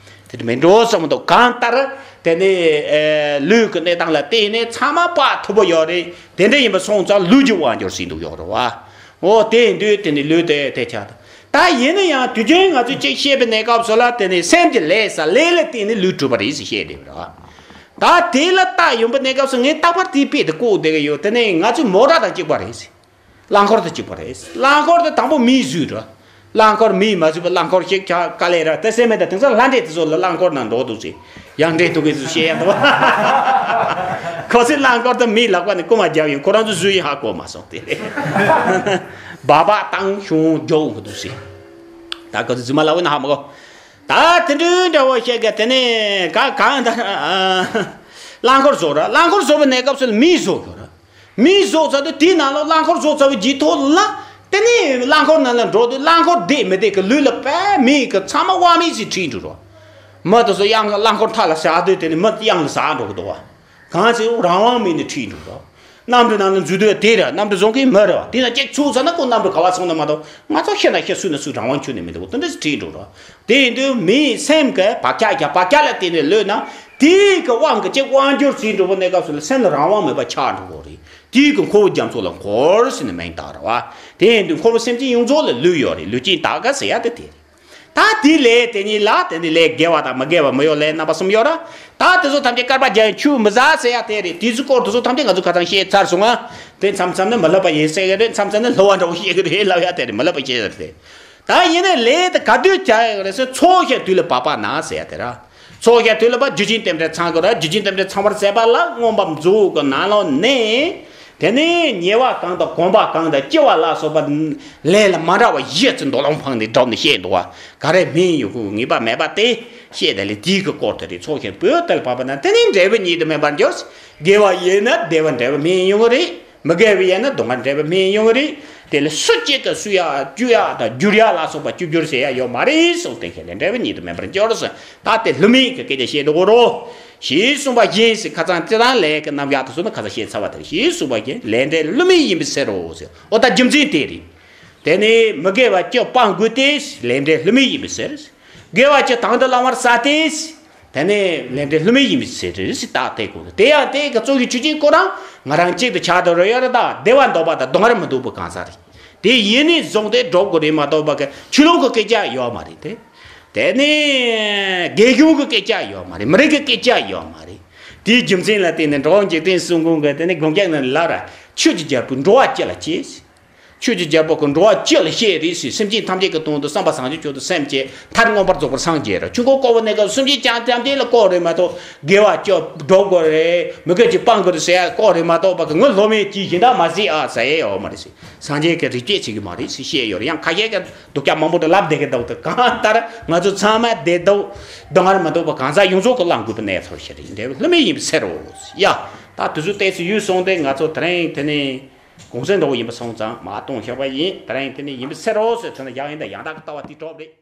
དེ། དེ་མིན་འགྲོ་བསམ་གི་འདུག་གང་ལྟར་དེ་ནི་ཨེ་ལུས་ཀྱི་གནས་སྟངས་ལ་བལྟས་ནས་ཚང་མ་དཔག་ཐུབ་པ་ཡོད་རེད། དེ་འདྲ་ཡིན་པ་སོང་ཙང་ལུས་ཀྱི་དབང་སྒྱུར་ཟེར་འདུག་ཡོད་རེད་བ། འོ་དེ་ཡིན་དུས་དེ་ནི་ལུས་དེ་དེ་ཆགས་འདུག་ད་ཡིན་ན་ཡང་དུས་རྒྱུན་ང་ཚོས་ཅིག་བཤད་པའི་གནས་སྐབས་སུ་ལ་དེ་ནི་སེམས་ཀྱི་ལས་ས་ལས་ལ་བརྟེན་ནས་ལུས་གྲུབ་པ་རེད་ཟེར་བཤད་བསྡད་པ་རེད་བ། ད་དེ་ལ་ལྟ་ཡོང་པའི་གནས་སྐབས་སུ་ངས་རྟག་པར་དེའི་དཔེ་དེ་བཀོད་བསྡད་ཀྱི་ཡོད། དེ་ནས་ང་ཚོའི་མོ་ཊ་དང་གཅིག་པ་རེད། རླངས་འཁོར་དང་གཅིག་པ་རེད། རླངས་འཁོར་དེ་དང་པོ་མིས་བཟོས་རེད། རླངས་འཁོར་མིས་མ་བཟོས་པ་རླངས་འཁོར་ཞིག་ཆགས་དཀའ་ལས་རེད། དེ་སེམས་མེད་ད་དེང་སང་ལྷ་འདྲེ་དེ་ཚོ་ལ་རླངས་འཁོར་ནང་འགྲོ་འདུག་ཟེར། ཡང་འདྲེ་འདུག་གི་ཟེར་བཤད་ཡ་འདུག་ཁོ་ཚོས་རླངས་འཁོར་དེ་མིའི་ལག་པ་ནས་རྐུ་མ་བརྒྱབ་ཡོད། ཁོ་རང་ཚོ་བཟོས་ཡིན་ཧ་གོ་མ་སོང་དེ་རེད། སྦག་སྦག་བཏང་བྱུང་རྒྱོབ་འོང་གི་འདུག་ཟེར། ད་ཁོ་ཚོ་རྫུན་མ་ལབ་ན་ཧ་མ་གོ། ད་དེ་འདྲའི་འདྲ་བོ་བཤད་གི། དེ་ནས་ག་གང་ད་རླངས་འཁོར་བཟོ་ར། རླངས་འཁོར་བཟོ་བའི་གནས་སྐབས་སུ་མིས་བཟོ་གི་ར། མིས་བཟོ་ཚར་དུས་དེའི་ནང་ལ་རླངས་འཁོར་བཟོ་ཚར་བའི་རྗེས་ཐོག་ལ་དེ་ནས་རླངས་འཁོར་ནང་ལ་འགྲོ་དུས་རླངས་འཁོར་བསྡད་མི་བསྡད་ཀྱི་ལུས་ལ་དཔེ་མིའི་གི་ཚང་མ་དབང་མེད་ཅིག་ཁྲིད་འགྲོ་ར། མི་དེ་ཚོ་གཡང་རླངས་འཁོར་མཐའ་ལ་ཟག་དུས་དེ་ནས་མི་གཡང་ལ་ཟག་འགྲོ་གི་འདུག་བ། གང་ཚེ་རང་དབང་མེད་ནས་ཁྲིད་འགྲོ་ར། གནམ་གྲུ་ནང་ལ་འཛུལ་དུས་དེ་ར་གནམ་གྲུ་བཟོ་མཁན་མི་རེད་བ། དེ་ན་གཅིག་ཚུགས་ཚར་ན་ཁོ་གནམ་གྲུ་ག་བ་སོང་ན་མ་གཏོགས་ང་ཚོ་ཤི་ན་ཤི་སུ་ན་སུ་རང་དབང་ཁྱོན་ནས་མི་འདུག་དེ་འདྲ་ཞིག་ཁྲིད་འགྲོ་ར། དེ་ཡིན་དུས་མིའི་སེམས་ཀྱི་བག་ཆགས་ཀྱང་བག་ཆགས་ལ་བརྟེན་ནས་ལུས་ན། དེའི་གི་དབང་གི་ཅིག་དབང་སྒྱུར་བྱེད་འགྲོ་བའི་གནས་སྐབས་སུ་ལ་སེམས་ལ་རང་དབང་མེད་པ་ཆགས་འགྲོ་གི་རེད། དེའི་གི་འཁོར་བའི་རྒྱ་མཚོ་ལ་འཁོར་ཟེར་ནས་མིང་བཏགས་ར་བ། དེ་ཡིན་དུས་འཁོར་བའི་སེམས་ཅན་ཡོངས་རྫོགས་ལ་ལུས་ཡོད་རེད། ལུས་ཅན་དག་ག་ཟེར་ཡ་དེ་དེ་རེད། ད་དེའི་ལས་དེ་ཉིད་ལ་དེ་ནི་ལས་དགེ་བ་དང་མི་དགེ་བ་མི་གཡོ་ལས་རྣམ་པ་གསུམ་ཡོད་ར། ད་དེ་ཚོ་ཐམས་ཅད་སྐལ་པ་བརྒྱ་ཡི་ཆུད་མི་ཟ་ཟེར་ཡ་དེ་རེད། དེ་ཚོའི་སྐོར་དེ་ཚོ་ཐམས་ཅད་ང་ཚོ་ཁ་སང་བཤད་ཚར་སོང་ང་། དེ་མཚམས་མཚམས་ནི་མི་སློབ་པ་ཡིན་ཟེར་གི་རེད། མཚམས་མཚམས་ནི་སློབ་པ་འདྲ་བོ་བཤད་གི་རེད་ལབ་ཡ་དེ་རེད། མི་སློབ་པ་བཤད་ཡ་རེད། ད་ཡིན་ནའི་ལས་དེ་ག་དུས་བྱ་ཡ་རེད་ཟེར། ཚོགས་ཞིང་དུས་ལ་བབ་པ་ན་ཟེར་ཡ་དེ་ར། ཚོགས་ཞིང་དུས་ལ་བབ་རྒྱུ་རྐྱེན་རྟེན་འབྲེལ་ཚང་དགོས་ར། རྒྱུ་རྐྱེན་རྟེན་འབྲེལ་ཚང་བར་མཛད་པ་ལ་མངོན་པར་རྫོགས་ཀྱི་ནང་ལོགས་ནས། དེ་ནས་ཉེ་བ་གང་དང་གོང་བ་གང་དང་སྐྱེ་བ་ལ་སོགས་པ་ལས་ལ་མ་འདྲ་བ་བཞི་ཚེ་མདོ་ལམ་འཕངས་ནས་སྒྲུབ་ནས་བཤད་འདུག་བ། ག་རེ་སྨིན་ཡོང་གི་ངེས་པ་མེད་པ་དེ་བཤད་དེ་ལས་དེའི་གི་སྐོར་དེ་རེད། ཚོགས་ཞིང་དུས་ལ་བབ་པ་ན་དེ་ནི་འབྲས་བུ་ཉིད་དུ་སྨིན་པར་འགྱུར། དགེ་བ་ཡིན་ན་བདེ་བ་འབྲས་བུ་སྨིན་ཡོང་གི་རེད། མི་དགེ་བ་ཡིན་ན་སྡུག་བསྔལ་འབྲས་བུ་སྨིན་ཡོང་གི་རེད། དེ་ལས་སུ་གཅིག་གིས་སུ་ཡ་བཅུ་ཡ་དང་བསྒྱུར་ཡ་ལ་སོགས་པ་བཅུ་བསྒྱུར་ཟེར་ཡ་ཡོད་མ་རེད་གསུངས་ཏེ། ཁས་ལེན་འབྲས་བུ་ཉིད་དུ་སྨིན་པར་འགྱུར་ཟེར། ད་དེ་བསླུ་མེད་ཀྱི་སྐད་ཆ་བཤད་འདུག་གོ་རོ། ཞེས་གསུངས་པ་བཞིན་ཟེར། ཁ་སང་སྤྱིར་བཏང་ལས་ཀྱི་རྣམ་གཞག་དེ་ཚོ་ནི་ཁ་སང་བཤད་ཚར་བ་དེ་རེད། ཞེས་གསུངས་པ་བཞིན་ལས་འབྲས་བསླུ་མེད་ཡིན་པའི་ཕྱིར་རོ་ཟེར། འོ་ད་རྒྱུ་མཚན་དེ་རེད། དེ་ནས་མི་དགེ་བ་བཅུ་སྤང་དགོས་ཏེ། ལས་འབྲས་བསླུ་མེད་ཡིན་པའི་ཕྱིར། དགེ་བ་བཅུ་དང་དུ་བླང་བར་བྱ་སྟེ། དེ་ནས་ལས་འབྲས་བསླུ་མེད་ཡིན་པའི་ཕྱིར་ཟེར། ད་དེ་གོ་དེ་ཡང་དེ་གི་གཙོ་བོའི་ཆོས་ཅན་ཁོ་རང་ང་རང་གཅིག་ཏུ་ཆགས་བསྡད་རོ་ཡོད་རེད། ད་བདེ་བ་འདོད་པ་དང་སྡུག་བསྔལ་མི་འདོད་པ་གང་ཟག་རེད། དེ་ཡིན་ནས་བཟུང་སྟེ་སྒྲུབ་དགོས་རེད་མ་གཏོགས་པ་གི་ཆོས་ལུགས་ཀྱི་སྐད་ཆ་ཡོད་མ་རེད་དེ། དེ་ནས་རྒན་གཞོན་གྱི་སྐད་ཆ་ཡོད་མ་རེད། མི་རིགས་ཀྱི་སྐད་ཆ་ཡོད་མ་རེད། དེའི་རྒྱུ་མཚན་ལ་བརྟེན་ནས་འགྲོ་བ་འཇིག་རྟེན་གསུམ་མགོན་གྱི་དེ་ནས་དགོངས་འགལ་ནི་ལ་ར། ཆོས་ཀྱི་རྒྱལ་པོས་འགྲོ་བ་སྤྱི་ལ་གཅེས། ཆོས་ཀྱི་རྒྱལ་པོ་གིས་འགྲོ་བ་སྤྱི་ལ་བཤད་རེད་ཟེར། སེམས་ཅན་ཐམས་ཅད་ཀྱི་དོན་དུ་བསམ་པ་བཟང་སྤྱོད་མཆོག་ཏུ་སེམས་བསྐྱེད། མཐར་མངོན་པར་རྫོགས་པར་སངས་རྒྱས་ར། ཆོས་འཁོར་བསྐོར་བའི་གནས་སྐབས་སེམས་ཅན་ཐམས་ཅད་ལ་བསྐོར་རེད་མ་གཏོགས་དགེ་བ་བཅུ་སྒྲུབ་དགོས་རེད། མི་དགེ་བཅུ་སྤང་དགོས་རེད་ཟེར་ཡ་བསྐོར་རེད་མ་གཏོགས་པ་གི་ངོ་བོ་མེད་ཀྱི་གཞན་དག་མ་ཟེར་ཨ་ཟེར་ཡ་ཡོད་མ་རེད་ཟེར། སངས་རྒྱས་ཀྱིས་རིགས་བསྐྱེད་བྱེད་ཀྱི་མ་རེད་ཟེར་བཤད་ཡོད་རེད། ཡང་ཁ་ཤས་ཀྱིས་སྡུག་ཅག་མང་པོ་དེ་ལབ་བསྡད་ཀྱི་འདུག་དེ་གང་ལྟར་ང་ཚོ་ཚང་མ་བདེ་སྡུག་སྡུག་བསྔལ་མི་འདོད་པ་གང་ཟག་ཡོངས་རྫོགས་ཀྱི་བླང་དགོས་པའི་གནས་ཚུལ་ཞིག་རེད། འབྲས་བུ་བསླུ་མེད་ཡིན་པའི་ཕྱིར་རོ། ཡ། ད་དུས་ཚོད་ཏོག་ཙམ་ཡོལ་སོང་སྟེ་ང་ཚོ་དེ་རིང་དེ་ནས། གུང་སེང་འདྲ་བོ་ཡིན་པ་སོང་ཙང་མར་གཏོང་བཞག་པ་ཡིན། དེ་རིང་དེ་ནས་ཡིན་པའི་ཕྱིར་རོ་ཟེར་ཚོད་ན་ཡག་ཡིན་ད། ཡང་དག་གི་ལྟ་བ་དེ་གྲོགས་རེད།